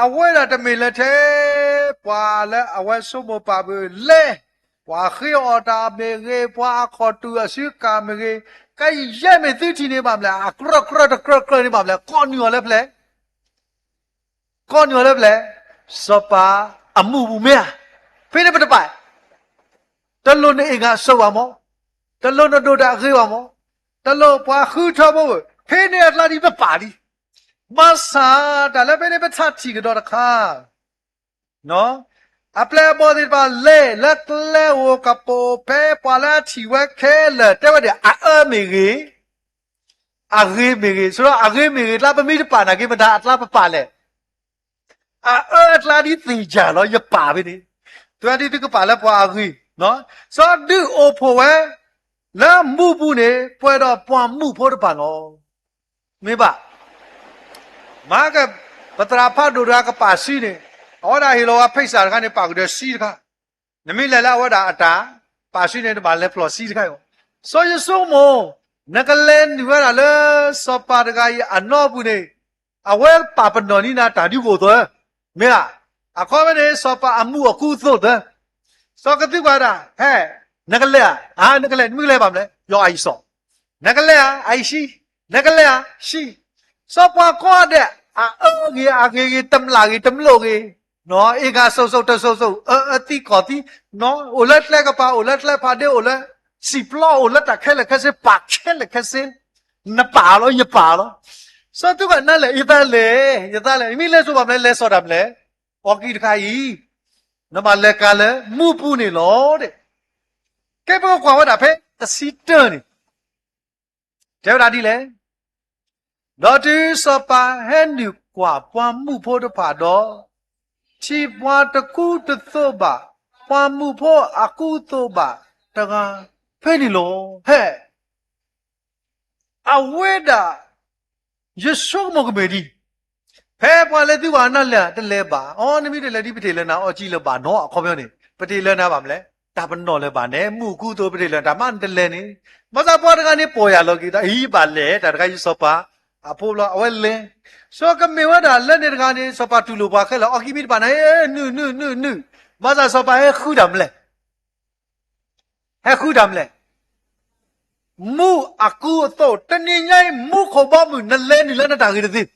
အဝဲဒၣ်တမ့ၢ်လၢထဲ ပှၤလၢအဝဲဆိကမိၣ်ပာ်ဘၣ်လဲၣ်, ပှၤဃ့အီၣ်တၢ်မ့ၢ်ဂ့ၤ, ပှၤအခီၣ်တူာ်အစုကၢ်မ့ၢ်ဂ့ၤ, ကယဲၢ်မ့ၢ်သုထံၣ်န့ၣ်ဘၣ်မနုၤလဲၣ်, အကြၢးကြၢးတကြၢးကြၢးန့ၣ်ဘၣ်မနုၤလဲၣ်, ကိးနုာ်အီၤလၢဖဲလဲၣ် ကိးနုာ်အီၤလၢဖဲလဲၣ်, စီၤပၤအမူးပူၤမ့ၢ်ဧါ. ဖဲန့ၣ်ပတပာ်, တလိၣ်နအ့ၣ်ဂၤစိာ်ဘၣ်မး, တလိၣ်နဒိၣ်တၢ်အဂ့ၤဘၣ်မး, တလိၣ်ပှၤဃုထၢဘၣ်, ဖဲန့ၣ်အကျါဒ်ပပာ်လံ. ဘၣ်ဆၣ်တၢ်လၢဖဲန့ၣ်ပထံၣ်ကဒီးတခါ အပျဲၢ်အဘီၣ်သ့ၣ်တဖၣ်လဲၤလၢကျဲဧိၤကပိာ် ဖဲပှၤလၢအထံၣ်ဝဲခဲလၢာ် တဲဝဲဒၣ် အအၢမ့ၢ်ဂ့ၤ, အဂ့ၤမ့ၢ်ဂ့ၤ, ဆိဒီးအဂ့ၤမ့ၢ်ဂ့ၤကျါ ပမ့ၢ်တပာ်နာ်က့ မတၤအကျါပပာ်လဲၣ်. အအၢအကျါဒ်သ့ၣ်ယၢ်လီၤ ယပာ်ဖဲန့ၣ်, သုဒ်သုကပာ်လၢပှၤအဂ့ၤ, စီၤဒုးအိၣ်ဖှိၣ်ဝဲ လၢမူးပူၤန့ၣ် ပှဲၤဒီးပှၤမူးဖိတဖၣ်လီၤ. မ့ၢ်ဘၣ် မဟါက ပသရၣ်ဖးဒိၣ်တဂၤကပာ်စုန့ၣ်, အဝဲဒၣ်ဟ့ၣ်လီၤဝဲဖ့ၣ်စၢ်တခါန့ၣ် ပာ်ဃုာ်ဒီးစုတခါ, နမ့ၢ်လဲၤလၢအဝဲဒၣ်အတၢ်ပာ်စုန့ၣ် နဘၣ်လဲၤဖျိးစုတခါအံၤ. စီၤယိၤစိကမိၣ်, နကလဲၤနုာ်ဝဲဒၣ်လၢစီၤပၤတဂၤအံၤအနီၢ်ပူၤန့ၣ်, အဝဲပာ်ပနီၣ်န့ၢ်နၤတၢ်ဒုးကအိၣ်သၢ, မ့ၢ်ဧါ. အခီပညီန့ၣ် စီၤပၤအမူးအကူအသိးသၢ စီၤကသံကွၢ်ဒၣ်, ဟဲ, နကလဲၤဧါ, အါ နကလဲၤ, နမ့ၢ်ကလဲၤဘၣ်မနုၤလဲၣ်, ယီၤအအံၤစီၤ, နကလဲၤဧါ, အအံၤဆံ, နကလဲၤဧါ, ဆံ, စီၤပၤကိးဂၤဒဲး, အအၢဂ့ၤ, အဂ့ၤဂ့ၤ, တမျၢ်ဂ့ၤ, တမျၢ်ဂ့ၤ, အ့ၣ်ဂၤစိာ်စိာ်တစိာ်စိာ်, အၢအၢသံကီၢ်သံ, အိၣ်လၢကျဲကပၤ, အိၣ်လၢကျဲဖးဒ့, အိၣ်လၢစံာ်ပျီ, အိၣ်လၢတၢ်ခဲလၢာ်ခဲဆ့, ပာ်ခဲလၢာ်ခဲဆ့, နပာ်လီၤ, ယပာ်လီၤ. စီၤသံကွၢ်နလဲၣ်, ယသးလဲၣ်, ယသးလဲၣ်, မ့ၢ်လဲၤစိာ်ဘၣ်မနုၤလဲၣ်, လဲၤစိာ်တၢ်မနုၤလဲၣ်, အီကံတခါအံၤ, နဘၣ်လဲၤကၤလၢမူးပူၤန့ၣ်လီၤ. ကဲ ပကကွၢ်ဝဲဒၣ်ဖဲတဆံတၢန့ၣ် တဲဝဲဒၣ်ဒ်လဲၣ်, ဒီးတုၤစီၤပၤဟဲနုာ်ကွၢ်ပှၤမူးဖိတဖၣ်ဒီး, ထံၣ်ပှၤတကူတသိးဘၣ်, ပှၤမူးဖိအကူအသိးဘၣ်တဂၤ, ဖဲန့ၣ်လီၤ. ဟဲ အဝဲဒၣ် ယဆိကမိၣ်ကမ့ၢ်ဒ်အံၤ, ဖဲပှၤလဲၤသံကွၢ်နလဲၤဧါ, တလဲၤဘၣ်. အိ နမ့ၢ်တလဲၤဒ် ပတ့ၢ်လၢနၤအီကံလၢၤဘၣ်နီၤ, အခီပညီန့ၣ် ပတ့ၢ်လၢနၤဘၣ်မနုၤလဲၣ်, တၢ်ပနီၣ်လၢၤဘၣ်န့ၣ်, မူးအကူအသိးပတ့ၢ်လၢၤ, တၢ်မ့ၢ်နတလဲၤန့ၣ်, ဘၣ်ဆၣ်ပှၤတဂၤန့ၣ် ပိာ်ယၢ်လီၤက့ၤသး, အံၤဘၣ်လဲၤ, တၢ်တခါအံၤစီၤပၤအဖိဘျီ အဝဲလဲၤ, စီၤကမ့ၢ်ဝဲဒၣ်လၢန့ၣ်တဂၤန့ၣ် စီၤပၤတူၢ်လိာ်ပှၤခဲလၢာ်, အီကံမ့ၢ်တဘၣ်န့ၣ်, နုာ် နုာ် နုာ် နုာ်, ဘၣ်ဆၣ်စီၤပၤဟဲဃုတၢ်မနုၤလဲၣ် ဟဲဃုတၢ်မနုၤလဲၣ်, မူးအကူအသိး, တနံၤညါအံၤ မူးခိၣ်ဘီမုၢ်, နလဲၤနုာ်လၢနတၢ်ဂ့ၤတသ့,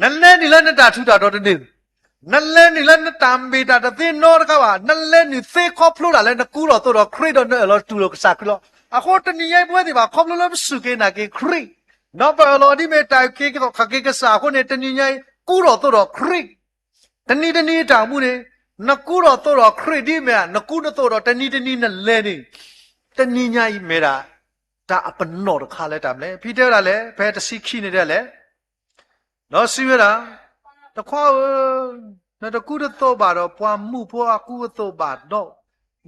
နလဲၤနုာ်လၢနတၢ်ထူးတၢ်တီၤတန့ၢ်, နလဲၤနုာ်လၢနတၢ်မ့ၢ်တၢ်တသ့နီတခါဘၣ်, နလဲၤနုာ်သ့ခီဖျိဒၣ်လၢနကူထီၣ်သိးဒီးခရံာ်ဒီးနအၢၣ်လီၤတူၢ်လိာ်ကစၢ်ခရံာ်လီၤ. အဃိတနံၤညါအံၤပဝဲသ့ၣ်တဖၣ် ခီဖျိလၢပစူၢ်က့ၤနာ်က့ၤခရံာ်, ဒီးပအၢၣ်လီၤဒ်မ့ၢ်တၢ်အုၣ်က့ၤခီၣ်က့ၤကစၢ်အဃိန့ၣ် တနံၤညါအံၤ ကူထီၣ်သိးဒီးခရံာ် တနံၤတနံၤအတၢ်အိၣ်မူန့ၣ်, နကူထီၣ်သိးဒီးခရံာ်ဒ်မ့ၢ်ဧါ, နကူနသိးဒီးတနံၤတနံၤနလဲၤန့ၣ်, တနံၤညါအံၤမ့ၢ်ဒၣ် တၢ်အပနီၣ်တခါလၢတၢ်မနုၤလဲၣ်. ဖဲတဲဝဲဒၣ်လဲၣ်, ဖဲတဆံခံန့ၣ်တဲလဲၣ်, ဒီးစံးဝဲဒၣ်, တခွါဧၢ, နတကူတသိးဘၣ်ဒီးပှၤမူးဖိအကူအသိးဘၣ်ဒီး,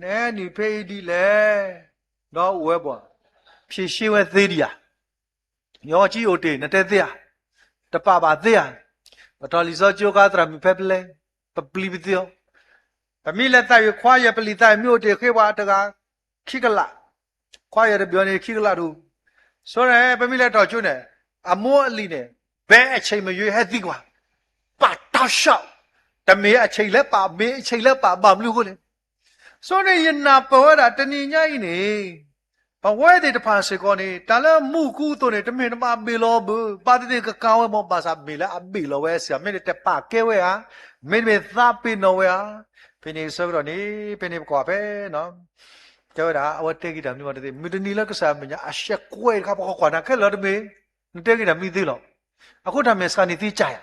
နဟဲနုာ်ဖဲအံၤဒ်လဲၣ်, ဒီးအိၣ်ဝဲဘၣ်, ဖြေရှင်းဝဲသ့ဒံးဧါ ယီၤကံအိၣ်တ့ၢ် နတဲသ့ဧါ. တပာ်ဘၣ်သ့ဧါ. ပထီၣ်လံာ်စီဆှံကါသရၣ်မုၣ်ဖဲပလဲ, ပပျံၤပသ့အီၤ, ပမ့ၢ်လဲၤသးဝံၤခွါယဲၢ်ပလံာ်သးဝံၤ မ့ၢ်အိၣ်တ့ၢ်ဃ့ပှၤတဂၤခံကလး, ခွါယဲၢ်တဘျီန့ၣ်ခံကလးတအိၣ်, ဆိန့ၣ် ပမ့ၢ်လဲၤထီၣ်ကၠိန့ၣ်, အမိၢ်အလံၤန့ၣ်, ဘဲအဆံးမယွ့ဟဲသံကွၢ်, ပာ်တၢ်ဆှး, တမ့ၢ်အဆံးလဲၣ်ပာ်, မ့ၢ်အဆံးလဲၣ်ပာ်ဘၣ်မနုၤအဃိလဲၣ်. ဆိန့ၣ်ယနၢ်ပၢၢ်ဝဲဒၣ်တနံၤညါအံၤန့ၣ်, ပဝဲသ့ၣ်တဖၣ်စ့ၢ်ကီးန့ၣ် တၢ်လၢမူအကူအသိးန့ၣ် တမ့ၢ်နဘၣ်ဘ့ၣ်လီၤဘၣ်, ဘၣ်သ့ၣ်သ့ၣ်ကကါဝဲမ့ၢ် ဘၣ်ဆၣ်မ့ၢ်လၢအဘ့ၣ်လီၤဝဲစ့ၢ်, မ့တမ့ၢ်တပာ်ကဲဝဲဧါ, မ့တမ့ၢ်သးပ့ၤနီၣ်ဝဲဧါ. ဖဲန့ၣ်ဆၢကတီၢ်န့ၣ် ဖဲန့ၣ်ပကွၢ်ဖဲ တဲဝဲဒၣ် အဝဲတဲက့ၤတၢ်မနုၤမတသ့, မုၢ်တနံၤလၢကစၢ်အမဲာ်ညါ အရှက်ကွဲတခါ ပကကွၢ်နၤခဲလၢာ်တမ့ၢ်, နတဲက့ၤတၢ်မနုၤသ့လီၤ. အဃိတၢ်မဲာ်ဆှးန့ၣ်သ့ကၢ်ယၤ,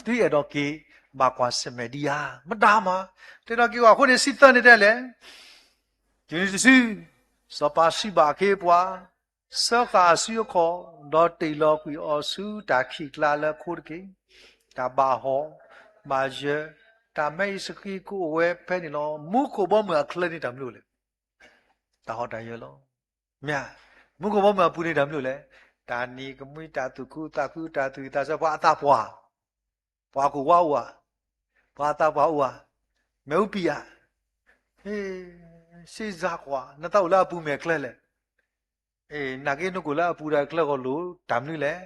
သုအဲၣ်ဒိးက့ၤဘၣ်ကွၢ်ဆၢၣ်မဲာ်ဒံးဧါ, မတၤမး, တဲဒီးက့ၤအီၤအဃိန့ၣ် ဆံသၢန့ၣ်တဲလဲၣ် တုၤနုၤတစု, စီၤပၤစံးဘၣ်အခ့အပှၤ, စၢဃာ်အစုအခီၣ်, ဒီးတ့ၢ်လီၤကွံာ်အီၤဆူတၢ်ခံးကျါလၢခိတက့ၢ်. တၢ်ဘၣ်ဟီၣ်ဘၣ်ယၢၤ, တၢ်မဲအံၤစဃံကအိၣ်ဝဲဖဲန့ၣ်လီၤ. မူခိၣ်ဘီမုၢ်အချၢန့ၣ်တၢ်မနုၤလဲၣ်, တၢ်ဟီၣ်တၢ်ယၢၤလီၤ. မ့ၢ်, မူခိၣ်ဘီမုၢ်အပူၤန့ၣ်တၢ်မနုၤလဲၣ်, တၢ်နံၤကမှံ တၢ်သူၣ်ခုသးခု တၢ်သူၣ်ဝံၣ်သးဆၢ ပှၤအသးပှၢ်, ပှၤကူၣ်ဝါအိၣ်ဧါ, ပှၤအသးပှၢ်အိၣ်ဧါ, မ့ၣ်အူပံၤဧါ, စ့စါကွၢ် နသးအိၣ်လၢအပူၤမဲာ်ချၢလဲၣ် နာ်က့နကိၣ်လၢအပူၤဒီးချၢဂီၤလိာ် တၢ်မနုၤလဲၣ်,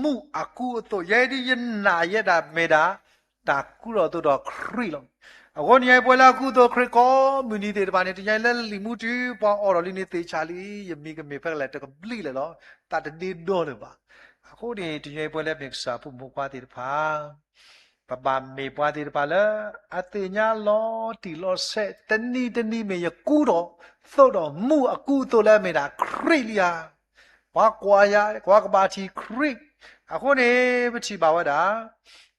မူအကူအသိး ယဲဒ်ယနာ်ယဲဒၣ်မဲာ်ဒၣ် တၢ်ကူထီၣ်သိးဒီးခရံာ်လီၤ. အဃိန့ၣ် ယပဝဲလၢအကူအသိးခရံာ်ကိးမုၢ်နံၤသ့ၣ်တဖၣ်န့ၣ် တနံၤညါအံၤလၢလံာ်မူထူ ပှၤအိးထီၣ်လံန့ၣ်သ့ၣ်ဆါလံ, ယမံၤကမ့ၢ်ဖဲလဲၣ်တကဘျံးလဲၣ်လီၤ, သးတဒ့ဒီလၢၤဘၣ်. အဃိန့ၣ် တနံၤညါအံၤပဝဲလၢမ့ၢ်ကစၢ်ဖိမုၣ်ဖိခွါသ့ၣ်တဖၣ် ပဘၣ်မ့ၢ်ပှၤသ့ၣ်တဖၣ်လၢ အသ့ၣ်ညါလီၤတံၢ်လီၤဆဲး တနံၤတနံၤမ့ၢ်ယကူထီၣ်သိးဒီးမူအကူအသိးလၢအမ့ၢ်ဒၣ်ခရံာ်လံဧါ. ပှၤကွၢ်ယၤ ပှၤကဘၣ်ထံၣ်ခရံာ်. အဃိန့ၣ် ပထံၣ်ဘၣ်ဝဲဒၣ်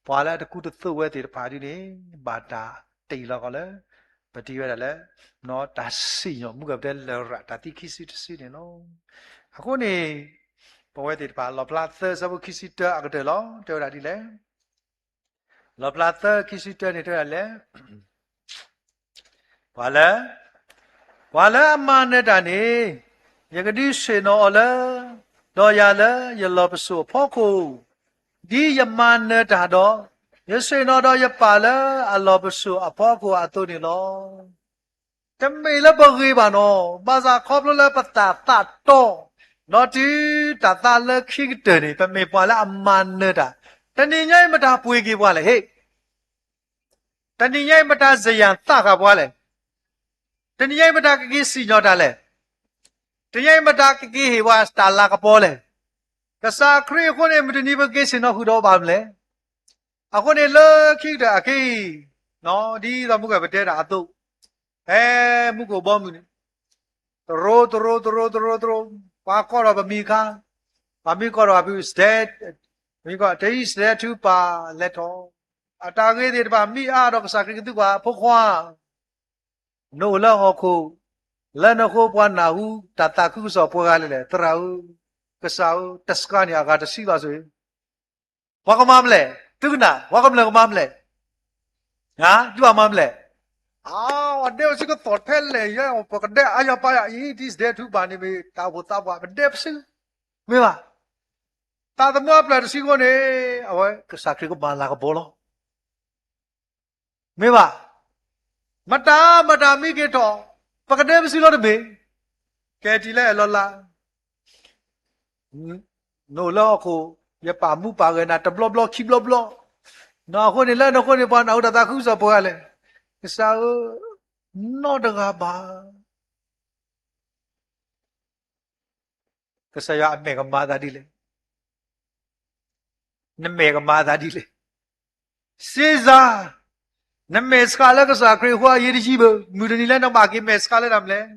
ပှၤလၢအတကူတသိးဝဲသ့ၣ်တဖၣ်ဒ်န့ၣ် ဘၣ်တၢ်တ့ၢ်လီၤကီးလၢ ပထံၣ်ဝဲဒၣ်လၢ တၢ်စံၣ်ညီၣ် မူကပတဲလရာ် တၢ်သံခံစုတစုန့ၣ်လီၤ. အဃိန့ၣ် ပဝဲသ့ၣ်တဖၣ် လီၣ်ဖျါသၢဆၢဖိခံဆံတၢအကတၢၢ်လီၤ. တဲဝဲဒၣ်ဒ်လဲၣ် လီၣ်ဖျါသၢခံဆံတၢန့ၣ်တဲဝဲဒၣ်လဲၣ်, ပှၤလၢ, ပှၤလၢအမၤနၢၤတၢ်န့ၣ် ယကဒုးဆ့ၣ်နီၤအီၤလၢ ဒီးယၤလၢယလီၢ်ပစိာ်အဖီခိၣ်, ဒ်ယမၤနၢၤတၢ်ဒီး ယဆ့ၣ်နီၤဒီးယပၢ်လၢအလီၢ်ပစိာ်အဖီခိၣ်အသိးန့ၣ်လီၤ. တမ့ၢ်လၢပဂ့ၤဘၣ်နီၤ, ဘၣ်ဆၣ်ခီဖျိလၢပတၢ်သးတီ, ဒီးတုၤတၢ်သးလၢခံကတၢၢ်န့ၣ် ပမ့ၢ်ပှၤလၢအမၤနၢၤတၢ်, တနံၤညါအံၤမတၤပှ့ၤက့ၤပှၤလဲၣ်, ဟ့ၣ်, တနံၤညါအံၤမတၤစယၢ်သးဃာ်ပှၤလဲၣ်, တနံၤညါအံၤမတၤကက့ၤစံၣ်ညီၣ်တၢ်လဲၣ်, တနံၤညါအံၤမတၤကက့ၤဟ့ၣ်ပှၤတၢ်လၤကပီၤလဲၣ်. ကစၢ်ခရံာ်အဃိန့ၣ် မုၢ်တနံၤပက့ၤဆ့ၣ်နီၤဃုာ်ဒီးဘၣ်မလဲၣ်. အဃိန့ၣ်လၢခံကတၢၢ်အခဲအံၤ, ဒ်သိးမုၢ်ကပတဲဒၣ်အသိး, ဖဲမူခိၣ်ဘီမုၢ်န့ၣ် တရိတရိတရိတရိတရိ, ပှၤကိးထီၣ်ပမံၤအခါ, ပှၤမ့ၢ်ကိးထီၣ်ပှၤဖု, မ့ၢ်ကိးတအံၣ်စဒဲထူပာ်လဲၤထီၣ်, အတၢ်ဂ့ၤသ့ၣ်တဖၣ်မ့ၢ်အါဒီးကစၢ်ခရံာ်ကသံကွၢ်, ဖိခွါ, နအိၣ်လၢဟီၣ်ခိၣ်, လၢနဃိပှၤနၢ်ဟူတၢ်သးခုကစီၣ်ပှဲၤဂၤလဲၣ်လဲၣ်, သရၣ်ဧၢ, ကစၢ်ဧၢ, တစှၤန့ၢ်အဂၤတဆံဘၣ်ဆိၣ် ပှၤကမၤမလဲၣ်, သုကနၣ်, ပှၤကမျၢၢ်ကမၤမလဲၣ်, သုဘၣ်မၤမလဲၣ်, အဝဲဒဲဝဲစုကသီၣ်ဖဲလဲၣ်, ယဲ ပကဒဲအါယၤပာ်ယၤအံၤ တံၢ်စဒဲထူပာ်န့ၣ်မ့ၢ် တၢ်အိၣ်ဖှိၣ်သးပှၢ် ပဒဲပစု, မ့ၢ်ဘၣ်, သးသမူအဖျၢၣ်တဆံဃိန့ၣ် အဝဲကစၢ်ခရံာ်ကမၤလၤကပီၤလီၤ. မ့ၢ်ဘၣ်, မတၤမတၤမံက့ၤထီၣ်, ပကဒဲပစုလီၤတမ့ၢ်, ကဲထီၣ်လၢအလီၤလး, နအိၣ်လၢဟီၣ်ခိၣ်, ယပာ်မူပာ်ဂဲၤနၤတဘျီဘျီခံဘျီဘျီ, နအဃိန့ၣ်လၢနဃိန့ၣ် ပှၤနၢ်ဟူတၢ်သးခုကစီၣ်ပှဲၤဂၤလဲၣ်, ကစၢ်ဧၢ, နီတဂၤဘၣ် ကစၢ်ယွၤအမဲာ်ကမၤအသးဒ်လဲၣ်, နမဲာ်ကမၤအသးဒ်လဲၣ်, စ့စါ, နမဲာ်ဆှးလၢကစၢ်ခရံာ်အဃိအယံၤတယံၤဘၣ်, မုၢ်တနံၤလၢနဘၣ်က့ၤမဲာ်ဆှးလၢတၢ်မလဲၣ်,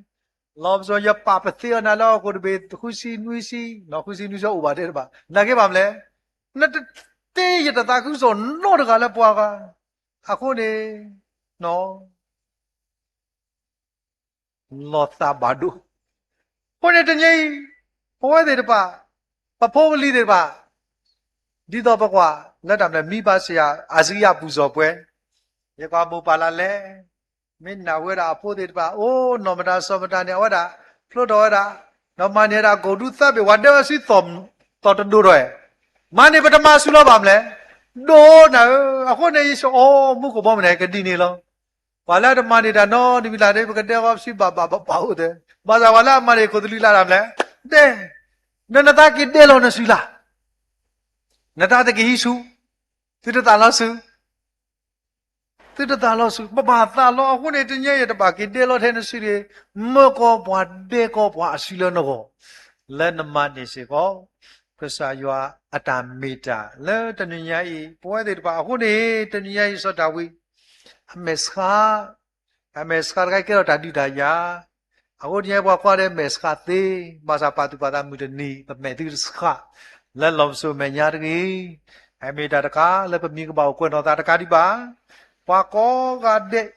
လီၤပစီၤ ယပာ်ပသ့အီၤနၤလၢဟီၣ်ခိၣ်တဘ့ၣ် ဃုဆံနွံဆံ, နဃုဆံနွံဆံအိၣ်ဘၣ်တဲတဘၣ်, နာ်က့ဘၣ်မလဲၣ်, နတတဲယတၢ်သးခုကစီၣ်နီတဂၤလၢပှၤဂၤ, အဃိန့ၣ် နီၢ် လီၤသးဘၣ်ဒိ, အဃိန့ၣ်တနံၤအံၤ, ပဝဲသ့ၣ်တဖၣ်, ပဖိပလံၤသ့ၣ်တဖၣ်, ဒ်သိးပကွၢ်လၢတၢ်မနုၤ မံဘၣ်စ့ၢ်ယၤ အစကံယၤပူၤစီၤပှဲၤ, ယကွၢ်မိၢ်ပၢ်လၢလဲၣ်, မ့ၢ်နာ်ဝဲဒၣ်အဖိသ့ၣ်တဖၣ် အိၣ်နီၢ်မတၤစီၤမတၤန့ၣ် အဝဲဒၣ်ဖျိထီၣ်ဝဲဒၣ်, ဒီးမၤန့ၢ်ဝဲဒၣ်ကိၢ်ဒူသၢဘ့ၣ် ပှၤဒဲဝဲဆူသီၣ်တဒိၣ်ထီၣ်, မၤန့ၢ်ပတမၤဆူၣ်လီၤဘၣ်မလဲၣ်. ဒိၣ်နၤဧၢ, အဃိန့ၣ် ယဆိကမိၣ်မုၢ်ကဘီမုၢ်န့ၣ် ကဒ်န့ၣ်လီၤ. ပှၤလၢတမၤန့ၢ်တၢ်နီတမံၤလၢ်ဒီး ပကဒဲကီးဆံဘၣ်ဘၣ်ဘၣ်ဘၣ်အိၣ်သ့, ဘၣ်ဆၣ်ပှၤလၢအမၤန့ၢ်ခိၣ်သလုးလၢ်တၢ်မလဲၣ်, ဒဲ, နနသးက့ၤဒဲလီၤနစုၣ်လၢ်, နတၢ်တက့ၤဟံးဆူၣ်, သုတသးလီၤဆူၣ် သုတသးလီၤဆူၣ်, ပဘၣ်သးလီၤ. အဃိန့ၣ် တနံၤညါအံၤ တဘၣ်က့ၤဒဲလီၤထဲနစုၣ်တဂ့ၤ, မၢကီၢ်ပှၤဒဲကီၢ်ပှၤအစုလၢနဂီၢ်, လၢနမၤန့ၢ်စ့ၢ်ကီး ကစၢ်ယွၤအတၢ်မ့ၢ်တၢ်လၢတနံၤညါအံၤ ပဝဲသ့ၣ်တဖၣ်. အဃိန့ၣ် တနံၤညါအံၤ စီၤဒၤဝံး အမဲာ်ဆှး အမဲာ်ဆှးတခါကဲထီၣ်တၢ်ဒုးတၢ်ယၤ, အဃိတနံၤညါအံၤ ပှၤကွၢ်ဒီးမဲာ်ဆှးသ့, ဘၣ်ဆၣ်ပာ်သူၣ်ပာ်သးမုၢ်တနံၤ ပမဲာ်သုတဆှး လၢလီၢ်ပစိာ်မဲာ်ညါတဂ့ၤ. အမ့ၢ်တၢ်တခါလၢပမံၤကဘၣ်အိၣ်ကွဲးနီၣ်သးတကးဒံးဘၣ်. ပှၤကိးဂၤဒဲး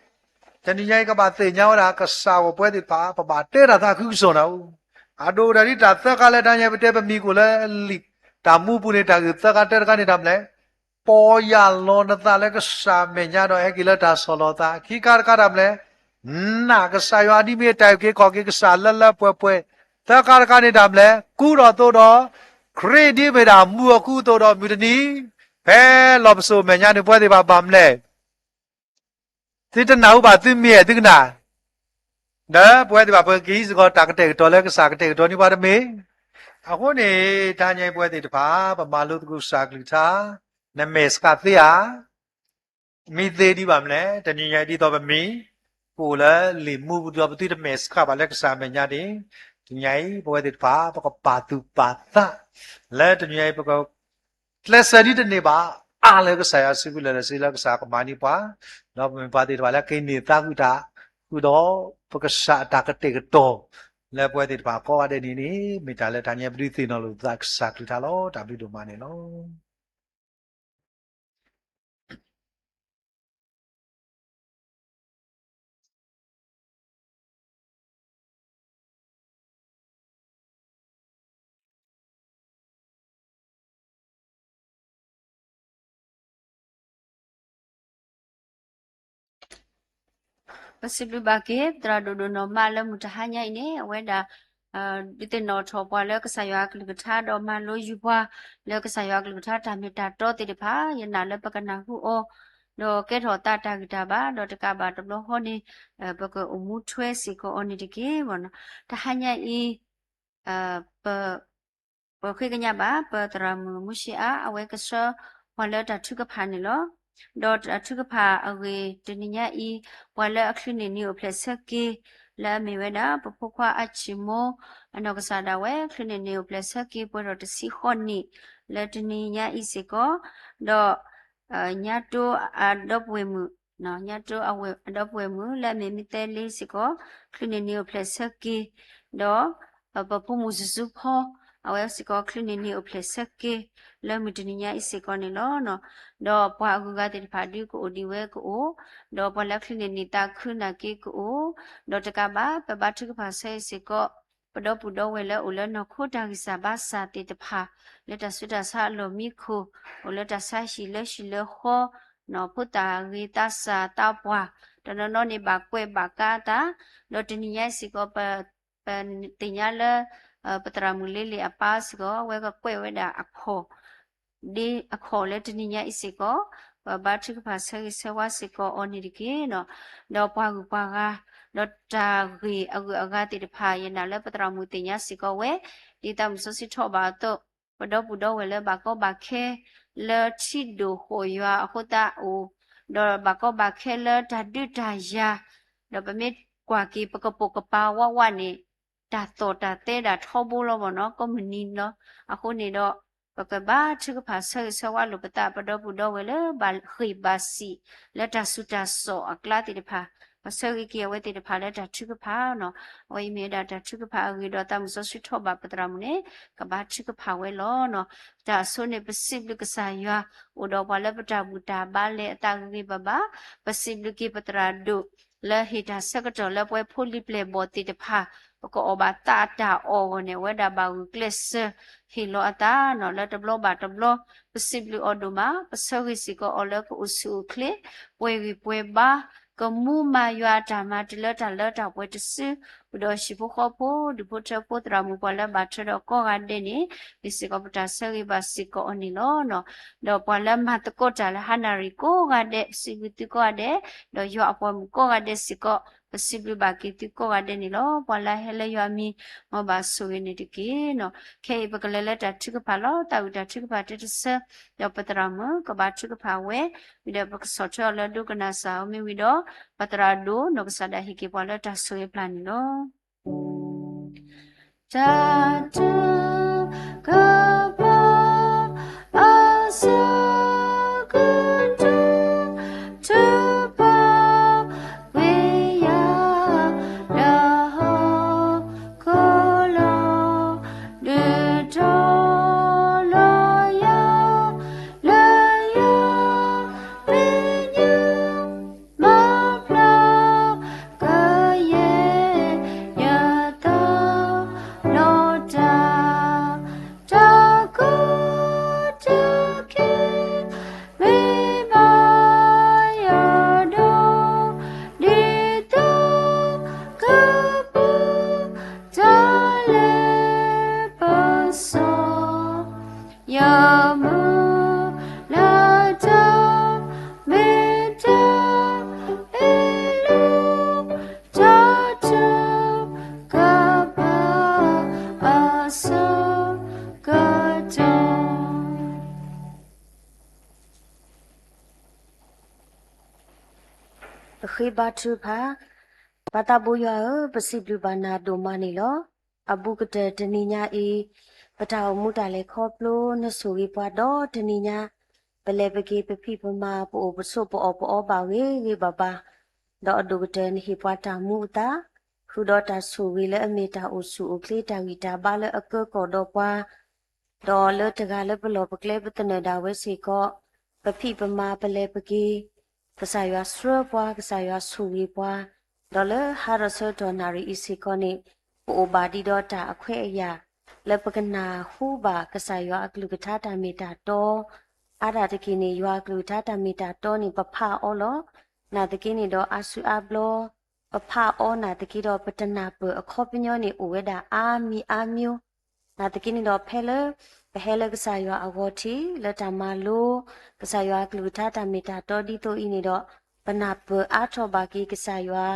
တနံၤညါအံၤ ကဘၣ်သ့ၣ်ညါဝဲဒၣ် ကစၢ်ဂီၢ်ပဝဲသ့ၣ်တဖၣ် ပဘၣ်တဲတၢ်သးခုကစီၣ်နၤဧိၤ, အဒိၣ်ဒၣ်ဒ်တၢ်သၢခါလၢတနံၤညါ ပတဲပမံၤကအိၣ်လၢလံာ် တၢ်မူပူၤန့ၣ် တၢ်ဂ့ၢ်သၢခါတဲတခါန့ၣ်တၢ်မလဲၣ်, ပီၢ်ယၢ်လီၤနသးလၢကစၢ်မဲာ်ညါဒီးဟဲက့ၤလၢတၢ်ဆီၣ်လီၤသး. ခံခါတခါတၢ်မလဲၣ်, နာ်ကစၢ်ယွၤ ဒ်မ့ၢ်တၢ်အုၣ်က့ၤခီၣ်က့ၤကစၢ်လၢလၢပှဲၤပှဲၤ. သၢခါတခါန့ၣ်တၢ်မလဲၣ်, ကူဒီးသိးဒီး ခရံာ်ဒ်မ့ၢ်ဒၣ်မူအဃုအသိးဒီး မုၢ်တနံၤ ဖဲလီၢ်ပစိာ်မဲာ်ညါန့ၣ် ပဝဲသ့ၣ်တဖၣ်ဘၣ်မလဲၣ် သုတနၢ်ဟူဘၣ်သုမ့ၢ်အဲၣ်သုကနၣ်, ဒီးပဝဲသ့ၣ်တဖၣ် ပကဟံးစ့ၢ်ကီးတၢ်ကတဲာ်ကတီၤလၢကစၢ်ကတဲာ်ကတီၤန့ၢ်ပှၤတမ့ၢ်. အဃိန့ၣ် တဟါညါအံၤပဝဲသ့ၣ်တဖၣ် ပမၤလိသကိးကစၢ်ကလုၢ်ကထါ, နမဲာ်ဆှးသ့ဧါ. မ့ၢ်သ့ဒံးဘၣ်မလဲၣ်, တနံၤညါအံၤဒ်သိးပမံၤ ပအိၣ်လၢလံာ်မူပူၤဒီးပသုတမဲာ်ဆှးဘၣ်လၢကစၢ်မဲာ်ညါန့ၣ်, တနံၤညါအံၤ ပဝဲသ့ၣ်တဖၣ် ပကပာ်သူၣ်ပာ်သး လၢတနံၤညါအံၤ ပက ကျဲးစၢးဒ်တန့ၢ်ဘၣ် အါလၢကစၢ်ယွၤစုပူၤလၢာ်လၢာ်ဆ့လၢကစၢ်ကမၤန့ၢ်ပှၤ, ဒီးပမ့ၢ်ပှၤသ့ၣ်တဖၣ်လၢကဟံးန့ၢ်သးဃုာ်တၢ်ဃုာ်ဒီး ပကစၢ်အတၢ်ကတဲာ်ကတီၤ လၢပဝဲသ့ၣ်တဖၣ်ကိးဂၤဒဲးန့ၣ်န့ၣ် မ့ၢ်တၢ်လၢတဟါညါအံၤ ပဒုးသ့ၣ်နီၣ်လိာ်သးကစၢ်ကလုၢ်ကထါလီၤ. တၢ်ဘျုးဒိၣ်မးန့ၣ်လီၤ. ပစံးဘျုးဘၣ်က့ၤ သရၣ်ဒိၣ်ဒိၣ်နီၢ်မးလၢမုၢ်တဟါညါအံၤန့ၣ် အဝဲဒၣ် ဒုးသ့ၣ်နီၣ်ထီၣ်ပှၤလၢကစၢ်ယွၤအကလုၢ်ကထါ ဒီးမၤလိယုၢ်ပှၤလၢကစၢ်ယွၤအကလုၢ်ကထါတၢ်မ့ၢ်တၢ်တီသ့ၣ်တဖၣ် ယနာ်လၢပကနၢ်ဟူအီၤ ဒီးကဲထီၣ်သးတၢ်ဂံၢ်တၢ်ဘါ ဒီးတကးဘၣ်တဘျီဃီန့ၣ် ပကအိၣ်မူထွဲစ့ၢ်ကီးအီၤန့ၣ်တက့ၢ်. တဟါညါအံၤ ပ ပဃ့ကညးဘၣ် ပသရၣ်မုၣ်မုၢ်ဆ့အါ အဝဲကဆှၢပှၤလၢတၢ်ထုကဖၣ်န့ၣ်လီၤ. ဒီးတၢ်ထုကဖၣ်အဂ့ၢ်တနံၤညါအံၤ ပှၤလၢအချုးန့ၢ်နံၤအိၣ်ဖျဲၣ်ဆၢက့ၤ လၢအမ့ၢ်ဝဲဒၣ် ပဖိခွါအါဆံၣ်မိၢ် အနီၢ်ကစၢ်ဒၣ်ဝဲ ချုးန့ၢ်နံၤအိၣ်ဖျဲၣ်ဆၢက့ၤ ပှဲၤထီၣ်တဆံဃိးနံၣ် လၢတနံၤညါအံၤစ့ၢ်ကီး, ဒီး ညါတိအဒီပုၢ်ဝဲၢ်မုၣ်, ညါတိအဒီပုၢ်ဝဲၢ်မုၣ် လၢအမ့ၢ်မ့ၢ်သဲလ့စ့ၢ်ကီး ချုးန့ၢ်နံၤအိၣ်ဖျဲၣ်ဆၢက့ၤ, ဒီး ပဖိမုၣ်စုစုဖီ အဝဲစ့ၢ်ကီး ချုးန့ၢ်နံၤအိၣ်ဖျဲၣ်ဆၢက့ၤ လၢမုၢ်တနံၤညါအံၤစ့ၢ်ကီးန့ၣ်လီၤ. ဒီးပှၤအဂုၤအဂၤသ့ၣ်တဖၣ်ဒုးကအိၣ်ဒံးဝဲကအိၣ်, ဒီးပှၤလၢချုးန့ၢ်နံၤသးခုနာ်က့ကအိၣ်, ဒီးတကးဘၣ် ပဘါထုကဖၣ်ဆၢအံၤစ့ၢ်ကီး ပဒီပုၢ်ဒီဝဲၢ်လၢအိၣ်လၢနီၢ်ခိတၢ်ဂံၢ်စၢ်ဘါစၢ်သ့ၣ်တဖၣ် လၢတၢ်ဆူးတၢ်ဆါအလီၢ်မံခိၣ်, အိၣ်လၢတၢ်ဆါဟံၣ်လၢဟံၣ်လၢဃီ, ဖိသၣ်ဂ့ၤသးစၢ်သးပှၢ်, တနီၤနီၤန့ၣ်ဘၣ်ကွဲးဘၣ်ကါအသး, ဒီးတနံၤညါအံၤစ့ၢ်ကီး ပ ပသ့ၣ်ညါလၢ ပသရၣ်မုၣ်လ့လ့ၣ်အပၢ်စ့ၢ်ကီး အဝဲကကွဲးဝဲဒၣ်အခီၣ် ဒ်အခီၣ်လၢတနံၤညါအံၤစ့ၢ်ကီး ပဘါထုကဖၣ်ဆၢဂ့ၤဆၢဝါစ့ၢ်ကီးအီၤန့ၣ်တက့ၢ်. ဒီးပှၤဂုၤပှၤဂၤ ဒီးတၢ်ဂ့ၢ်အဂုၤအဂၤသ့ၣ်တဖၣ် ယနာ်လၢပသရၣ်မုၣ်သ့ၣ်ညါစ့ၢ်ကီးဝဲ ဒ်သးမုၢ်စီဆှံထီၣ်ဘၣ်အသိး ပဒီပုၢ်ဒီဝဲၢ်လၢဘၣ်ကီဘၣ်ခဲ လၢထံဒိၣ်ဃိးယွၤအဃိသတးအိၣ်, ဒီးဘၣ်ကီဘၣ်ခဲလၢတၢ်ဒုးတၢ်ယၤ, ဒီးပမ့ၢ်ကွၢ်က့ၤပကပိာ်ကပၤဝးဝးန့ၣ် တၢ်သီၣ်တၢ်သဲဒၣ်ထီဘိလီၤမ့ၢ်နီၤ ကိးမုၢ်နံၤလီၤ. အဃိန့ၣ်ဒီး ပကဘါထုကဖၣ်ဆၢဂ့ၤဆၢဝါလိာ်ပသး ပဒီပုၢ်ဒီဝဲၢ်လၢဘၣ်ဃ့ၢ်ဘၣ်စံး လၢတၢ်ဆူးတၢ်ဆါအကျါသ့ၣ်တဖၣ်, ပဆၢဂ့ၤက့ၤအဝဲသ့ၣ်တဖၣ်လၢတၢ်ထုကဖၣ်နီၤ. အဝဲအံၤမ့ၢ်ဝဲဒၣ်တၢ်ထုကဖၣ်အဂ့ၢ်ဒီးသးမုၢ်စီဆှံထီၣ်ဘၣ်ပသရၣ်မုၣ်န့ၣ် ကဘါထုကဖၣ်ဝဲလီၤ. တၢ်အဆိန့ၣ် ပစံးဘျုးကစၢ်ယွၤ အိၣ်ဒီးပှၤလၢပတၢ်ဘူၣ်တၢ်ဘါလဲၤအသးဂ့ၤဂ့ၤဘၣ်ဘၣ်, ပစံးဘျုးက့ၤပသရၣ်ဒိၣ် လၢဟ့ၣ်တၢ်ဆၢကတီၢ်လၢပဝဲဖိလံၤပျဲၢ်ဘီၣ်သ့ၣ်တဖၣ် ပကအီၣ်ဘၣ်သးအတၢ်အီၣ်အဂီၢ်န့ၣ် အဝဲဒၣ်ဘၣ်ဂုာ်ကျဲးစၢးဟ့ၣ်လီၤအသးနီၤ လၢတဘျီဘၣ်တဘျီ, ပစံးဘျုးအီၤဒိၣ်မး, ပဆၢဂ့ၤစ့ၢ်ကီးအီၤလၢကအိၣ်ဆူၣ်အိၣ်ချ့, ပှဲၤဂံၢ်ပှဲၤဘါ, ကမူမၤယွၤအတၢ်မၤတုၤလၢတၢ်လၢတၢ်ပှဲၤတစု ဝံၤဒီးဟံၣ်ဖိဃီဖိ ဒူၣ်ဖိထၢဖိ သရၣ်မုၣ် ပှၤလၢအဘၣ်ထွဲဒီးကိးဂၤဒဲးန့ၣ် မ့ၢ်စ့ၢ်ကီးပတၢ်ဆၢဂ့ၤဘၣ်စ့ၢ်ကီးအီၤန့ၣ်လီၤ. ဒီးပှၤလၢမၤသကိးတၢ်လၢဟါနၣ်ရံၣ်ကိးဂၤဒဲး ပစံးဘျုးသုကိးဂၤဒဲး, ဒီးယွၤအပှၤမုၣ်ကိးဂၤဒဲးစ့ၢ်ကီး ပစံးဘျုးဘၣ်က့ၤသုကိးဂၤဒဲးန့ၣ်လီၤ. ပှၤလၢအဟဲလၢယွၤမံၤ မ်ဘၣ်ဆိၣ်ဂ့ၤန့ၣ်တက့ၢ်. ခဲအံၤပကလဲၤလၢတၢ်ထုကဖၣ်လီၤ. တၢ်အုၣ်တၢ်ထုကဖၣ်တၢတဆၢ, ဒီးပသရၣ်မုၣ်ကဘၣ်ထုကဖၣ်ဝဲ, ဝံၤဒီးပကဆီၣ်ထွဲအီၤလၢဒိကနၣ်စၢ်အီၤ မ့ၢ်ဝံၤဒီး ပသရၣ်ဒိၣ် နီၢ်ကစၢ်ဒၣ်ဟ့ၣ်က့ၤပှၤလၢတၢ်ဆိၣ်ဂ့ၤပျၢ်န့ၣ်လီၤ. တၢ်ထုကဖၣ် အဆၢကတီၢ် ထုကဖၣ်ဝဲယၤ လၢဟီၣ်ခိၣ်လီၤ. ဒုးတီလီၤယၤ လၢယွၤမဲာ်ညါ မၤဖျါကယဲၢ် ယသးလီၤတၢ်, တၢ်ကီတၢ်ခဲ မ့ၢ်ဘၣ်ယၤဒီး ဒ်သိးကပၢ တၢ်လၢပစီ ယမုၢ်လၢတၢ်မ့ၢ်တၢ်အ့ၣ်လိာ် တၢ်ထုကဖၣ်အဆၢကတီၢ် ပဃ့ဘါထုကဖၣ်. ပၢ်သးဘိယွၤဧၢ, ပစံးဘျုးဘၣ်နၤဒိၣ်မးန့ၣ်လီၤ. အဘူးကတၢၢ်တနံၤညါအံၤ, ပတၢ်အိၣ်မူတၢ်လဲၤခီဖျိ နဆိၣ်ဂ့ၤပှၤဒီးတနံၤညါ, ပလဲၤပက့ၤ ပဖံးပမၤ ပအိၣ်ပဆိးပအီၣ်ပအီဘၣ်ဂ့ၤဂ့ၤဘၣ်ဘၣ်, ဒီးအဒိၣ်ကတၢၢ်နဟ့ၣ်ပှၤတၢ်မူအသး, ဃုာ်ဒီးတၢ်ဆိၣ်ဂ့ၤလၢအမ့ၢ်တၢ်အိၣ်ဆူၣ်အိၣ်ချ့ တၢ်ဂံၢ်တၢ်ဘါလၢအကၢကီၢ်ဒီးပှၤ ဒီးလၢတဂၤလၢပလီၢ်ပကျဲပသနၢၣ်ဒၣ်ဝဲစ့ၢ်ကီး, ပဖံးပမၤပလဲၤပက့ၤ, ကစၢ်ယွၤဆှၢပှၤ, ကစၢ်ယွၤဆိၣ်ဂ့ၤပှၤ, ဒီးလၢဟါဒီးဆၢကတီၢ်နၣ်ရံၣ်အံၤစ့ၢ်ကီးန့ၣ်, ပအိၣ်ဘၣ်ဒံးဒီးတၢ်အခွဲးအယာ် လၢပကနၢ်ဟူဘၣ်ကစၢ်ယွၤအကလုၢ်ကထါတၢ်မ့ၢ်တၢ်တီ, အါဒၣ်တက့ၢ်န့ၣ် ယွၤအကလုၢ်ကထါတၢ်မ့ၢ်တၢ်တီန့ၣ် ပဖးအီၤလီၤ. နာ်သက့န့ၣ်ဒီးအါစုအါဘျီ ပဖးအီၤနာ်သက့ဒီး ပတနၢ်ပၢၢ်အခီပညီန့ၣ် အိၣ်ဝဲဒၣ်အါမံၤအါမံၤ, နာ်သက့န့ၣ်ဒီး ဖဲလၢပဟဲလၢကစၢ်ယွၤအဂီၢ်ထံး လၢတၢ်မၤလိ ကစၢ်ယွၤအကလုၢ်ကထါတၢ်မ့ၢ်တၢ်တီဒ်သိးအံၤန့ၣ်ဒီး, ပနၢ်ပၢၢ်အါထီၣ်ဘၣ်က့ၤကစၢ်ယွၤ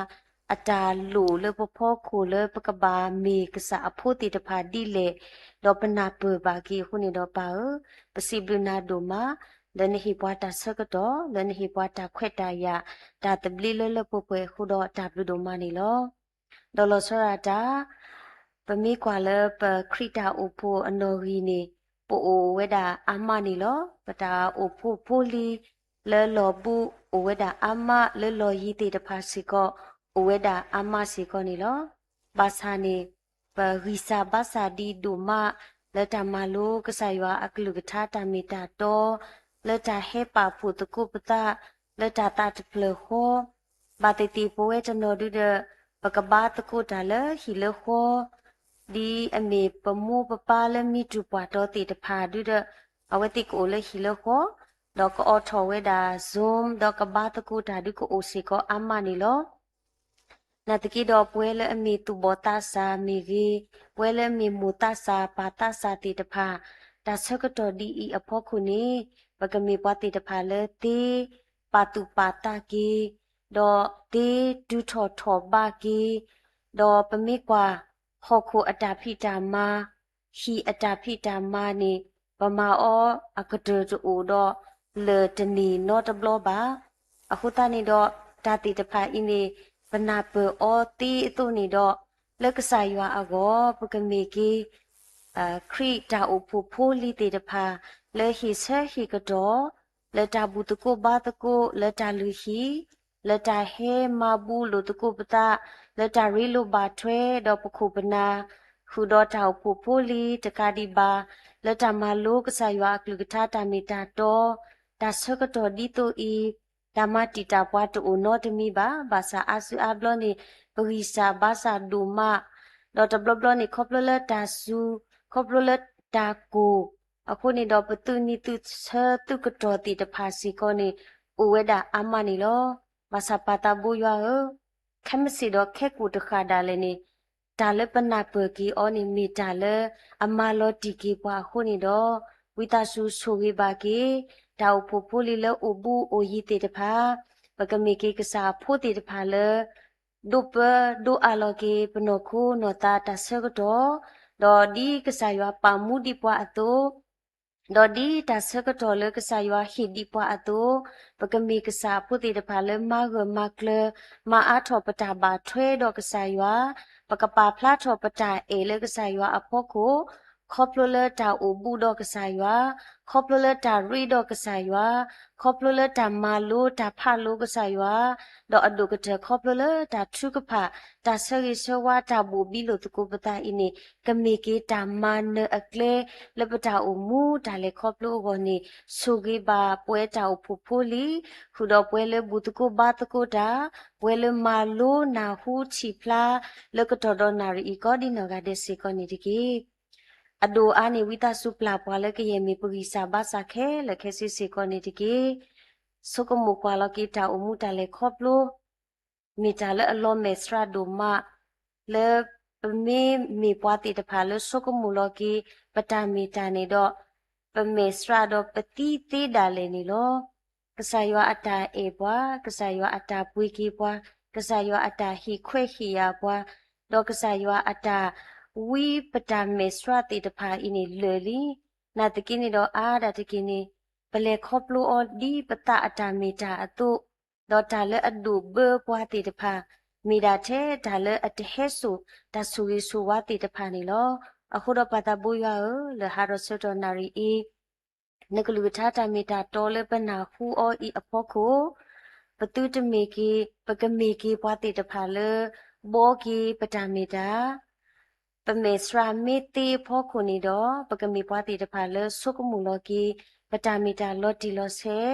အတၢ်လိၣ်လၢပဖီခိၣ်လၢပကဘၣ်မ့ၢ်ကစၢ်အဖိသ့ၣ်တဖၣ်ဒ်လဲၣ်, ဒီးပနၢ်ပၢၢ်ဘၣ်က့ၤအဃိန့ၣ်ဒီးပၢ်ဧၢ, ပစံးဘျုးနၤဒိၣ်မး, လၢနဟ့ၣ်ပှၤတၢ်ဆၢကတီၢ်, လၢနဟ့ၣ်ပှၤတၢ်ခွဲးတၢ်ယာ်, တၢ်သဘျ့လၢလၢပှဲၤပှဲၤအဃိဒီးတၢ်ဘျုးဒိၣ်မးန့ၣ်လီၤ. ဒီးလီၤဆီဒၣ်တၢ်, ပမ့ၢ်ကွၢ်လၢပခရံာ်တၢ်အိၣ်ဖှိၣ်အနီၣ်ဂံၢ်န့ၣ်, ပအိၣ်ဝဲဒၣ်အါမးန့ၣ်လီၤ. ပတၢ်အိၣ်ဖှိၣ်ဖိလံၤလၢလီၢ်ဘူးအိၣ်ဝဲဒၣ်အါမး, လၢလီၢ်ယံၤသ့ၣ်တဖၣ်စ့ၢ်ကီး အိၣ်ဝဲဒၣ်အါမးစ့ၢ်ကီးန့ၣ်လီၤ. ဘၣ်ဆၣ်န့ၣ်, ပဂံၢ်စၢ်ဘါစၢ်ဒံးဒိၣ်မး လၢတၢ်မၤလိကစၢ်ယွၤအကလုၢ်ကထါတၢ်မ့ၢ်တၢ်တီ, လၢတၢ်ဟဲပာ်ဖှိၣ်သကိးပသး, လၢတၢ်သးတဖျၢၣ်ဃီ, ဘၣ်သ့ၣ်သ့ၣ်ပဝဲတနီၤဒုဒီး, ပကဘါသကိးတၢ်လၢဟံၣ်လၢဃီ, ဒ်အမ့ၢ်ပမိၢ်ပပၢ်လၢမံတူၢ်ပှၢ်တီၤသ့ၣ်တဖၣ်ဒုဒီး, အဝဲသ့ၣ်ကအိၣ်လၢဟံၣ်လၢဃီ, ဒီးကအိးထီၣ်ဝဲဒၣ် Zoom ဒီးကဘါသကိးတၢ်ဒုကအိၣ်စ့ၢ်ကီးအါမးန့ၣ်လီၤ. နာ်သက့ဒီးပဝဲလၢအမ့ၢ်သူၣ်ဘီၣ်သးစၢ်မ့ၢ်ဂ့ၤ, ပဝဲလၢအမ့ၢ်မိၢ်သးစၢ်ပၢ်သးစၢ်သ့ၣ်တဖၣ်, တၢ်ဆၢကတီၢ်ဒ်အံၤအဖီခိၣ်န့ၣ်, ပကမ့ၢ်ပှၤသ့ၣ်တဖၣ်လၢသ့ပာ်သူၣ်ပာ်သးက့ၤ, ဒီးသ့တုၤထီၣ်ထီၣ်ဘးက့ၤ, ဒီးပမ့ၢ်ကွၢ်ဟီၣ်ခိၣ်အတၢ်ဖံးတၢ်မၤ ဟံၣ်အတၢ်ဖံးတၢ်မၤန့ၣ်, ပမၤအီၤအကတၢၢ်တအိၣ်ဒီးလၢၢ်တန့ၢ်နီတဘျီဘၣ်. အဃိသတးန့ၣ်ဒီး, တၢ်သ့ၣ်တဖၣ်အံၤန့ၣ်, ပနၢ်ပၢၢ်အီၤသ့အသိးန့ၣ်ဒီး, လၢကစၢ်ယွၤအဂီၢ် ပကမ့ၢ်က့ၤ ခရံာ်တၢ်အိၣ်ဖှိၣ်ဖိလံၤသ့ၣ်တဖၣ် လၢဟ့ၣ်ဆၢဟ့ၣ်ကတီၢ်, လၢတၢ်ဘူၣ်သကိးဘါသကိး, လၢတၢ်လုၢ်ဟံၣ်, လၢတၢ်ဟဲမၤဘူလိာ်သကိးပသး, လၢတၢ်ရ့လိာ်ဘၣ်ထွဲဒီးပခိၣ်ပနၢ်, ဃုာ်ဒီးတၢ်အိၣ်ဖှိၣ်ဖိလံၤတကးဒံးဘၣ်, လၢတၢ်မၤလိကစၢ်ယွၤအကလုၢ်ကထါတၢ်မ့ၢ်တၢ်တီ, တၢ်ဆၢကတီၢ်ဒ်သိးအံၤ, တၢ်မၤတံာ်တာ်ပှၤတအိၣ်နီတမံၤဘၣ်. ဘၣ်ဆၣ်အါစုအါဘျီန့ၣ်, ပဂံၢ်စၢ်ဘါစၢ်ဒိၣ်မး, ဒီးတဘျီဘျီန့ၣ် ခီဖျိလၢတၢ်စူၤ, ခီဖျိလၢတၢ်ကိၢ်, အဃိန့ၣ်ဒီးပသုးမံၤသုးဆၢသုးကတီၢ်သ့ၣ်တဖၣ်စ့ၢ်ကီးန့ၣ်, အိၣ်ဝဲဒၣ်အါမးန့ၣ်လီၤ. ဘၣ်ဆၣ်ပၢ်သးဘိယွၤဧၢ, ခဲမုၢ်ဆ့ၣ်ဒီးခဲကိာ်တဃၣ်ဒၣ်လဲာ်န့ၣ်, တၢ်လၢပနၢ်ပၢၢ်က့ၤအီၤန့ၣ် မ့ၢ်တၢ်လၢအမၤလီၤတံၢ်က့ၤပှၤအဃိန့ၣ်ဒီး, ဝံသးစူၤဆိၣ်ဂ့ၤဘၣ်က့ၤ တၢ်အိၣ်ဖှိၣ်ဖိလံၤလၢအိၣ်ဘူးအိၣ်ယံၤသ့ၣ်တဖၣ်, ပကမ့ၢ်က့ၤကစၢ်အဖိသ့ၣ်တဖၣ်လၢ ဒိးပၢဒိးအးလီၤက့ၤ ပနီၢ်ခိနီၢ်သးတၢ်ဆၢကတီၢ်, ဒီးဒ်ကစၢ်ယွၤပာ်မူဒံးပှၤအသိး, ဒီးဒ်တၢ်ဆၢကတီၢ်လၢကစၢ်ယွၤဟ့ၣ်ဒံးပှၤအသိး, ပကမ့ၢ်ကစၢ်အဖိသ့ၣ်တဖၣ်လၢမၤဂၢၢ်မၤကျၢၤ, မၤအါထီၣ်ပတၢ်ဘၣ်ထွဲဒီးကစၢ်ယွၤ, ပကပာ်ဖျါထီၣ်ပတၢ်အဲၣ်လၢကစၢ်ယွၤအဖီခိၣ်, ခီဖျိလၢတၢ်အိၣ်ဘူးဒီးကစၢ်ယွၤ, ခီဖျိလၢတၢ်ရ့ဒီးကစၢ်ယွၤ, ခီဖျိလၢတၢ်မၤလိတၢ်ဖးလိကစၢ်ယွၤ, ဒီးအဒိၣ်ကတၢၢ်ခီဖျိလၢတၢ်ထုကဖၣ်, တၢ်ဆၢဂ့ၤဆၢဝါ တၢ်ဘိၣ်ဘံလိာ်သကိးပသးအံၤန့ၣ် ကမ့ၢ်က့ၤတၢ်မၤနၢၤအကျဲ လၢပတၢ်အိၣ်မူတၢ်လဲၤခီဖျိအဂီၢ်န့ၣ် ဆိၣ်ဂ့ၤဘၣ်ပဝဲတၢ်အိၣ်ဖှိၣ်ဖိလံၤ, ဃုာ်ဒီးပဝဲလၢဘူၣ်သကိးဘါသကိးတၢ်, ပဝဲလၢမၤလိနၢ်ဟူထံၣ်ဖျါ လၢကတီၢ်ဒီးနၣ်ရံၣ်အံၤကိးဒ်နီၢ်ဂၤဒဲးစ့ၢ်ကီးန့ၣ်တက့ၢ်. အဒိၣ်အါန့ၣ် ဝံသးစူၤပျၢ်ပှၤလၢကယဲၢ်မ့ၢ်ပဂံၢ်စၢ်ဘါစၢ်ခဲလၢာ်ခဲဆ့စ့ၢ်ကီးန့ၣ်တက့ၢ်. ဆိကမိၣ်ကွၢ်လီၤက့ၤတၢ်အိၣ်မူတၢ်လဲၤခီဖျိ မ့ၢ်တၢ်လၢအလီၤမဲာ်ဆှးဒိၣ်မး, လၢပမ့မ့ၢ်ပှၤသ့ၣ်တဖၣ်လၢဆိကမိၣ်လီၤက့ၤ ပတၢ်မ့ၢ်တၢ်န့ၣ်ဒီး, ပမဲာ်ဆှးဒီးပသံသ့ဒၣ်လဲာ်န့ၣ်လီၤ. ကစၢ်ယွၤအတၢ်အဲၣ်ပှၤ, ကစၢ်ယွၤအတၢ်ပှ့ၤက့ၤပှၤ, ကစၢ်ယွၤအတၢ်ဟ့ၣ်ခွဲးဟ့ၣ်ယာ်ပှၤ, ဒီးကစၢ်ယွၤအတၢ်ဝံပတၢ်မဲာ်ဆှးသ့ၣ်တဖၣ်အံၤန့ၣ်လၢာ်လံ. နာ်သက့န့ၣ်ဒီးအါဒၣ်တက့ၢ်န့ၣ်, ပလဲၤခီဖျိအီၤဒ်ပသးအတၢ်မ့ၢ်တၢ်အသိး, ဒီးတၢ်လၢအဒိၣ်ဘၢပှၤသ့ၣ်တဖၣ်, မ့ၢ်ဒၣ်ထဲတၢ်လၢအတဟဲစိာ်တၢ်ဆိၣ်ဂ့ၤဆိၣ်ဝါသ့ၣ်တဖၣ်န့ၣ်လီၤ. အဃိဒီးပၢ်သးဘိယွၤဧၢ, လၢဟးထီၣ်ဆၢကတီၢ်နၣ်ရံၣ်အံၤ, နကလုၢ်ကထါတၢ်မ့ၢ်တၢ်တီလၢပနၢ်ဟူအီၤအံၤအဖီခိၣ်, ပသုတမ့ၢ်က့ၤ, ပကမ့ၢ်က့ၤပှၤသ့ၣ်တဖၣ်လၢ ဘှီက့ၤပတၢ်မ့ၢ်တၢ် ပမဲာ်ဆှးမ့ၢ်သ့အဖီခိၣ်န့ၣ်ဒီး, ပကမ့ၢ်ပှၤသ့ၣ်တဖၣ်လၢဆိကမိၣ်လီၤက့ၤ ပတၢ်မ့ၢ်တၢ်လီၤတံၢ်လီၤဆဲး,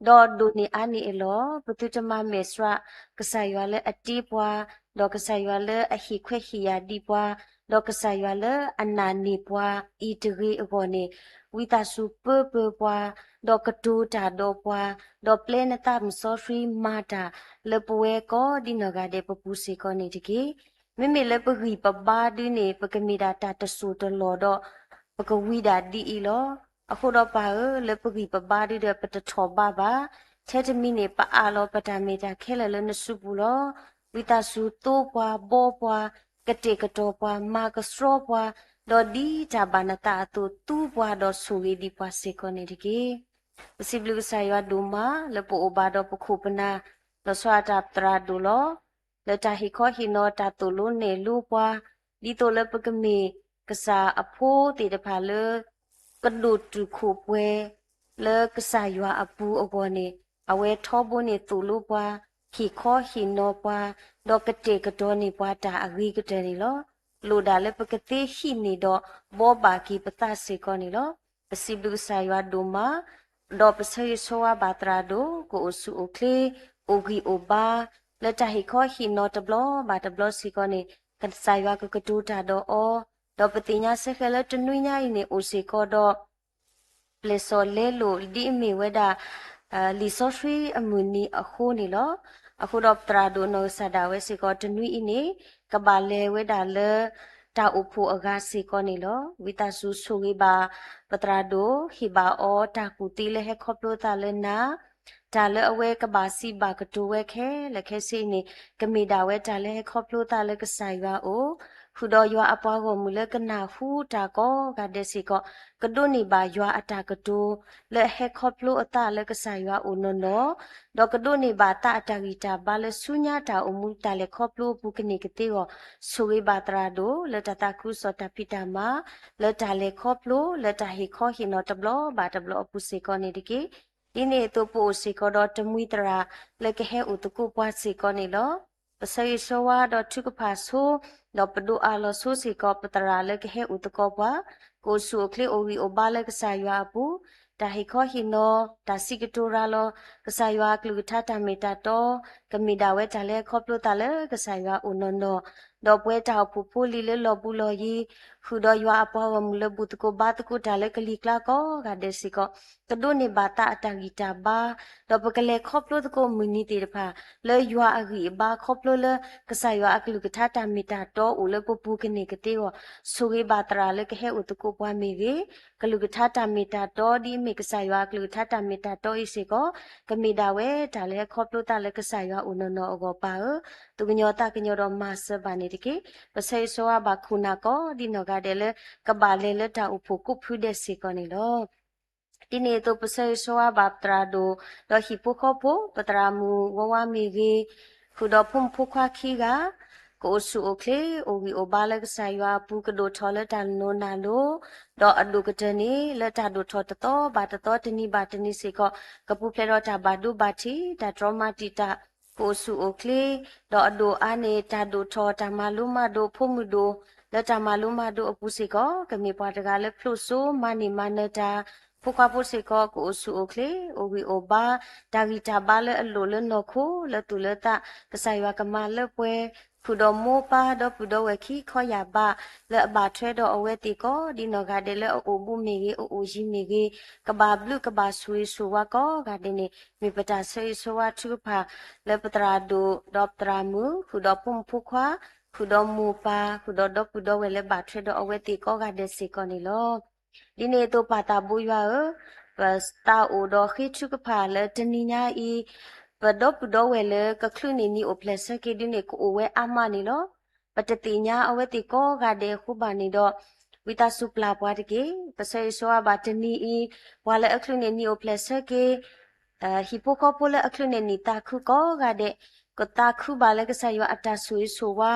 ဒီးဒိၣ်န့ၢ်အါန့ၢ်အလီၢ်, ပသုတမၤမဲာ်ဆှး ကစၢ်ယွၤလၢအတ့ပှၤ, ဒီးကစၢ်ယွၤလၢအဟ့ၣ်ခွဲးဟ့ၣ်ယာ်ဒံးပှၤ, ဒီးကစၢ်ယွၤလၢအနာ်န့ၢ်ပှၤအံၤတဂ့ၤအဂီၢ်န့ၣ်, ဝံသးစူၤပၢပၢပှၤ, ဒီးကတိၤတၢ်ဒီးပှၤ, ဒီးပျဲနသးမုၢ်စီဆှံမၤတၢ်လၢပဝဲကိးဒ်နီၢ်ဂၤဒဲးပပူၤစ့ၢ်ကီးန့ၣ်တက့ၢ်. မ့မ့ၢ်လၢပဂံၢ်ပဘါဒုန့ၣ် ပကမ့ၢ်ဒၣ်တၢ်တစိၢ်တလီၢ်ဒီး ပကဝံၤဒၣ်ဒ်အံၤလီၤ. အဃိဒီးပၢ်ဧၢ, လၢပဂံၢ်ပဘါဒုဒီးပတထီၣ်ဘးဘၣ်. ထဲတမံၤန့ၣ် ပအးလီၤပတၢ်မ့ၢ်တၢ်ခဲလၢာ်လၢနစုပူၤလီၤ. ဝံသးစူၤသိပှၤ, ဘှီပှၤ, ကတဲာ်ကတီၤပှၤ, မၤကဆှီပှၤ, ဒီးဒ်တၢ်ဘၣ်နသးအသိးသူပှၤဒီးဆိၣ်ဂ့ၤဒံးပှၤစ့ၢ်ကီးန့ၣ်တက့ၢ်. ပစံးဘျုးကစၢ်ယွၤဒိၣ်မး လၢပအိၣ်ဘၣ်ဒီးပခိၣ်ပနၢ် လီၤဆီဒၣ်တၢ်ပသရၣ်ဒိၣ်လီၤ. လၢတၢ်ဟ့ၣ်ခီဟ့ၣ်နီၤတၢ်သိၣ်လိနဲၣ်လိပှၤ, ဒ်သိးလၢပကမ့ၢ်ကစၢ်အဖိသ့ၣ်တဖၣ်လၢ ကဒိၣ်တုာ်ခိၣ်ပှဲၤ လၢကစၢ်ယွၤအပူၤအဂီၢ်န့ၣ်, အဝဲထီဘိန့ၣ်သိၣ်လိပှၤ, ဟ့ၣ်ခီဟ့ၣ်နီၤပှၤ, ဒီးကတဲာ်ကတီၤန့ၢ်ပှၤတၢ်အဂ့ၤကတၢၢ်န့ၣ်လီၤ. လိၣ်ဒၣ်လၢပကသ့ဟံးန့ၢ်ဒီးဘှီဘၣ်က့ၤပသးစ့ၢ်ကီးန့ၣ်လီၤ. ပစံးဘျုးကစၢ်ယွၤဒိၣ်မး ဒီးပဆၢဂ့ၤဆၢဝါဘၣ်သရၣ်ဒိၣ် ကအိၣ်ဆူၣ်အိၣ်ချ့ အိၣ်ဂံၢ်အိၣ်ဘါ လၢတၢ်ဟ့ၣ်ခီဟ့ၣ်နီၤတဘျီဘၣ်တဘျီစ့ၢ်ကီးန့ၣ်, ကစၢ်ယွၤကကတိၤတၢ်ဒီးအီၤ, ဒီးပသ့ၣ်ညါစ့ၢ်ကီးလၢတနွံညါအံၤန့ၣ် အိၣ်စ့ၢ်ကီးဒီး ပျဲၢ်စီၣ်လဲလိာ်ဒ်အမ့ၢ်ဝဲဒၣ် လံာ်စီဆှံအမုၢ်နံၤအဃိန့ၣ်လီၤ. အဃိဒီးပသရၣ်ဒိၣ်နီၢ်ကစၢ်ဒၣ်ဝဲစ့ၢ်ကီး တနွံအံၤန့ၣ် ကဘၣ်လဲၤဝဲဒၣ်လၢ တၢ်အိၣ်ဖှိၣ်အဂၤစ့ၢ်ကီးန့ၣ်လီၤ. ဝံသးစူၤဆိၣ်ဂ့ၤဘၣ် ပသရၣ်ဒိၣ် ဟ့ၣ်ဘၣ်အီၤတၢ်ကူၣ်သ့လၢဟဲခီဖျိသးလၢနၤ, တၢ်လၢအဝဲကဘၣ်စံးဘၣ်ကတိၤဝဲခဲလၢာ်ခဲဆ့အံၤန့ၣ် ကမ့ၢ်ဒၣ်ဝဲတၢ်လၢဟဲခီဖျိသးလၢကစၢ်ယွၤအအိၣ်, ဃုာ်ဒီးယွၤအပှၤဂီၢ်မုၢ်လၢကနၢ်ဟူတၢ်ကိးဂၤဒဲးစ့ၢ်ကီး, ကဒိးန့ၢ်ဘၣ်ယွၤအတၢ်ကတိၤ လၢအဟဲခီဖျိအသးလၢကစၢ်ယွၤအအိၣ်နီၢ်နီၢ်, ဒီးကဒိးန့ၢ်ဘၣ်သးအတၢ်ဂံၢ်တၢ်ဘါလၢဆူညါတၢ်အိၣ်မူတၢ်လဲၤခီဖျိအပူၤကန့ၢ်ကသ့အဂီၢ်, ဆိၣ်ဂ့ၤဘၣ်သရၣ်ဒိၣ် လၢတၢ်သးခုကစီၣ်တၢ်ဖံးတၢ်မၤ, လၢတၢ်လဲၤခီဖျိ လၢတၢ်ဟ့ၣ်ခီဟ့ၣ်နီၤတဘျီဘၣ်တဘျီအပူၤစ့ၢ်ကီးန့ၣ်တက့ၢ်. ဒ်န့ၣ်အသိးပအိၣ်စ့ၢ်ကီးဒီးတမှံၤသရၣ်လၢကဟဲအိၣ်သကိးပှၤစ့ၢ်ကီးန့ၣ်လီၤ. ပဆၢဂ့ၤဆၢဝါဒီးထုကဖၣ်ဆိ, ဒီးပဒိးအးလီၤဆိစ့ၢ်ကီး ပသရၣ်လၢကဟဲအိၣ်သကိးပှၤ, ကအိၣ်ဆူၣ်အိၣ်ချ့အိၣ်ဂံၢ်အိၣ်ဘါလၢကစၢ်ယွၤအပူၤ, တၢ်ဟ့ၣ်ခီဟ့ၣ်နီၤ, တၢ်စံးကတိၤရၤလီၤ, ကစၢ်ယွၤအကလုၢ်ကထါတၢ်မ့ၢ်တၢ်တီ, ကမ့ၢ်ဒၣ်ဝဲတၢ်လၢဟဲခီဖျိသးလၢကစၢ်ယွၤအအိၣ်နီၢ်နီၢ်, ဒီးပဝဲတၢ်အိၣ်ဖှိၣ်ဖိလံၤလၢလီၢ်ဘူးလီၢ်ယံၤ, ဃုာ်ဒီးယွၤအပှၤဂီၢ်မုၢ်လၢဘူၣ်သကိးဘါသကိးတၢ်လၢကလံၤကျါကိးဂၤဒဲးစ့ၢ်ကီး, ကဒိးန့ၢ်ဘၣ်သးအတၢ်ဂံၢ်တၢ်ဘါ, ဒီးပကလဲၤခီဖျိသကိးမုၢ်နံၤသ့ၣ်တဖၣ် လၢယွၤအဂံၢ်အဘါခီဖျိလၢ ကစၢ်ယွၤအကလုၢ်ကထါတၢ်မ့ၢ်တၢ်တီအိၣ်လၢပပူၤကန့ၢ်ကသ့အဂီၢ်, ဆိၣ်ဂ့ၤဘၣ်သရၣ်လၢကဟဲအိၣ်သကိးပှၤမ့ၢ်ဂ့ၤ, ကလုၢ်ကထါတၢ်မ့ၢ်တၢ်တီ ဒ်အမ့ၢ်ကစၢ်ယွၤအကလုၢ်ကထါတၢ်မ့ၢ်တၢ်တီအံၤစ့ၢ်ကီး, ကမ့ၢ်ဒၣ်ဝဲတၢ်လၢဟဲခီဖျိသးလၢကစၢ်ယွၤအိၣ်နီၢ်နီၢ်အဂီၢ်ပၢ်ဧၢ, သူၣ်ကညီၤသးကညီၤဒီးမၤစၢၤဘၣ်န့ၣ်တက့ၢ်. ပဆၢဂ့ၤဆၢဝါဘၣ်ခိၣ်နၢ်ကိးဒ်နီၢ်ဂၤဒဲးလၢ ကဘၣ်လဲၤလၢတၢ်အိၣ်ဖှိၣ်ကိးဖုဒဲးစ့ၢ်ကီးန့ၣ်လီၤ. ဒ်န့ၣ်အသိး ပဆၢဂ့ၤဆၢဝါဘၣ်သရၣ်ဒိၣ် ဒီးဟံၣ်ဖိဃီဖိ, ပသရၣ်မုၣ်ဝါဝါမ့ၢ်ဂ့ၤ, ဃုာ်ဒီးဖိမုၣ်ဖိခွါခံဂၤ, ကအိၣ်ဆူၣ်အိၣ်ချ့ အိၣ်ဂံၢ်အိၣ်ဘါလၢကစၢ်ယွၤအပူၤ ကဒိၣ်ထီၣ်လၢတၢ်နိၢ်နၢ်လိၤ, ဒီးအဒိၣ်ကတၢၢ်န့ၣ် လၢတၢ်ဒိၣ်ထီၣ်တသီဘၣ်တသီ တနံၤဘၣ်တနံၤစ့ၢ်ကီး ကပူၤဖျဲးဒီးတၢ်ဘၣ်ဒိဘၣ်ထံး တၢ်တြီမၤတံာ်တာ် ကအိၣ်ဆူၣ်အိၣ်ချ့, ဒီးအဒိၣ်အါန့ၣ် တၢ်ဒိၣ်ထီၣ်တၢ်မၤလိမၤဒိး ဖိမုၣ်ဒိၣ် လၢတၢ်မၤလိမၤဒိးအပူၤစ့ၢ်ကီး ကမ့ၢ်ပှၤတဂၤလၢဖျိစိမၤန့ၢ်မၤနၢၤတၢ်, ဖိခွါဖိစ့ၢ်ကီး ကအိၣ်ဆူၣ်အိၣ်ချ့ အိၣ်ဂံၢ်အိၣ်ဘါ, တၢ်ဂံၢ်တၢ်ဘါလၢအလိၣ်လၢနီၢ်ခိ လၢသူၣ်လၢသး ကစၢ်ယွၤကမၤလၢပှဲၤ, ဃုာ်ဒီးမိၢ်ပၢ်ဒီပုၢ်ဒီဝဲၢ်ခံခီယာ်ဘး လၢအဘၣ်ထွဲဒီးအဝဲသ့ၣ်ကိးဒ်နီၢ်ဂၤဒဲး လၢအအိၣ်ဘူးမ့ၢ်ဂ့ၤ အအိၣ်ယံၤမ့ၢ်ဂ့ၤ ကဘၣ်ဘျုးကဘၣ်ဆိၣ်ဂ့ၤဆိၣ်ဝါကိးဂၤဒဲးန့ၣ် မ့ၢ်ပတၢ်ဆၢဂ့ၤဆၢဝါထုကဖၣ် လၢပသရၣ်ဒိၣ် ဒီးပသရၣ်မုၣ် ဃုာ်ဒီးဖိမုၣ်ဖိခွါ ဃုာ်ဒီးမိၢ်ပၢ် ဃုာ်ဒီးဒီပုၢ်ဒီဝဲၢ်လၢဘၣ်ထွဲဒီးအဝဲသ့ၣ်ကိးဂၤဒဲးစ့ၢ်ကီးန့ၣ်လီၤ. ဒ်န့ၣ်အသိးပၢ်သးဘိယွၤဧၢ, ပသးအိၣ်ဒီးဃ့ထုကဖၣ်လၢတနံၤညါအံၤ, ပဒီပုၢ်ဒီဝဲၢ်လၢကချုးန့ၢ်နံၤအိၣ်ဖျဲၣ်ဆၢက့ၤဒုန့ၣ် ကအိၣ်ဝဲအါမးန့ၣ်လီၤ. ပတသ့ၣ်ညါအဝဲသ့ၣ်ကိးဂၤဒဲးအဃိဘၣ်န့ၣ်ဒီး, ဝံသးစူၤပျၢ်ပှၤတက့ၢ်. ပဆၢဂ့ၤဆၢဝါဘၣ်တနံၤအံၤ, ပှၤလၢအချုးန့ၢ်နံၤအိၣ်ဖျဲၣ်ဆၢက့ၤ ဟံၣ်ဖိဃီဖိလၢအချုးန့ၢ်နံၤသးခုကိးဂၤဒဲး, ကသးခုဘၣ်လၢကစၢ်ယွၤအတၢ်ဆိၣ်ဂ့ၤဆိၣ်ဝါ,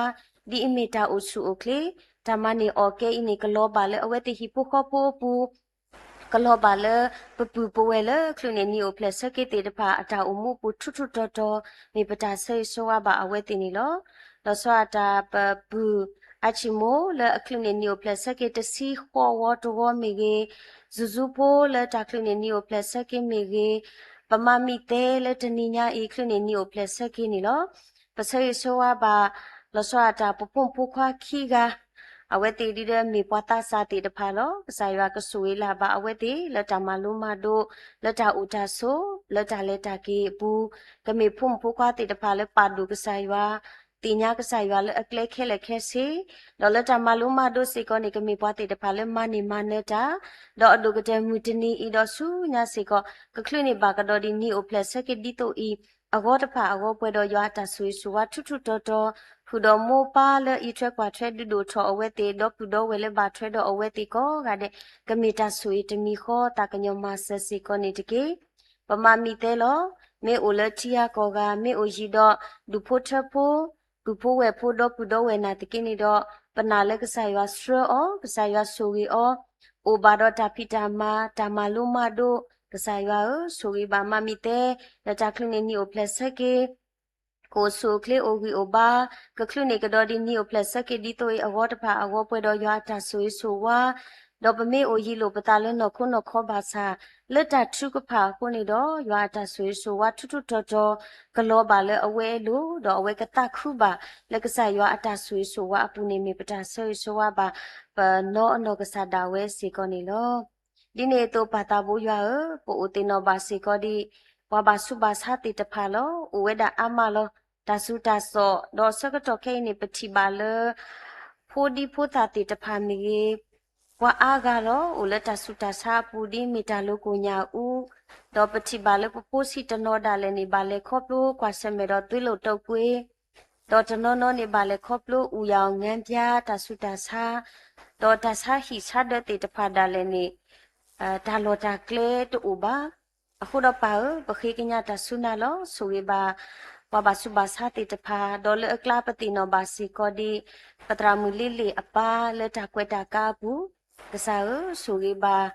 ဒ်အမ့ၢ်တၢ်အိၣ်ဆူၣ်အိၣ်ချ့, တၢ်မၤန့ၢ်အီၣ်ကဲအံၤန့ၣ် ကလီၤဘၣ်လၢအဝဲသ့ၣ်ဟံၣ်ဖိဃီဖိအပူၤ, ကလီၤဘၣ်လၢပပုၢ်ပဝဲၢ်လၢချုးန့ၢ်နံၤအိၣ်ဖျဲၣ်ဆၢက့ၤသ့ၣ်တဖၣ် အတၢ်အိၣ်မူအပူၤထူထူတီတီ, မ့ၢ်ပတၢ်ဆၢဂ့ၤဆၢဝါဘၣ်အဝဲသ့ၣ်န့ၣ်လီၤ. လီၤဆီဒၣ်တၢ်ပပုၢ်အါဆံၣ်မိၢ် လၢအချုးန့ၢ်နံၤအိၣ်ဖျဲၣ်ဆၢက့ၤတဆံဃိးဝီတဝီမ့ၢ်ဂ့ၤ, စုၤစုဖိလၢတၢ်ချုးန့ၢ်နံၤအိၣ်ဖျဲၣ်ဆၢက့ၤမ့ၢ်ဂ့ၤ, ပမၤမံၤသဲလၢတနံၤညါအံၤချုးန့ၢ်နံၤအိၣ်ဖျဲၣ်ဆၢက့ၤန့ၣ်လီၤ. ပဆၢဂ့ၤဆၢဝါဘၣ် လီၤဆီဒၣ်တၢ်ပဖိမုၣ်ဖိခွါခံဂၤ, အဝဲသ့ၣ်ဒ်ဒီးမ့ၢ်ပှၤသးစၢ်သ့ၣ်တဖၣ်လီၤ. ကစၢ်ယွၤကဆိၣ်ဂ့ၤလၢ်ဘၣ်အဝဲသ့ၣ် လၢတၢ်မၤလိမၤဒိး, လၢတၢ်အိၣ်တၢ်ဆိး, လၢတၢ်လဲၤတၢ်က့ၤအပူၤ, ကမ့ၢ်ဖိမုၣ်ဖိခွါသ့ၣ်တဖၣ်လၢပာ်ဒိၣ်ကစၢ်ယွၤ, သ့ၣ်ညါကစၢ်ယွၤလၢအကျဲခဲလၢာ်ခဲဆ့, ဒီးလၢတၢ်မၤလိမၤဒိးစ့ၢ်ကီးန့ၣ် ကမ့ၢ်ပှၤသ့ၣ်တဖၣ်လၢမၤန့ၢ်မၤနၢၤတၢ်, ဒီးအဒိၣ်ကတၢၢ်မုၢ်တနံၤအံၤဒီးဆူညါစ့ၢ်ကီး ကချုးန့ၢ်ဘၣ်ကဒီးဒ်နံၤအိၣ်ဖျဲၣ်ဆၢက့ၤဒ်သိးအံၤ, အဂီၢ်တဖၣ်အဂီၢ်ပှဲၤဒီးယွၤအတၢ်ဆိၣ်ဂ့ၤဆိၣ်ဝါထူထူတီတီ, ဃုာ်ဒီးမိၢ်ပၢ်လၢအံးထွဲကွၢ်ထွဲဒုးဒိၣ်ထီၣ်အဝဲသ့ၣ် ဒီပုၢ်ဒီဝဲၢ်လၢဘၣ်ထွဲဒီးအဝဲသ့ၣ်ကိးဂၤဒဲး, ကမ့ၢ်တၢ်ဆိၣ်ဂ့ၤတမံၤဃီ သးကညီၤမၤစၢၤစ့ၢ်ကီးန့ၣ်တက့ၢ်. ပမၤမံၤသဲလီၤ. မ့ၢ်အိၣ်လၢထံဂၤကီၢ်ဂၤ, မ့ၢ်အိၣ်ယံၤဒီးဒူၣ်ဖိထၢဖိ, ပုၢ်ဖိဝဲၢ်ဖိဒီပုၢ်ဒီဝဲၢ်နၢ်သက့န့ၣ်ဒီး, ပနာ်လၢကစၢ်ယွၤဆှၢအီၤ, ကစၢ်ယွၤဆိၣ်ဂ့ၤအီၤ, အိၣ်ဘၣ်ဒီးတၢ်ဖံးတၢ်မၤ, တၢ်မၤလိမၤဒိး, ကစၢ်ယွၤဧၢ, ဆိၣ်ဂ့ၤဘၣ်မၤမံၤသဲ, လၢတၢ်ချုးန့ၢ်နံၤအိၣ်ဖျဲၣ်ဆၢက့ၤ ကအိၣ်ဆူၣ်အိၣ်ချ့အိၣ်ဂံၢ်အိၣ်ဘါ, ကချုးန့ၢ်ကဒီးဒ်နံၤအိၣ်ဖျဲၣ်ဆၢက့ၤဒ်သိးအံၤအဂီၢ်တဖၣ်အဂီၢ်ပှဲၤဒီးယွၤအတၢ်ဆိၣ်ဂ့ၤဆိၣ်ဝါ, ဒီးပမ့ၢ်အိၣ်ယံၤလိာ်ပသးလၢနီၢ်ခိနီၢ်ခီဘၣ်ဆၣ်, လၢတၢ်ထုကဖၣ်အဃိန့ၣ်ဒီး ယွၤအတၢ်ဆိၣ်ဂ့ၤဆိၣ်ဝါထူထူတီတီ, ကလီၤဘၣ်လၢအဝဲအလိၤ, ဒီးအဝဲကသးခုဘၣ်လၢကစၢ်ယွၤအတၢ်ဆိၣ်ဂ့ၤဆိၣ်ဝါအပူၤန့ၣ် မ့ၢ်ပတၢ်ဆၢဂ့ၤဆၢဝါဘၣ် ပနီၢ်အနီၢ်ကစၢ်ဒၣ်ဝဲစ့ၢ်ကီးန့ၣ်လီၤ. ဒ်န့ၣ်အသိးပၢ်သးဘိယွၤဧၢ, ပအိၣ်သ့ၣ်နီၣ်ဘၣ်စ့ၢ်ကီးဒ် ပှၤဘၣ်ဆူးဘၣ်ဆါသ့ၣ်တဖၣ်လီၤ. အိၣ်ဝဲဒၣ်အါမးလီၤ. တၢ်ဆူးတၢ်စိး, ဒီးဆၢကတီၢ်ခဲအံၤန့ၣ် ပထံၣ်ဘၣ်လၢ ဖိဒံဖိသၣ်သ့ၣ်တဖၣ်မ့ၢ်ဂ့ၤ, ပှၤအါဂၤလီၤ. အိၣ်လၢတၢ်ဆူးတၢ်ဆါအပူၤဒ်မ့ၢ်တၢ်လိၤကိၣ်ညၣ်အူ, ဒီးပထံၣ်ဘၣ်လၢပဖိဆံးတနီၤဒၣ်လဲာ်န့ၣ် ဘၣ်လဲၤခီဖျိကွၢ်ဆၢၣ်မဲာ်ဒီးသွေးလွန်တုပ်ကွေး, ဒီးတနီၤနီၤန့ၣ် ဘၣ်လဲၤခီဖျိအူရောင်ငန်းပြား တၢ်ဆူးတၢ်ဆါ, ဒီးတၢ်ဆါဟံၣ်ဆါဒၢးသ့ၣ်တဖၣ်ဒၣ်လဲာ်န့ၣ် တၢ်လီၢ်တၢ်ကျဲတအိၣ်ဘၣ်. အဃိဒီးပၢ်ဧၢ, ပဃ့ကညးတၢ်စူၢ်နာ်လီၤ. ဆိၣ်ဂ့ၤဘၣ် ပှၤဘၣ်ဆူးဘၣ်ဆါသ့ၣ်တဖၣ်, ဒီးလၢအကျါပသ့ၣ်နီၣ်ဘၣ်စ့ၢ်ကီးဒ် ပသရၣ်မုၣ်လ့လ့ၣ်အပၢ်လၢတၢ်ကွဲးတၢ်ကါအပူၤ, ကစၢ်ဧၢ, ဆိၣ်ဂ့ၤဘၣ်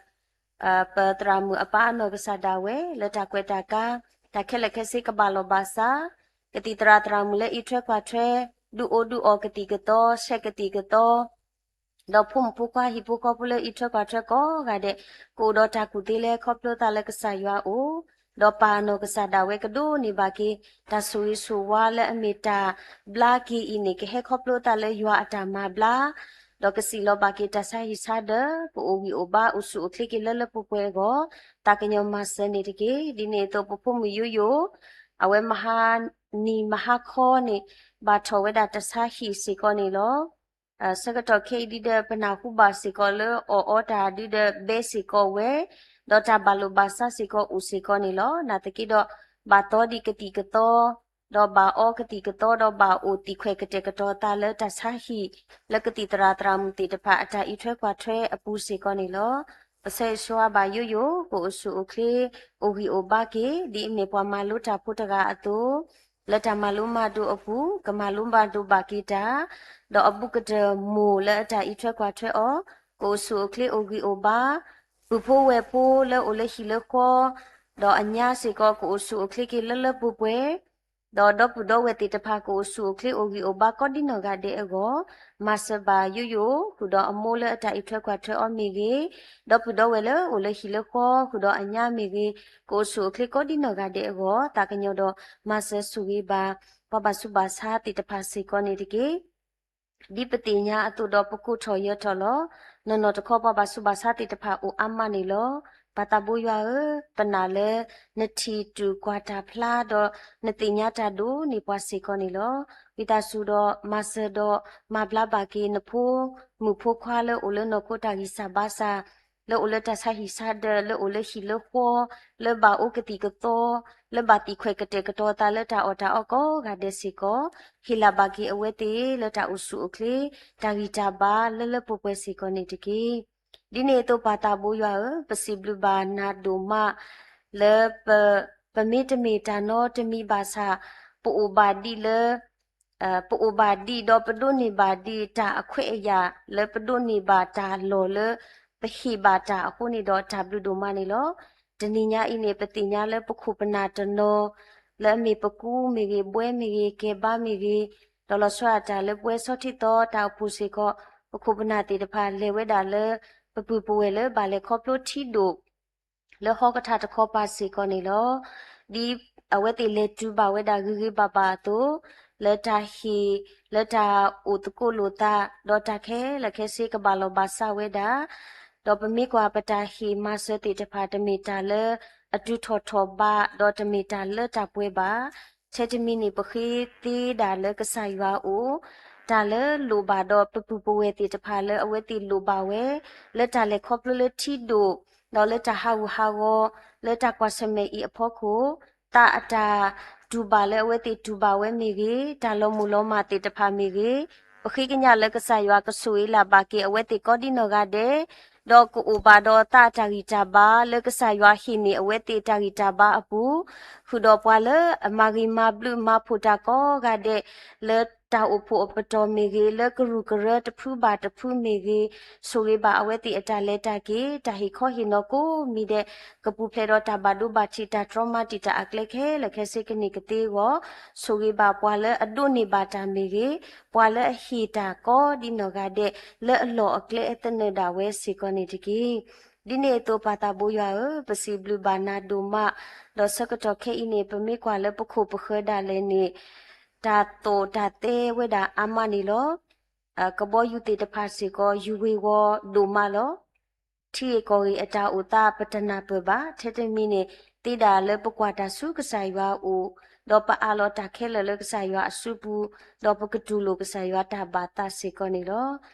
ပသရၣ်မုၣ်အပၢ်အနီၢ်ကစၢ်ဒၣ်ဝဲ လၢတၢ်ကွဲးတၢ်ကါ, တၢ်ခဲလၢာ်ခဲဆ့ကဘၣ်လီၢ်ဘၣ်စး, ကသံၣ်သရၣ်သရၣ်မုၣ်လၢအံးထွဲကွၢ်ထွဲ, ဒုးအိၣ်ဒုးအီၣ်ကသံၣ်ကသီ, ဆဲးကသံၣ်ကသီ ဒီးဖိမုၣ်ဖိခွါဟံၣ်ဖိဃီဖိလၢအံးထွဲကွၢ်ထွဲကိးဂၤဒဲး, ကအိၣ်ဒီးတၢ်ကူၣ်သ့လၢခီဖျိသးလၢကစၢ်ယွၤအအိၣ်, ဒီးပၢ်အနီၢ်ကစၢ်ဒၣ်ဝဲကဒိးန့ၢ်ဘၣ်က့ၤ တၢ်ဆိၣ်ဂ့ၤဆိၣ်ဝါလၢအမ့ၢ်တၢ်ဘျါက့ၤအံၤန့ၣ် ကဟဲခီဖျိသးလၢယွၤအတၢ်မၤဘျါ, ဒီးကစံၣ်လီၤဘၣ်က့ၤတၢ်ဆါဟံၣ်ဆါဒၢး ကအိၣ်ဂံၢ်အိၣ်ဘါ အိၣ်ဆူၣ်အိၣ်ချ့က့ၤလၢလၢပှဲၤပှဲၤအဂီၢ် သးကညီၤမၤစၢၤန့ၣ်တက့ၢ်. ဒ်န့ၣ်အသိး ပဖိမုၣ်ယိယိ အဝဲမဟါနံၤမဟါခီန့ၣ် ဘၣ်ထီၣ်ဝဲဒၣ်တၢ်ဆါဟံၣ်စ့ၢ်ကီးန့ၣ်လီၤ. ဆၢကတီၢ်ခဲအံၤဒုဒီး ပနၢ်ဟူဘၣ်စ့ၢ်ကီးလၢအီၣ်အီတၢ်ဒုဒီးဘဲစ့ၢ်ကီးဝဲ, ဒီးတၢ်ဘၣ်လိာ်ဘၣ်စးစ့ၢ်ကီးအိၣ်စ့ၢ်ကီးန့ၣ်လီၤ. နာ်သက့ဒီး ဘၣ်သီဒံးကသံၣ်ကသီ ဒီးဘၣ်အီကသံၣ်ကသီ ဒီးဘၣ်အိၣ်သံၣ်ခွဲးကတဲာ်ကတီၤသးလၢတၢ်ဆါဟံၣ် လၢကသံၣ်သရၣ်သရၣ်မုၣ်သ့ၣ်တဖၣ်အတၢ်အံးထွဲကွၢ်ထွဲအပူၤစ့ၢ်ကီးန့ၣ်လီၤ. ပဆၢဂ့ၤဆၢဝါဘၣ်ယိယိ ကအိၣ်ဆူၣ်အိၣ်ချ့ အိၣ်ဂံၢ်အိၣ်ဘါက့ၤ ဒ်အမ့ၢ်ပှၤမၤလိတၢ်ဖိတဂၤအသိး လၢတၢ်မၤလိမၤဒိးအပူၤ ကမၤလိမၤဒိးဘၣ်က့ၤတၢ်, ဒီးအဘူးကတၢၢ်မိၢ်လၢအတၢ်အံးထွဲကွၢ်ထွဲအီၤ ကအိၣ်ဆူၣ်အိၣ်ချ့အိၣ်ဂံၢ်အိၣ်ဘါ, ပုၢ်ဖိဝဲၢ်ဖိလၢအိၣ်လၢဟံၣ်လၢဃီ ဒီးအညါစ့ၢ်ကီး ကအိၣ်ဆူၣ်အိၣ်ချ့က့ၤလၢလၢပှဲၤပှဲၤ, ဒီးဒီပုၢ်ဒီဝဲၢ်သ့ၣ်တဖၣ် ကအိၣ်ဆူၣ်အိၣ်ချ့အိၣ်ဂံၢ်အိၣ်ဘါကိးဒ်နီၢ်ဂၤဒဲးအဂီၢ်, မၤစၢၤဘၣ်ယိယိ ဃုာ်ဒီးအမိၢ်လၢအတၢ်အံးထွဲကွၢ်ထွဲအီၤမ့ၢ်ဂ့ၤ, ဒီပုၢ်ဒီဝဲၢ်လၢအိၣ်လၢဟံၣ်လၢဃီ ဃုာ်ဒီးအညါမ့ၢ်ဂ့ၤ, ကအိၣ်ဆူၣ်အိၣ်ချ့ကိးဒ်နီၢ်ဂၤဒဲးအဂီၢ် သးကညီၤဒီးမၤစၢၤဆိၣ်ဂ့ၤဘၣ် ပှၤဘၣ်ဆူးဘၣ်ဆါသ့ၣ်တဖၣ်စ့ၢ်ကီးန့ၣ်တက့ၢ်. ဒ်ပသ့ၣ်ညါအသိးဒီး ပကိးထီၣ်ယၢၤထီၣ်လီၤ. နီၢ်နီၢ်တခီ ပှၤဘၣ်ဆူးဘၣ်ဆါသ့ၣ်တဖၣ်အိၣ်အါမးန့ၣ်လီၤ. ပၢ်သးဘိယွၤဧၢ, ပနာ်လၢ နထံၣ်တူၢ်ကွၢ်တၢ်ဖျါ ဒီးနသ့ၣ်ညါတၢ်ဒိၣ်န့ၢ်ပှၤစ့ၢ်ကီးန့ၣ်လီၤ. ဝံသးစူၤဒီး မၤစၢၤဒီးမၤဘျါဘၣ်က့ၤ နဖိမုၣ်ဖိခွါလၢအိၣ်လၢနီၢ်ခိတၢ်ဂံၢ်စၢ်ဘါစၢ် လၢအိၣ်လၢတၢ်ဆါဟံၣ်ဆါဒၢး လၢအိၣ်လၢဟံၣ်လၢဃီ လၢဘၣ်အီကသံၣ်ကသီ လၢဘၣ်သံၣ်ခွဲးကတဲာ်ကတီၤသးလၢတၢ်အီၣ်တၢ်အီကိးဂၤဒဲးစ့ၢ်ကီး, ဟ့ၣ်လၤဘၣ်က့ၤအဝဲသ့ၣ်လၢတၢ်အိၣ်ဆူၣ်အိၣ်ချ့ တၢ်ဂံၢ်တၢ်ဘါလၢလၢပှဲၤပှဲၤစ့ၢ်ကီးန့ၣ်တက့ၢ်. ဒ်န့ၣ်အသိး ပၢ်သးဘိယွၤဧၢ, ပစံးဘျုးဘၣ်နၤဒိၣ်မး လၢ ပမ့တမ့ၢ်တၢ်နီတမံၤဘၣ်ဆၣ် ပအိၣ်ဘၣ်ဒံးလၢ ပအိၣ်ဘၣ်ဒံးဒီးပဒိးန့ၢ်ဘၣ်ဒံးတၢ်အခွဲးအယာ် လၢပဒိးန့ၢ်ဘၣ်တၢ်လီၢ်လၢ ပဟ့ၣ်ဘၣ်တၢ်အဃိန့ၣ်ဒီး တၢ်ဘျုးဒိၣ်မးန့ၣ်လီၤ. တနံၤညါအံၤန့ၣ် ပသ့ၣ်ညါလၢပခိၣ်ပနၢ်တနီၤ လၢအမ့ၢ်ပကူမ့ၢ်ဂ့ၤ ဘှဲမ့ၢ်ဂ့ၤ ကဲဘါမ့ၢ်ဂ့ၤ, ဒီးလီၤဆီဒၣ်တၢ်လၢပဝဲဆီထံသီတၢ်အိၣ်ဖှိၣ်စ့ၢ်ကီး ပခိၣ်ပနၢ်သ့ၣ်တဖၣ်လဲၤဝဲဒၣ်လၢ ပပုၢ်ပဝဲၢ်လၢဘၣ်လဲၤခီဖျိထံဒိၣ် လၢဟီၣ်ကထၢၣ်တခီပၤစ့ၢ်ကီးန့ၣ်လီၤ. ဒ်အဝဲသ့ၣ်လဲၤတုၤဘၣ်ဝဲဒၣ်ဂ့ၤဂ့ၤဘၣ်ဘၣ်အသိး, လၢတၢ်ဟ့ၣ် လၢတၢ်အိၣ်သကိးလိာ်သး ဒီးတၢ်ခဲလၢာ်ခဲဆ့ကဘၣ်လီၤဘၣ်စးဝဲဒၣ်, ဒီးပမ့ၢ်ကွၢ်ပတၢ်ဟ့ၣ်မၤစၢၤသ့ၣ်တဖၣ် တမ့ၢ်တၢ်လၢအတုၤထီၣ်ထီၣ်ဘး ဒီးတမ့ၢ်တၢ်လၢတၢ်ပှဲၤဘၣ်. ထဲတမံၤန့ၣ် ပဃ့သ့ဒၣ်လၢကစၢ်ယွၤအအိၣ် တၢ်လၢလိၣ်ဘၣ်ဒီးပပုၢ်ပဝဲၢ်သ့ၣ်တဖၣ်လၢအဝဲသ့ၣ်လိၣ်ဘၣ်ဝဲ လၢတၢ်လဲၤခီဖျိလၢထံဒိၣ် ဒီးလၢတၢ်ဟးဂူာ်ဟးဂီၤ လၢတၢ်ကွၢ်ဆၢၣ်မဲာ်အံၤအဖီခိၣ်, သးအတၢ်တူၢ်ဘၣ်လၢအဝဲသ့ၣ်တူၢ်ဘၣ်ဝဲမ့ၢ်ဂ့ၤ, တၢ်လီၤမုၢ်လီၤမၢ်သ့ၣ်တဖၣ်မ့ၢ်ဂ့ၤ, ပဃ့ကညးလၢကစၢ်ယွၤကဆိၣ်ဂ့ၤလၢ်ဘၣ်က့ၤအဝဲသ့ၣ်ကိးဒ်နီၢ်ဂၤဒဲး, ဒီးကအိၣ်ဘၣ်ဒီးသးအတၢ်ဂံၢ်တၢ်ဘါ လၢကစၢ်ယွၤဟ့ၣ်န့ၢ်အဝဲသ့ၣ်တၢ်ဂံၢ်တၢ်ဘါအပူၤ, ဃုာ်ဒီးပှၤလၢအမၤဂ့ၤမၤဘျုးမၤဖှိၣ်တၢ်ကိးဂၤဒဲး လၢတၢ်အိၣ်ဖှိၣ်အပတီၢ်မ့ၢ်ဂ့ၤ, လၢကရူၢ်ကရၢတဖုဘၣ်တဖုမ့ၢ်ဂ့ၤ, ဆိၣ်ဂ့ၤဘၣ်အဝဲသ့ၣ်အတၢ်လဲၤတၢ်က့ၤ, တၢ်ဟ့ၣ်ခီဟ့ၣ်နီၤကိးမံၤဒဲး, ကပူၤဖျဲးဒီးတၢ်ဘၣ်ဒိဘၣ်ထံးတၢ်တြီမၤတံာ်တာ်အကျဲခဲလၢာ်ခဲဆ့ကန့ၢ်ကသ့အဂီၢ်, ဆိၣ်ဂ့ၤဘၣ်ပှၤလၢအဒိးန့ၢ်ဘၣ်တၢ်မ့ၢ်ဂ့ၤ, ပှၤလၢအဟ့ၣ်တၢ်ကိးဒ်နီၢ်ဂၤဒဲး လၢအလီၢ်အကျဲအသနၢၣ်ဒၣ်ဝဲစ့ၢ်ကီးန့ၣ်တက့ၢ်. ဒ်န့ၣ်အသိးပၢ်သးဘိယွၤဧၢ, ပစံးဘျုးဘၣ်နၤဒိၣ်မး, ဒီးဆၢကတီၢ်ခဲအံၤန့ၣ် ပမ့ၢ်ကွၢ်လၢပခိၣ်ပဃၢၤဒၣ်လဲာ်န့ၣ်, တၢ်သိၣ်တၢ်သဲဝဲဒၣ်အါမးန့ၣ်လီၤ. ကဘီယူၤသ့ၣ်တဖၣ်စ့ၢ်ကီး ယူၤဝ့ၤဝီၤဒိၣ်မးလီၤ. ထံဂ့ၢ်ကီၢ်ဂ့ၢ်အတၢ်အိၣ်သးပတနၢ်ပၢၢ်ဘၣ်. ထဲတမံၤန့ၣ် သ့ဒၣ်လၢပကွၢ်တၢ်ဆူကစၢ်ယွၤအအိၣ်, ဒီးပအးလီၤတၢ်ခဲလၢာ်လၢကစၢ်ယွၤအစုပူၤ, ဒီးပကတူၢ်လိာ်ကစၢ်ယွၤတၢ်ဘၣ်သးစ့ၢ်ကီးန့ၣ်လီၤ.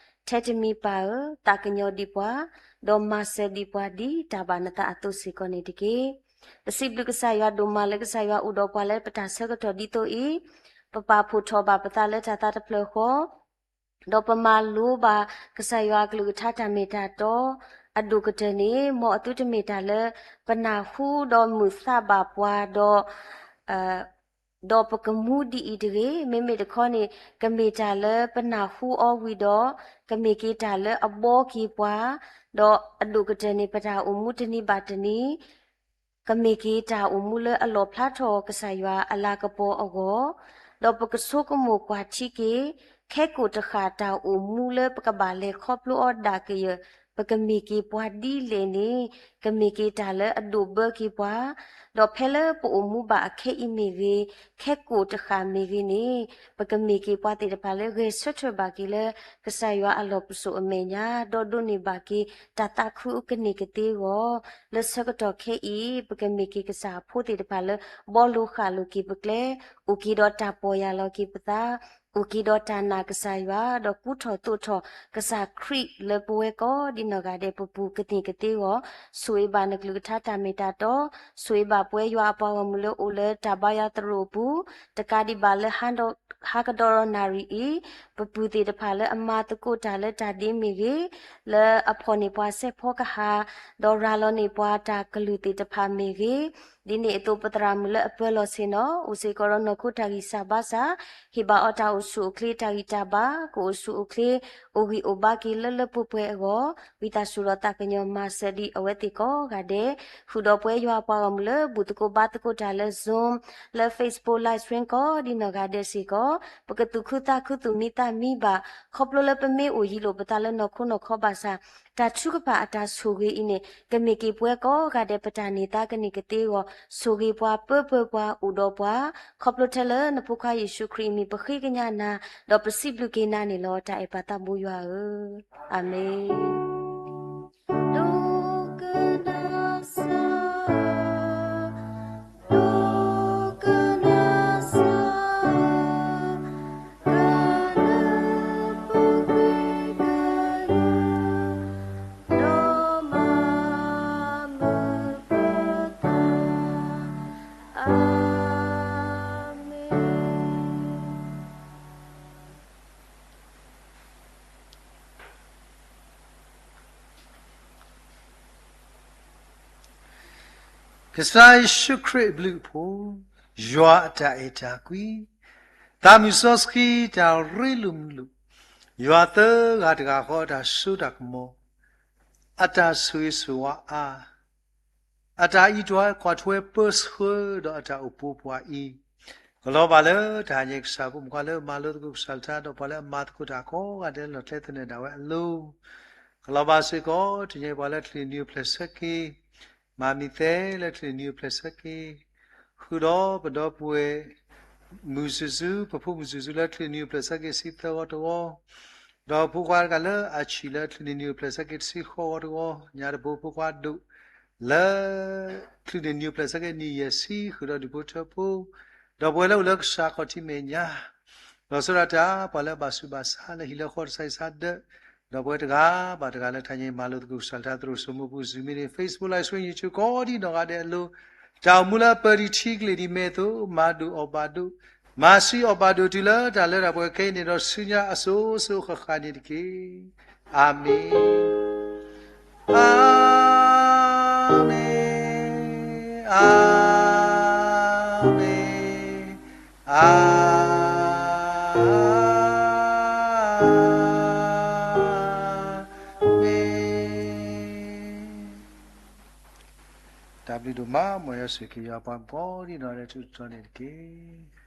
ထဲတမံၤပၢ်ဧၢ, သးကညီၤဒံးပှၤ, ဒီးမၤစၢၤဒံးပှၤဒ်တၢ်ဘၣ်နသးအသိးစ့ၢ်ကီးန့ၣ်တက့ၢ်. ပစံးဘျုးကစၢ်ယွၤဒိၣ်မးလၢကစၢ်ယွၤအိၣ်ဒီးပှၤလၢပတၢ်ဆၢကတီၢ်ဒ်သိးအံၤ, ပပာ်ဖှိၣ်ထီၣ်ဘၣ်ပသးလၢတၢ်သးတဖျၢၣ်ဃီ ဒီးပမၤလိဘၣ်ကစၢ်ယွၤအကလုၢ်ကထါတၢ်မ့ၢ်တၢ်တီ, အဒိၣ်ကတၢၢ်န့ၣ် မ်အသုတမ့ၢ်တၢ်လၢပနၢ်ဟူဒီးမုာ်သးဘၣ်ပှၤဒီး ဒီးပကမူဒ်အံၤတဂ့ၤ. မ့မ့ၢ်တခီန့ၣ် ကမ့ၢ်တၢ်လၢပနၢ်ဟူအီၤဝံၤဒီး ကမ့ၢ်က့ၤတၢ်လၢအဘီက့ၤပှၤ, ဒီးအဒိၣ်ကတၢၢ်န့ၣ် ပတၢ်အိၣ်မူတနံၤဘၣ်တနံၤ ကမ့ၢ်က့ၤတၢ်အိၣ်မူလၢအလီၣ်ဖျါထီၣ်ကစၢ်ယွၤအလၤကပီၤအဂီၢ်, ဒီးပကဆိကမိၣ်ကွၢ်ထံက့ၤ ခဲကိာ်တဃၣ်တၢ်အိၣ်မူလၢပကဘၣ်လဲၤခီဖျိအီၤဒၣ်ကယၢၢ် ပကမ့ၢ်က့ၤပှၤဒ်လဲၣ်န့ၣ် ကမ့ၢ်က့ၤတၢ်လၢအဒိၣ်ဘၢက့ၤပှၤ, ဒီးဖဲလၢပအိၣ်မူဘၣ်အခါအံၤမ့ၢ်ဂ့ၤ, ခဲကိာ်တဃၣ်မ့ၢ်ဂ့ၤန့ၣ်, ပကမ့ၢ်က့ၤပှၤသ့ၣ်တဖၣ်လၢဂဲၤဆၢထၢၣ်ဘၣ်က့ၤလၢ ကစၢ်ယွၤအလီၢ်ပစိာ်အမဲာ်ညါ, ဒီးဒိးန့ၢ်ဘၣ်က့ၤတၢ်သးခုကန့ၢ်ကသ့အဂီၢ်, လၢဆၢကတီၢ်ခဲအံၤ ပကမ့ၢ်က့ၤကစၢ်အဖိသ့ၣ်တဖၣ်လၢ ဘှီလိာ်ဃၣ်လိာ်က့ၤပကျဲ, အိၣ်က့ၤဒီးတၢ်ပီၢ်ယၢ်လီၤက့ၤပသး, အိၣ်က့ၤဒီးတၢ်နာ်ကစၢ်ယွၤ, ဒီးကူထီၣ်သိးထီၣ်ကစၢ်ခရံာ်လၢပဝဲကိးဒ်နီၢ်ဂၤဒဲးပပူၤကန့ၢ်ကသ့အဂီၢ်, ဆိၣ်ဂ့ၤဘၣ်နကလုၢ်ကထါတၢ်မ့ၢ်တၢ်တီ, ဆိၣ်ဂ့ၤဘၣ်ပဝဲယွၤအပှၤဂီၢ်မုၢ်လၢအိၣ်လၢတၢ်ဘါယွၤသရိာ်အပူၤ, တကးဒံးဘၣ်လၢ ဟါကဒီးဒီးနၣ်ရံၣ်အံၤ, ပပုၢ်သ့ၣ်တဖၣ်လၢအမၤသကိးတၢ်လၢတၢ်ဒ့မ့ၢ်ဂ့ၤ, လၢအဖီၣ်န့ၢ်ပှၤစဲးဖီကဟၣ်, ဒီးရၤလီၤန့ၢ်ပှၤတၢ်ကလုၢ်သ့ၣ်တဖၣ်မ့ၢ်ဂ့ၤ, ဒ်န့ၣ်အသိးပသရၣ်မုၣ်လၢအပၢၤလီၢ်ဆ့ၣ်နီၤ အိၣ်စ့ၢ်ကီးဒီးနီၢ်ခိတၢ်ဂံၢ်စၢ်ဘါစၢ်, ဟ့ၣ်ဘၣ်အီၤတၢ်အိၣ်ဆူၣ်အိၣ်ချ့တၢ်ဂံၢ်တၢ်ဘါ, ကအိၣ်ဆူၣ်အိၣ်ချ့, အိၣ်ဂံၢ်အိၣ်ဘါက့ၤလၢလၢပှဲၤပှဲၤအဂီၢ်, ဝံသးစူၤဒီးသးကညီၤမၤစၢၤဒံးအဝဲသ့ၣ်ကိးဂၤဒဲး, ဃုာ်ဒီးပဝဲယွၤအပှၤဂီၢ်မုၢ်လၢ ဘူၣ်သကိးဘါသကိးတၢ်လၢ Zoom, လၢ Facebook Live Stream ကိးဒ်နီၢ်ဂၤဒဲးစ့ၢ်ကီး, ပကသူၣ်ခုသးခုသူၣ်မံသးမံဘၣ်, ခီဖျိလၢပမ့ၢ်အိၣ်ယံၤလိာ်ပသးလၢနီၢ်ခိနီၢ်ခီဘၣ်ဆၣ်, တၢ်ထုကဖၣ်အတၢ်ဆိၣ်ဂ့ၤအံၤန့ၣ် ကမ့ၢ်က့ၤပဝဲကိးဂၤဒဲးပတၢ်န့ၢ်သါကန့ၢ်ကသ့အဂီၢ်, ဆိၣ်ဂ့ၤပှၤပၢပၢပှၤအိၣ်ဒီးပှၤ, ခီဖျိထဲလၢနဖိခွါယ့ၣ်ၡူးခရံာ်အမံၤ ပဃ့ကညးနၤ, ဒီးပစံးဘျုးက့ၤနၤန့ၣ်လီၤ. တၢ်အဲၣ်ပၢ်သးဘိယွၤဧၢ, အၤမ့ၣ်. ကစၢ်ယ့ၣ်ၡူးခရံာ်အဘျုးအဖှိၣ်, ယွၤအတၢ်အဲၣ်တၢ်ကွံ, သးမုၢ်စီဆှံတၢ်ရ့လိာ်မုာ်လိာ်, ယွၤသၢဂၤတဂၤဃီအတၢ်စိတၢ်ကမီၤ, အတၢ်ဆိၣ်ဂ့ၤဆိၣ်ဝါအါ, အတၢ်အံးထွဲကွၢ်ထွဲပၢဆှၢဒီးအတၢ်အိၣ်ပိပှၤအံၤ, ကလီၤဘၣ်လၢတဟါညါကစၢ်ဖိမုၣ်ခွါလၢမၤလိသကိးကစၢ်တၢ်ဒီးပှၤလၢအမၤသကိးတၢ်ကိးဂၤဒဲးလၢလီၢ်ကျဲသနၢၣ်ဒၣ်ဝဲအလိၤ, ကလီၤဘၣ်စ့ၢ်ကီး တညါပှၤလၢချံးနံၤအိၣ်ဖျဲၣ်ဆၢက့ၤ, မၤမံၤသဲလၢချံးနံၤအိၣ်ဖျဲၣ်ဆၢက့ၤ, ဃုာ်ဒီးပဒီပုၢ်ဝဲၢ် မုၢ်စုာ်စုာ် ပဖိမုၢ်စုာ်စုာ်လၢချံးနံၤအိၣ်ဖျဲၣ်ဆၢက့ၤဆံသၢဂီၤတဂီၤ, ဒီးဖိခွါတဂၤလၢအဆံးလၢချံးနံၤအိၣ်ဖျဲၣ်ဆၢက့ၤတဆံဃိးဂီၤတဂီၤ, ညါတဘိဖိခွါဒိၣ် လၢ ချံးနံၤနံၤအိၣ်ဖျဲၣ်ဆၢက့ၤနံၣ်ယဲၢ်ဆံ ဃုာ်ဒီးဒူၣ်ဖိထၢဖိ, ဒီးပဝဲလၢအိၣ်လၢကစၢ်ခီၣ်ထံးမဲာ်ညါ ဒီးဆၢဒၣ်တၢ် ပှၤလၢအဘၣ်ဆူးဘၣ်ဆါလၢဟံၣ်လၢဃီတစဲးစးဒၢး, ဒီးပဝဲတဂၤဘၣ်တဂၤလၢတဟါညါအံၤ မၤလိသကိးကစၢ်တၢ်သရိာ်စိမိၢ်ပူၤ Zoom meeting, Facebook Live Stream, YouTube ကိးဒ်နီၢ်ဂၤဒဲးအလိၤ, တၢ်အိၣ်မူလၢအပၢၤဒံးထံကလ့ၢ်ဒံးမဲာ်အသိး မၤဒိၣ်အီၣ်ဘၣ်ဒိၣ်, မၤဆူအီၣ်ဘၣ်ဒိၣ်တုၤလၢတၢ်လၢတၢ်ပှဲၤခဲအံၤန့ၣ်ဒီး ဆူညါအစိၤစိၤဃၣ်ဃၣ်န့ၣ်တက့ၢ်. အၤမ့ၣ်, အၤမ့ၣ်, အၤမ့ၣ်, အၤမ့ၣ်. တၢ်ဘျုးဒိၣ်မး မ်ယွၤဆိၣ်ဂ့ၤက့ၤယွၤပှၤကိးဒ်နီၢ်ဂၤဒဲးထူးထူးတီၤတီၤန့ၣ်တက့ၢ်.